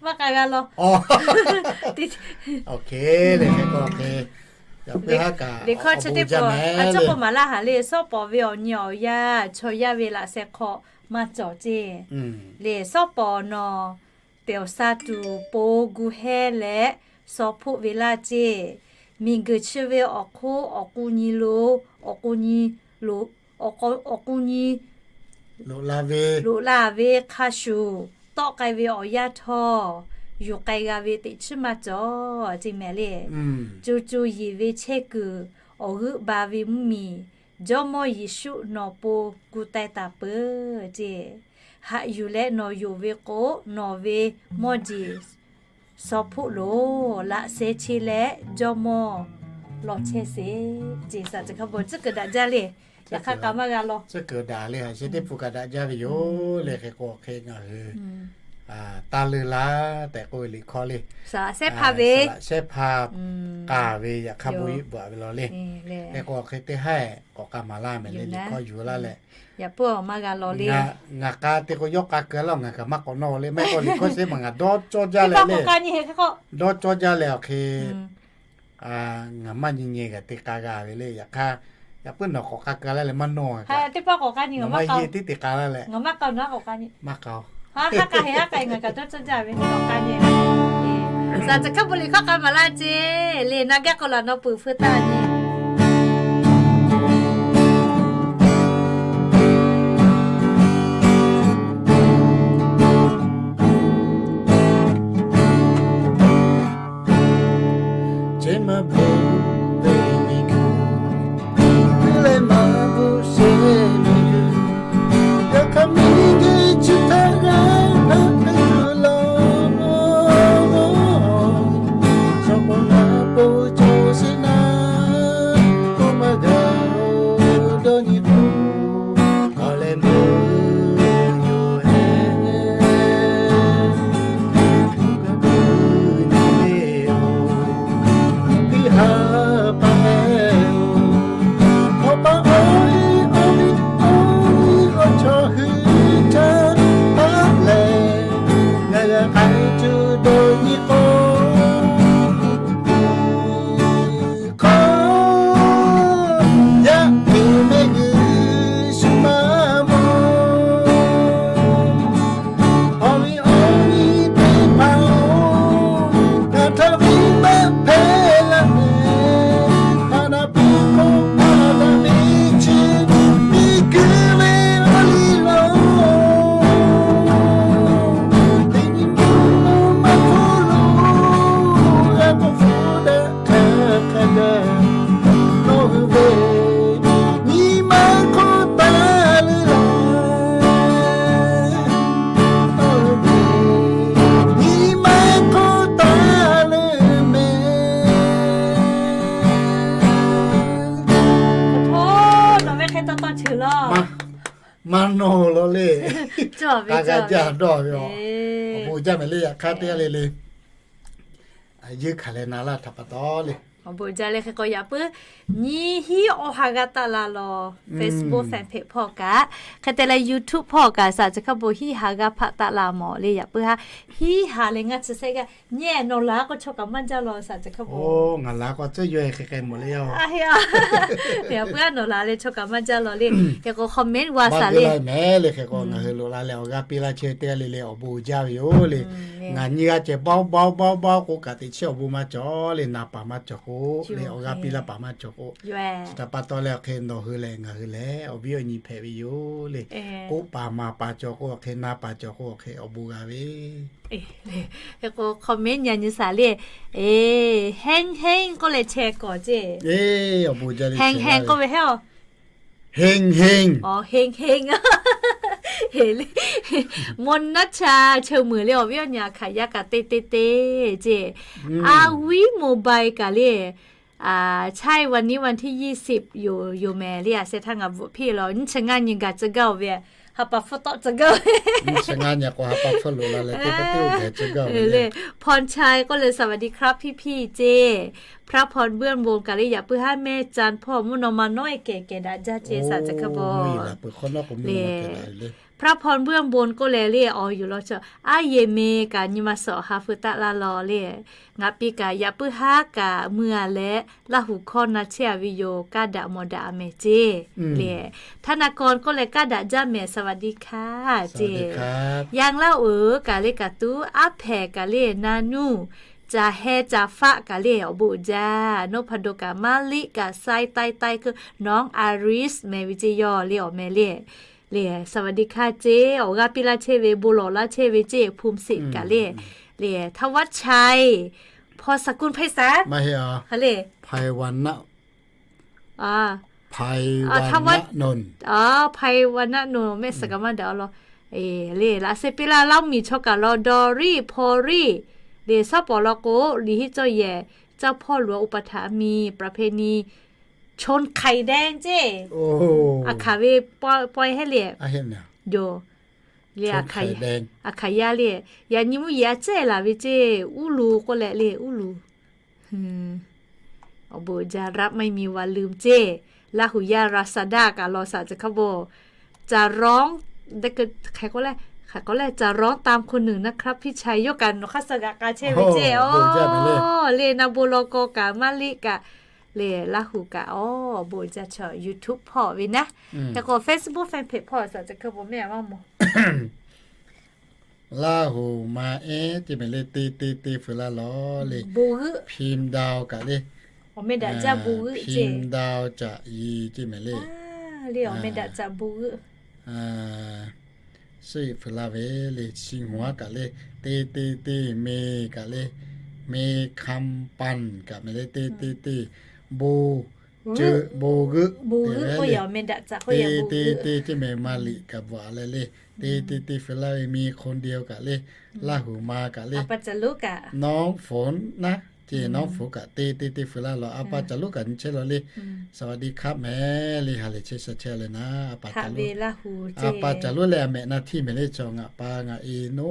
Maˇ k'a g'a law. Awˬ hk'e le, hk'e k'o hk'e. Liꞈ hkawˇ chi teˇ pawˆ a cawˇ k'o maˍ laˇ haˍ le, shawˉ pawˍ ve awˬ nyi awˬ yanˇ chaw yaˇ ve laꞈ sheh hk'aw maˇ cawˬ ceˇ. Liꞈ shawˉ pawˍ nawˬ teˍ awˬ sha tuˬ po gu hehˇ leh shaw hpoˆ ve laˇ ceˇ. Miˬguiˬ chi ve awˬ hk'oˆ awˬ k'u nyi lo, awˬ k'u nyi lo, awˬ k'u nyi loꞈ la ve hk'a shuˍ, tawˆ k'ai ve awˬ yanˇ htawˇ, yuˬ k'ai g'a ve teꞈ chiˉ maˇ cawˬ ceˇ mehˍ le. Co co yiˍ ve chehˇ kuiˬ awˬ g'euˆ ba ve mvuhˇmiˬ, Jawˇmawˇ Yeˍsuˆ nawˬ po gu taiˍ taˍ peuˬ ceˇ. Haꞈ yuˬ leh nawˬ yonˍ ve k'o, nawˬ ve mawˇ jeˬ shaw hpoˆ loˬ. Laꞈ sheh che leh Jawˇmawˇ law chehˇ sheˍ ceˇ. Saˍ ceuˬ hk'a bon tcuhˉ kuiˬ daꞈ jaˇ le. Yaꞈ hk'aˇ k'a maˇ g'a law. Tcuhˉ kuiˬ daꞈ le, a sheh teˇ hpu kaꞈ daꞈ jaˇ ve yoˬ le. Hk'e k'o hk'e ngaˬ hui taˇ leuˇ laˇ tehꞈ k'oˆ ve liꞈ hkawˇ le. Saˍ laꞈ shehˇ hpaˇ ve, saˍ laꞈ shehˇ hpaˇ k'aˍ ve yaꞈ hk'aˇ bon iˉ bvuhꞈ ve law le. Hk'e k'o hk'e teˇ haˉ k'awꞈ k'a maˍ laˇ mehˍ le, liꞈ hkawˇ yuˬ laˇ leh. Yaꞈ puiˉ awˬ maˇ g'a law le. Ngaˬ k'a te k'o yawˇ k'a keu laˇ, ngaˬ kaꞈ maˇ k'awꞈ nawˇ le. Maˇ heˆ k'o liꞈ hkawˇ shehˉ ma ngaˬ dawˇ cawˇ jaˇ leh le. Dawˇ cawˇ jaˇ leh awˬ hk'e ngaˬ maˇ nyi nyi kaꞈ te k'a g'a ve le. Yaꞈ hk'aˇ, yaꞈ puiˉ nawˬ k'awꞈ k'a keu laˇ leh maˇ nawˇ. Ngaˬ maˇ heˆ tiˉ te k'a laˇ leh. Maˇ k'a-oˬ. Saˍ ceuˬ hk'a bon liꞈ hkawˇ k'a maˍ laˇ ceˇ le. Na gaˇ k'o laꞈ nawˬ peuˬ hpeuꞈ taˇ nyi. Chi ma bvuhꞈ ve miˬguiˬ, leh ma bvuhꞈ sheˍ miˬguiˬ, yaꞈ hk'aˇ miˬguiˬ chi htaꞈ g'a hpaˇ hpehꞈ tuˬ laˬ. Shawˉ pawˍ naˍ pawˍ cawˬ sheˍ naˍ, k'oˆ maˇ g'a-oˬ dawˇ nyi k'o, awˬ leh meuˇ yoˬ hehˉ. Hk'aˬ hk'e haˉ paˍ mehˍ-oˬ, awˬ pa awˬ e awˬ miˇ awˬ miˇ awˬ chawˇ hui htaˇ paˍ lehˬ, ngaˬ g'a k'ai tuˬ dawˇ nyi k'o, hk'aˬ yaˇ miˬ mehˆ g'uiˬ shu maˇ mawˬ. Awˬ miˇ awˬ miˇ teˇ hpaˍ-oˬ, ngaˬ htaꞈ viˉ maˇ hpehꞈ laˇ mehˍ. Hpaˍ naˍ piˇ k'oˆ hpaˍ naˍ miˇ chi, miˬguiˬ ve awˬ liˇ laˬ-oˬ. Teˇ nyi mvuhˇ maˇ hk'oˆ lo g'a k'oˆ hpfuhˇ daꞈ hk'a hk'a gaˬ, nawˬ hui ve nyi ma hk'oˆ taˇ leuˇ laˇ. Nyi ma hk'oˆ taˇ leuˇ mehˍ. Nawˬ ve hk'e taw taw ceuˬ law. Maˇ nawˇ law le. K'a g'a jaˇ dawˇ ve. Awˬ bon jaˇ mehˍ le. Yaꞈ hk'aˇ teˇ g'aˇ le le, yeunˇ hkanˍ leh na laˇ htaꞈ pa taw le. Awˬ bon jaˇ le. Hk'e k'o yaꞈ puiˉ nyi hiˉ awˬ ha g'a taˆ la law. Facebook fanpage hpawˇ kaꞈ, hk'e te leh YouTube hpawˇ kaꞈ, saˍ ceuˬ hk'a bon hiˉ ha g'a hpaˆ taˆ la mawˬ le. Yaꞈ puiˉ haˉ hiˉ ha leh ngaˇ chi sehˆ g'aˇ nyi nawˬ laˬ k'o chaw kaꞈ maˇ jaˇ law, saˍ ceuˬ hk'a bon. Ngaˬ laˬ k'o tcuhˉ yawˇ hk'e k'ai mawˬ le yoˬ. Yaꞈ puiˉ a nawˬ laˬ leh chaw kaꞈ maˇ jaˇ law le. Hk'e k'o comment g'a saˍ le mehˍ le. Hk'e k'o ngaˬ hui loꞈ la leh awˬ g'aˇ piˇ laˇ chehˇ teˇ g'aˇ le le awˬ bon jaˇ ve yoˬ le. Ngaˬ nyi g'a cehˬ baoˉ baoˉ baoˉ baoˉ k'oˆ kaꞈ teꞈ chiˉ awˬ bon maˇ cawˬ le. Na paˍ maˇ cawˬ k'o le, awˬ g'aˇ piˇ laˇ paˍ maˇ cawˬ k'o, chi htaꞈ pa taw leh awˬ hk'e nawˬ hui lehˬ ngaˬ hui lehˬ awˬ viˉ awˬ nyi hpehꞈ ve yoˬ le. K'oˆ paˍ maˍ paˍ cawˬ k'o awˬ hk'e, na paˍ cawˬ k'o awˬ hk'e awˬ bon g'a ve Hk'e k'o comment nyi nyi saˍ le. Hehnˇ hehnˇ k'oˆ leh chehˇ kawꞈ ceˇ. Hehnˇ hehnˇ k'oˆ ve hehnˇ-oˬ. Hehnˇ hehnˇ. Hehnˇ hehnˇ. Mawˇ naˉ cha cheu meuˍ le awˬ viˉ awˬ nyi hk'aˬ yaˇ kaꞈ te te te ceˇ. Aˬ viˉ mobile kaꞈ le. ใช่ วันนี้วันที่ยี่สิบ yoˬ, yoˬ mehˍ le. A sheh htaˇ ngaˬ bvuhꞈ hpiˇ law, nyiˇ chi ngaˇ nyi gaˬ tcuh gaˇ-oˬ ve, ha pa hpfuhˇ tawˆ tcuh gaˇ-oˬ. Nyiˇ chi ngaˇ nyi k'o ha pa hpfuhˇ loꞈ la leh teˇ pawˆ teˇ oˇ gaˬ tcuh gaˇ-oˬ ve le. พรชัย k'oˆ leh สวัสดีครับพี่ๆ ceˇ. พระพร เบื้องบน kaꞈ le yaꞈ puiˉ haˉ mehˇ can hpawˇ mvuhˇ naw ma nawˉ-e kehˬ kehˬ daꞈ jaˇ ceˇ saˍ ceuˬ hk'a bon. พระพรเบื้องบน k'oˆ leh le, awˬ yoˬ law chaw, aˉ yehˬ meh kaꞈ nyi ma suhˍ ha feu taˆ laˇ law le. Ngaˬ piˇ kaꞈ yaꞈ puiˉ haˉ kaꞈ mui a leh, Laˇ huˍ hkawˇ na chehˇ a ve yoˬ. Kaˇ daꞈ mawˬ daꞈ a mehˍ ceˇ le. ธนากร k'oˆ leh kaˇ daꞈ jaˇ mehˍ, สวัสดีค่ะ ceˇ. Yaˇ laˇ oˬ kaꞈ le kaꞈ tuˉ, aˉ hpehꞈ kaꞈ le na nuˇ, caˬ heh caˬ faˆ kaꞈ le awˬ bon uiˍ jaˇ. นพดล kaꞈ มะลิ kaꞈ ทราย ไต ไต คือ น้อง Iris mehˍ ve ceˇ, yawˇ le awˬ meh le. Le, สวัสดีค่ะ ceˇ, awˬ g'aˇ piˇ laˇ chehˇ ve, bon lawˬ laˇ chehˇ ve ceˇ, ภูมิสิทธิ์ kaꞈ le. Le, ธวัชชัย พรสกุลไพศาล maˇ heˆ a, le, ไพวันนะ ไพวันนะนนท์ ไพวันนะนนท์ mehˆ saˍ kaˍ maˇ daꞈ awˬ lawn. Le, laꞈ sheh piˇ laˇ Laˇ miˬ chaw kaꞈ law, ดอลลี่ พอลลี่ le, shawˉ pawˍ law k'o, liꞈ hiˆ cawˇ yehˬ, เจ้าพ่อหลวงอุปัฏฐามี ประเพณีชนไข่แดง ceˇ. Aˬ hkaˍ ve pawehˇ heˆ le yoˬ. Le, aˬ hkaˍ yaˇ le, yaꞈ nyi mvuhˇ yeˬ a cehˇ laˬ ve ceˇ, uˉ lu k'oˆ leh le, uˉ lu. Awˬ bon uiˍ jaˇ, รักไม่มีวันลืม ceˇ. Laˇ huˍ yaˇ Lazada kaꞈ law saˍ ceˇ hk'a bo. จะร้อง hk'e k'oˆ leh, hk'e k'oˆ leh จะร้องตามคนหนึ่งนะครับพี่ชาย yawˇ kaꞈ nawˬ hk'aˇ suh g'aꞈ k'a chehˇ ve ceˇ. Le, na bon law k'aw kaꞈ, maˇ liˆ kaꞈ, le, Laˇ huˍ kaꞈ, awˬ bon uiˍ jaˇ chaw, YouTube hpawˇ ve naˉ, hk'e k'o Facebook fan page hpawˇ saˍ ceˇ hk'a bo mehˆ maˇ mawˬ. Laˇ huˍ ma ehˉ ceˇ mehˍ le, te te te feu laˇ law le. พิมพ์ดาว kaꞈ le, พิมพ์ดาว caꞈ yi ceˇ mehˍ le. Suhˉ iꞈ feu laˇ ve le, ชิงหัว kaꞈ le, te te te me kaꞈ le, เมคำปัน kaꞈ mehˍ le, te te te, bon ceuˬ bon g'euˆ, te te te ceˇ mehˍ, maˇ liꞈ kaꞈ bvuhꞈ leh le, te te te feu laˇ ve. มีคนเดียว kaꞈ le, Laˇ huˍ ma kaꞈ le, น้องฝน naˉ ceˇ, น้องฝน kaꞈ te te te feu laˇ law. A pa caˬ lonˉ kaꞈ nyi chehˇ law le, สวัสดีครับ mehˍ le, ha lehˬ chehˇ sha chehˇ leh naˉ, a pa caˬ lonˉ, a pa caˬ lonˉ leh a mehꞈ na htiˇ mehˍ le, chaw ngaˬ pa ngaˬ e noˉ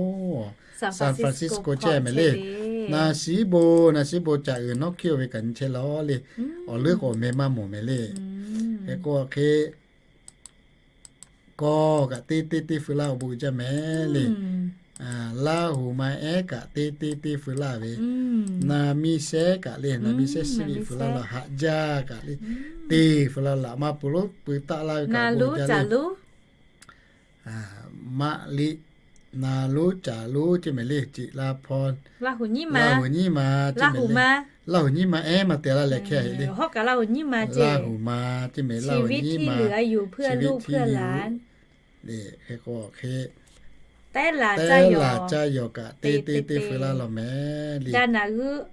San Francisco chehˇ mehˍ le. Na shiˉ bon, na shiˉ bon caꞈ uiˍ nawˉ hkiˇ oˇ ve kaꞈ nyi chehˇ law le. Awˬ leuˉ k'o awˬ meh maˇ mawˬ mehˍ le. Hk'e k'o hk'e, kaw kaꞈ te te te feu laˇ, awˬ bon uiˍ jaˇ mehˍ le. Laˇ huˍ ma ehˉ kaꞈ te te te feu laˇ ve. Na miˇ shehˉ kaꞈ le, na miˇ shehˉ suhˉ iꞈ feu laˇ law, haꞈ jaˇ kaꞈ le, te feu laˇ laꞈ maˇ pui lonˉ pui taˆ laˇ ve kaꞈ bon jaˇ le. Maˇ liꞈ, na lonˉ caˬ lonˉ ceˇ mehˍ le, ciꞈ la hpaw, Laˇ huˍ nyiˇ ma ceˇ mehˍ le. Laˇ huˍ nyiˇ ma ehˉ maˇ te laˇ leh hkehˇ heˆ le. Laˇ huˍ ma ceˇ mehˍ, Laˇ huˍ nyiˇ ma, chi ve htiˇ luˬ a yuˬ hpuˇ a loˇ hpuˇ a laˬ. Hk'e k'o hk'e, tehˉ laˬ caˇ yawˬ kaꞈ te te te feu laˇ law mehˍ le. Da naˍ g'euˆ,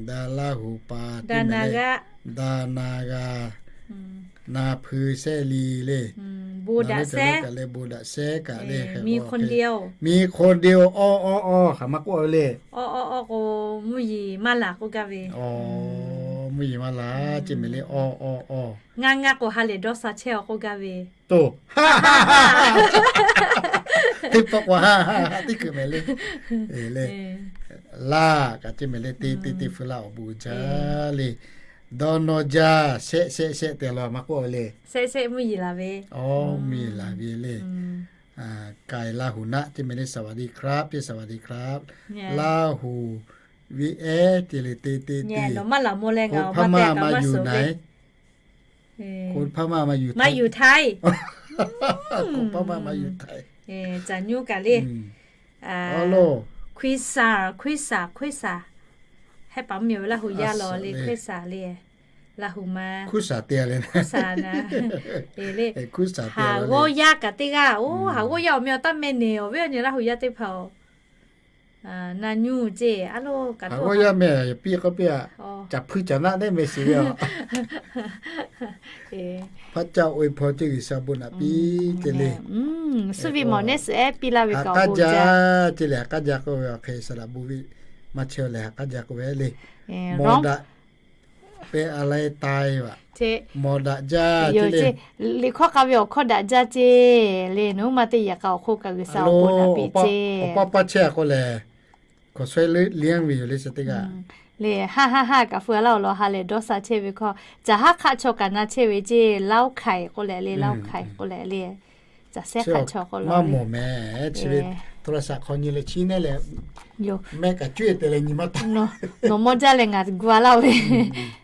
da Laˇ huˍ pa, da na g'aˆ, da na g'a, na hpui shehˆ li le. Bon daꞈ shehˆ kaꞈ le, bon daꞈ shehˆ kaꞈ le. มีคนเดียว awˇ awˇ awˇ hk'aˬ maˇ k'oˆ ve le. Awˇ awˇ awˇ k'o, mvuhˇ yeˬ maˇ laˬ k'oˆ gaˇ ve. Mvuhˇ yeˬ maˇ laˬ ceˇ mehˍ le, awˇ awˇ awˇ. Ngaˇ ngaˇ k'o ha lehˬ dawˇ sha chehˇ a k'oˆ gaˇ ve. To, teˇ pawˆ k'o ha ha ha teˇ kuiˬ mehˍ le. Laˇ kaꞈ ceˇ mehˍ le, te te te feu laˇ, awˬ bon uiˍ jaˇ le. Dawˇ nawˇ jaˇ, shehˆ shehˆ shehˆ te law maˇ k'oˆ le. Shehˆ shehˆ mvuhˇ yeˬ laˬ ve. Awˬ, mvuhˇ yeˬ laˬ ve le. K'ai Laˇ huˍ naˆ ceˇ mehˍ le, สวัสดีครับ ceˇ, สวัสดีครับ Laˇ huˍ ve ehˉ ceˇ le, te te te. Hk'oˆ hpaˇ maˇ maˇ yuˬ naiˉ. Hk'oˆ hpaˇ maˇ maˇ yuˬ Htaiˇ. Hk'oˆ hpaˇ maˇ maˇ yuˬ Htaiˇ. Caˬ nyoˇ kaꞈ le. Awˬ lo, คุยสา คุยสา คุยสา. Hehˆ paˍ mvuhˇ miˬ ve Laˇ huˍ yaˇ law le, คุยสา le. Laˇ huˍ ma, คุยสา te le, คุยสา le. Haˍ g'awˇ yaˇ kaꞈ teˇ g'aˇ, oˇ, haˍ g'awˇ yaˇ awˬ meh awˬ taˇ meh neˬ, awˬ viˉ awˬ nyi Laˇ huˍ yaˇ teˇ hpaˍ-oˬ. Na nyuˇ ceˇ, a lo kaꞈ haˍ g'awˇ yaˇ meh, piˇ k'oˆ piˇ a, caˬ hpuiˇ caˬ naˆ teˇ meh shiˍ ve a. Hpaˇ caˇ oˇ ve hpaw ceˇ G'uiˬsha bon naꞈ piˇ te le. Suˇ ve mawˬ neˉ suhˍ ehˉ piˇ laˇ ve kaꞈ k'oˆ jaˇ ceˇ le, haꞈ k'aˉ jaˇ k'oˆ ve awˬ hk'e saˍ laꞈ bon viˆ maˇ chehˇ leh haꞈ k'aˉ jaˇ k'oˆ ve le. Mawˬ daꞈ pehˇ a laiˉ taiˇ vaꞈ. Mawˬ daꞈ jaˇ ceˇ le. Liꞈ hkawˇ k'a ve awˬ hkawˇ daꞈ jaˇ ceˇ le. Nawˬ hui ma teˇ yaꞈ k'a awˬ hk'oˆ kaꞈ G'uiˬsha awˬ bon naꞈ piˇ ceˇ. Awˬ pa pa chehˇ a k'o lehˬ, hkawꞈ shawehˇ liˇ ve yoˬ le, suh teˇ g'aˇ le. Haˆ haˆ haˆ kaꞈ feu laˇ awˬ lawn ha lehˬ dawˇ sha chehˇ ve hkawˇ, caˬ haˉ hk'aˆ chaw kaꞈ na chehˇ ve ceˇ, Laˇ huˍ hk'aiˍ k'oˆ leh le, Laˇ huˍ hk'aiˍ k'oˆ leh le. caˬ sehˉ hk'a chaw k'o maˇ mawˬ mehˍ. Chi ve โทรศัพท์ hk'aw nyi leh chiˇ nehˉ leh, yoˬ, mehˆ kaꞈ cuˇ e te leh nyi maˇ taˍ. Nawˬ mawˇ jaˇ leh ngaˬ gu a laˇ ve.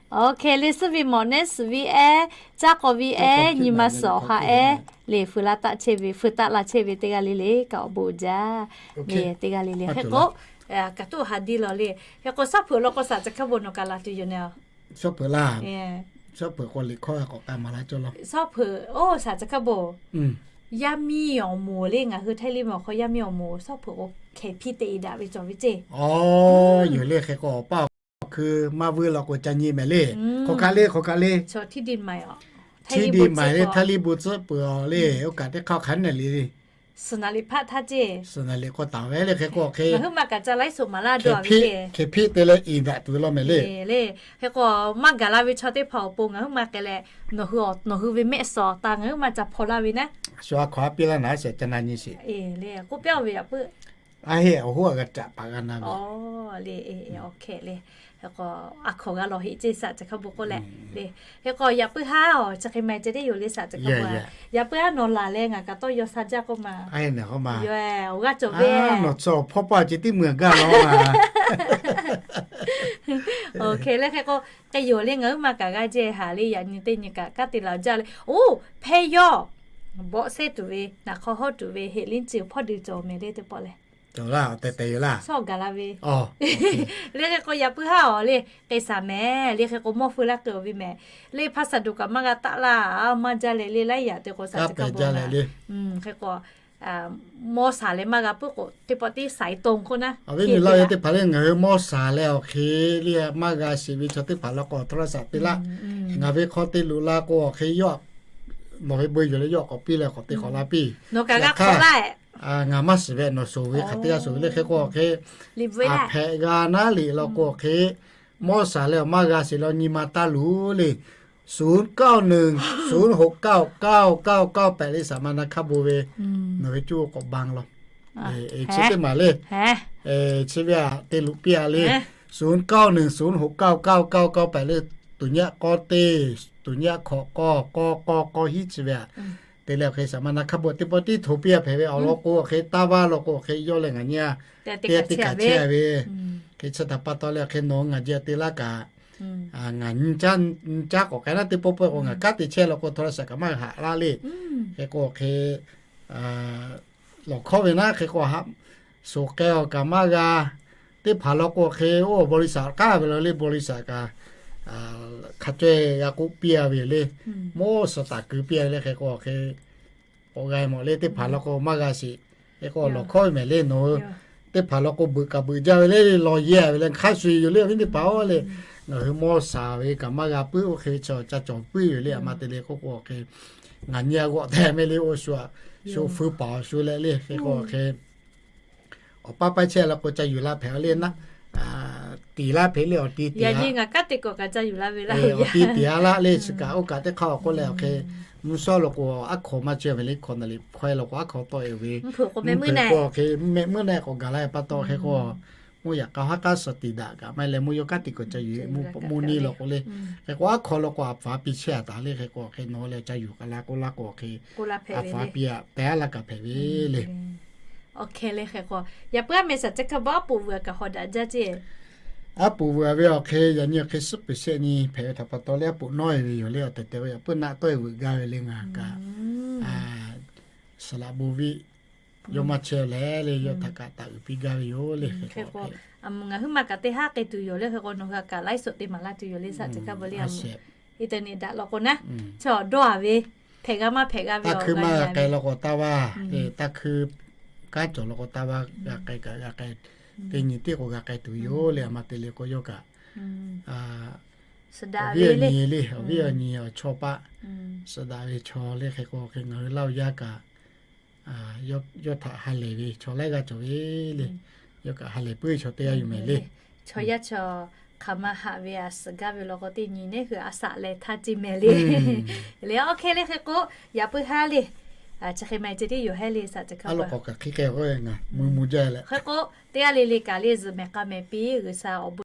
Oˇ hk'e le, suhˉ ve mawˬ nehˉ suhˍ ve ehˉ, caˇ k'aw ve ehˉ, nyi ma suhˍ awˬ ha ehˉ le, feu la taˆ chehˇ ve, feu taˆ la chehˇ ve teˇ g'aˇ le le kaꞈ awˬ bon uiˍ jaˇ. Teˇ g'aˇ le le hk'e k'o, kaꞈ toˆ ha diˇ law le. Hk'e k'o, shaˉ hpeuꞈ law k'o, shaˍ ca hkaˇ bon nawˬ kaꞈ laˬ tuˬ yoˬ nehˬ. Shaˉ hpeuꞈ laˇ. Shaˉ hpeuꞈ k'o, liꞈ hkawˇ k'awꞈ k'ai maˍ laˇ cawˇ law. Shaˉ hpeuꞈ, oˇ shaˍ ca hkaˇ bon, yaˇ miˇ awˬ moˍ le, ngaˬ hui Htaiˇ liˇ ve awˬ hk'aw yaˇ miˇ awˬ moˍ shaˉ hpeuꞈ k'o, hkehˍ hpiˇ te daꞈ ve cawˬ ve ceˇ. Oˇ, yoˬ le. Hk'e k'o, awˬ paˇ awˬ hkui maˇ vuiˇ law k'o, ca nyi mehˍ le. Hk'aˬ kaꞈ le, hk'aˬ kaꞈ le, htiˇ di maiˍ le, Htaiˇ liˇ bon tcuhˉ peuˬ awˬ le. Oˇ kaꞈ teˇ hk'aˇ hk'aˬ nehˬ le, suhˍ naˍ liꞈ hpaˆ htaˇ ceˇ, suhˍ naˍ liꞈ k'o taˍ ve le. Hk'e k'o, hk'e ngaˬ hui ma kaꞈ ca laiˉ soˍ maˍ laˇ dawˇ ve ceˇ, hkehˍ hpiˇ te leh iˍ daꞈ tuˬ ve law mehˍ le. Le, hk'e k'o, maˇ gaˬ la ve chaw teˇ hpaˍ awˬ pon ngaˬ hui ma k'ai leh, nawˬ hui ve mehˆ suhˍ awˬ ta ngaˬ hui ma ca hpaw laˇ ve naˉ. Shu a hkaw a piˇ laˇ naˍ, a shehˍ ca na nyi sheˍ. Le, k'oˆ piˇ ve yaꞈ puiˉ. A heˆ, awˬ hoˉ a g'a caꞈ paˍ g'a na ve. Awˬ le, le, hk'e k'o, a hkaw g'a lawˬ heˆ ceˇ, shaˍ ca hkaˇ bon k'oˆ leh le. Hk'e k'o, yaꞈ puiˉ haˉ awˬ chi hk'e ma ceh teˇ yoˬ le, shaˍ ca hkaˇ bon. Yaꞈ puiˉ haˉ nawˬ laˬ leh ngaˬ kaꞈ tawˇ yaw sha jaˇ k'oˆ ma. Awˬ g'aˇ cawˬ ve, nawˬ chi awˬ hpawˇ paˇ ceh tiˉ mui gaˇ law ma. Oˇ hk'e le, hk'e k'o, k'ai yoˬ le, ngaˬ hui ma kaꞈ g'a jehˇ haˍ le, yaꞈ nyi teˇ nyi kaꞈ kanˉ te la jaˇ le. Oˇ, hpehˇ yawˇ bawˆ sehˉ tuˬ ve, naˍ hk'aw hawˉ tuˬ ve, heˍ liˇ ciˬ hpawˇ dui cawˬ mehˍ le teˇ pawˆ leh. Cawˬ laˇ, awˬ tehˬ tehˬ yoˬ laˇ. Shaw gaˬ la ve le. Hk'e k'o, yaꞈ puiˉ haˉ awˬ le, k'ai shaˍ mehˍ le. Hk'e k'o, mawˇ feu laˇ k'ai awˬ ve mehˍ le. Hpaˇ saˍ duˬ kaꞈ maˇ g'a taˆ laˇ, maˇ jaˇ leh le, laiˉ yaꞈ te k'o shaˍ ca kaˇ bon le. Hk'e k'o, mawˇ shaˍ leh maˇ g'a puiˉ k'o, teˇ pawˆ tiˉ saiˍ tong k'oˆ naˉ. Awˬ viˉ nyi laˇ ve teˇ hpaˍ le, ngaˬ hui mawˇ shaˍ leh awˬ hk'e le maˇ g'a shiˍ ve chaw teˇ hpaˍ law k'o, โทรศัพท์ piˇ laˇ. Ngaˬ ve hk'aw te luꞈ la k'o awˬ hk'e yawˇ, nawˬ ve bon yoˬ leh yawˇ k'awꞈ piˇ leh k'awꞈ te k'awꞈ la piˇ. Nawˬ kaꞈ g'a hk'awꞈ laˇ. Ngaˬ maˇ shiˍ ve, nawˬ shoˍ ve hk'aˬ teˇ g'aˇ shoˍ ve le. Hk'e k'o awˬ hk'e, a hpehꞈ g'a naˉ liꞈ law k'o awˬ hk'e, mawˇ shaˍ leh awˬ maˇ g'a shiˍ leh nyi ma taˇ luˬ le. ศูนย์เก้าหนึ่ง ศูนย์หกเก้า เก้าเก้าเก้าแปด le, shaˍ ma na hkaˇ bon ve, nawˬ ve cuˇ k'awꞈ banˇ law. Chi teˇ maˬ le. Chi ve aꞈ te luꞈ piˇ a le. ศูนย์เก้าหนึ่ง ศูนย์หกเก้า เก้าเก้าเก้าแปด le, tuˍ nyaˆ k'awˇ teˇ, tuˍ nyaˆ hkawꞈ k'awˇ, k'awˇ k'awˇ k'awˇ hiˉ chi ve aꞈ. Te leh awˬ hk'e shaˍ ma na hkaˇ bon teˇ pawˆ tiˉ hto piˇ a hpehꞈ ve. Awˬ lawn k'o awˬ hk'e, taˇ vaˇ law k'o awˬ hk'e, yawˇ leh ngaˬ nyi a teˇ g'aˇ teˇ kaꞈ chehˇ ve. Hk'e chi htaꞈ pa taw leh awˬ hk'e nawˬ ngaˬ jehˇ te laˇ kaꞈ, ngaˬ nyi caˉ, nyi caˉ k'awꞈ k'ai naˉ teˇ pawˆ pawˆ k'o, ngaˬ kanˉ te chehˇ law k'o โทรศัพท์ kaꞈ maˇ haꞈ laˇ le. Hk'e k'o awˬ hk'e, lawˬ hkawˇ ve naˉ, hk'e k'o, shoˍ k'ai awˬ kaꞈ maˇ g'a, teˇ hpaˍ law k'o awˬ hk'e, oˇ บริษัท k'aˉ ve law le, บริษัท kaꞈ hk'a caweh g'a k'oˆ piˇ a ve yoˬ le. Mawˇ shaˍ taˍ keu piˇ a ve le. Hk'e k'o awˬ hk'e, k'awꞈ g'a mawˬ le, teˇ hpaˍ law k'o maˇ g'a shiˍ. Hk'e k'o lawˬ hkawˇ ve mehˍ le, nawˬ hui teˇ hpaˍ law k'o beuꞈ kaꞈ beuꞈ jaˇ ve le, lawˬ yehˇ ve le, hk'a shuˍ yoˬ le, awˬ viˉ teˇ hpaˍ-oˬ le. Ngaˬ hui mawˇ shaˍ ve kaꞈ maˇ g'a puiˉ, oˇ hk'e ve chi ca cawˬ puiˉ yoˬ le. A ma te le k'oˆ k'o awˬ hk'e, ngaˬ nyi a g'awꞈ tehꞈ mehˍ le, oˇ shu aꞈ, shu feu paˍ awˬ shu leh le. Hk'e k'o awˬ hk'e, awˬ paˇ paˇ chehˇ law k'o ca yuˬ la hpehꞈ a le. Tiˍ laˇ hpehꞈ le, awˬ ti tiˍ a, ngaˬ kanˉ te k'awꞈ kaꞈ ca yuˬ la ve le, awˬ ti tiˍ a laˇ le. Chi kaꞈ oˇ kaꞈ teˇ hk'aˇ awˬ k'oˆ leh awˬ hk'e, mvuhˇ shawˉ law k'o aˉ hkaw maˇ cawˬ ve le, hkaw naˍ liꞈ hkawehˇ law k'o aˉ hkaw tawˆ e ve. Mvuhˇ hpeuꞈ k'o mehˆ meuˇ naˆ k'awꞈ g'a la pa taw, hk'e k'o mvuhˇ yaꞈ k'a haˉ k'aˉ suhˍ tiˍ daꞈ kaꞈ maˇ heˆ leh mvuhˇ yawˇ kanˉ te k'awꞈ ca yuˬ, mvuhˇ nyi law k'o le. Hk'e k'o aˉ hkaw law k'o aˬ hpaˍ piˇ chehˇ a taˍ le. Hk'e k'o awˬ hk'e nawˬ leh ca yuˬ k'a la k'oˆ laˇ k'o awˬ hk'e, aˬ hpaˍ piˇ a tehꞈ a laˇ kaꞈ hpehꞈ ve le. Awˬ hk'e le. Hk'e k'o, yaꞈ puiˉ a meh shaˍ ca hkaˇ bon aˉ poꞈ vuiˬ a kaꞈ hawˍ daꞈ jaˇ ceˇ. Aˉ poꞈ vuiˬ a ve awˬ hk'e yaꞈ nyi awˬ hk'e suhˉ peuˬ shehˆ nyi hpehꞈ ve htaꞈ pa taw le, aˉ poꞈ nawˉ e ve yoˬ le. Awˬ tehˬ tehˬ ve yaꞈ puiˉ naˆ tawˆ e vuiˬ gaˇ ve le ngaˬ kaꞈ, saˍ laꞈ bon viˆ yawˇ maˇ chehˇ leh le, yawˇ htaꞈ kaꞈ taˍ uiˍ piˇ gaˇ ve yoˬ le. Hk'e k'o, ngaˬ huiˉ ma kaꞈ teˇ haˉ k'ai tuˬ yoˬ le. Hk'e k'o nawˬ hui kaꞈ laiˉ suhˍ te maˍ laˇ tuˬ yoˬ le, shaˍ ca hkaˇ bon le. Internet daꞈ law k'o naˉ, chaw dawˇ a ve, hpehꞈ g'a maˇ hpehꞈ g'a ve, taˇ hkuiˇ maˇ g'a k'ai law k'o taˇ vaˇ, taˇ hkuiˇ kanˉ cawˬ law k'o taˇ vaˇ, g'a k'ai kaꞈ g'a k'ai, teˇ nyi tiˉ k'o g'a k'ai tuˬ yoˬ le. A ma te le k'o yawˇ kaꞈ, awˬ viˉ awˬ nyi le, awˬ viˉ awˬ nyi awˬ chawˇ paˆ suh daꞈ ve chaw le. Hk'e k'o hk'e ngaˬ hui Laˇ huˍ yaˇ kaꞈ yawˇ htaꞈ ha lehˬ ve chaw laiˉ g'aˇ cawˬ ve le. Yawˇ kaꞈ ha lehˬ puiˉ ve chaw teˇ g'aˇ yoˬ mehˍ le. Chaw yaˇ chaw hk'aˬ ma haꞈ ve a suhˍ gaˇ ve law k'o teˇ nyi neˉ hui a shaꞈ leh htaˇ ceˇ mehˍ le. Le awˬ hk'e le. Hk'e k'o, yaꞈ puiˉ haˉ le, chi hk'e ma ceh tiˉ yoˬ hehˉ le, shaˍ ca hkaˇ bon. Hk'e k'o, teˇ g'aˇ le le kaꞈ le zuhꞈ mehˍ k'a mehˍ piˇ G'uiˬsha awˬ bon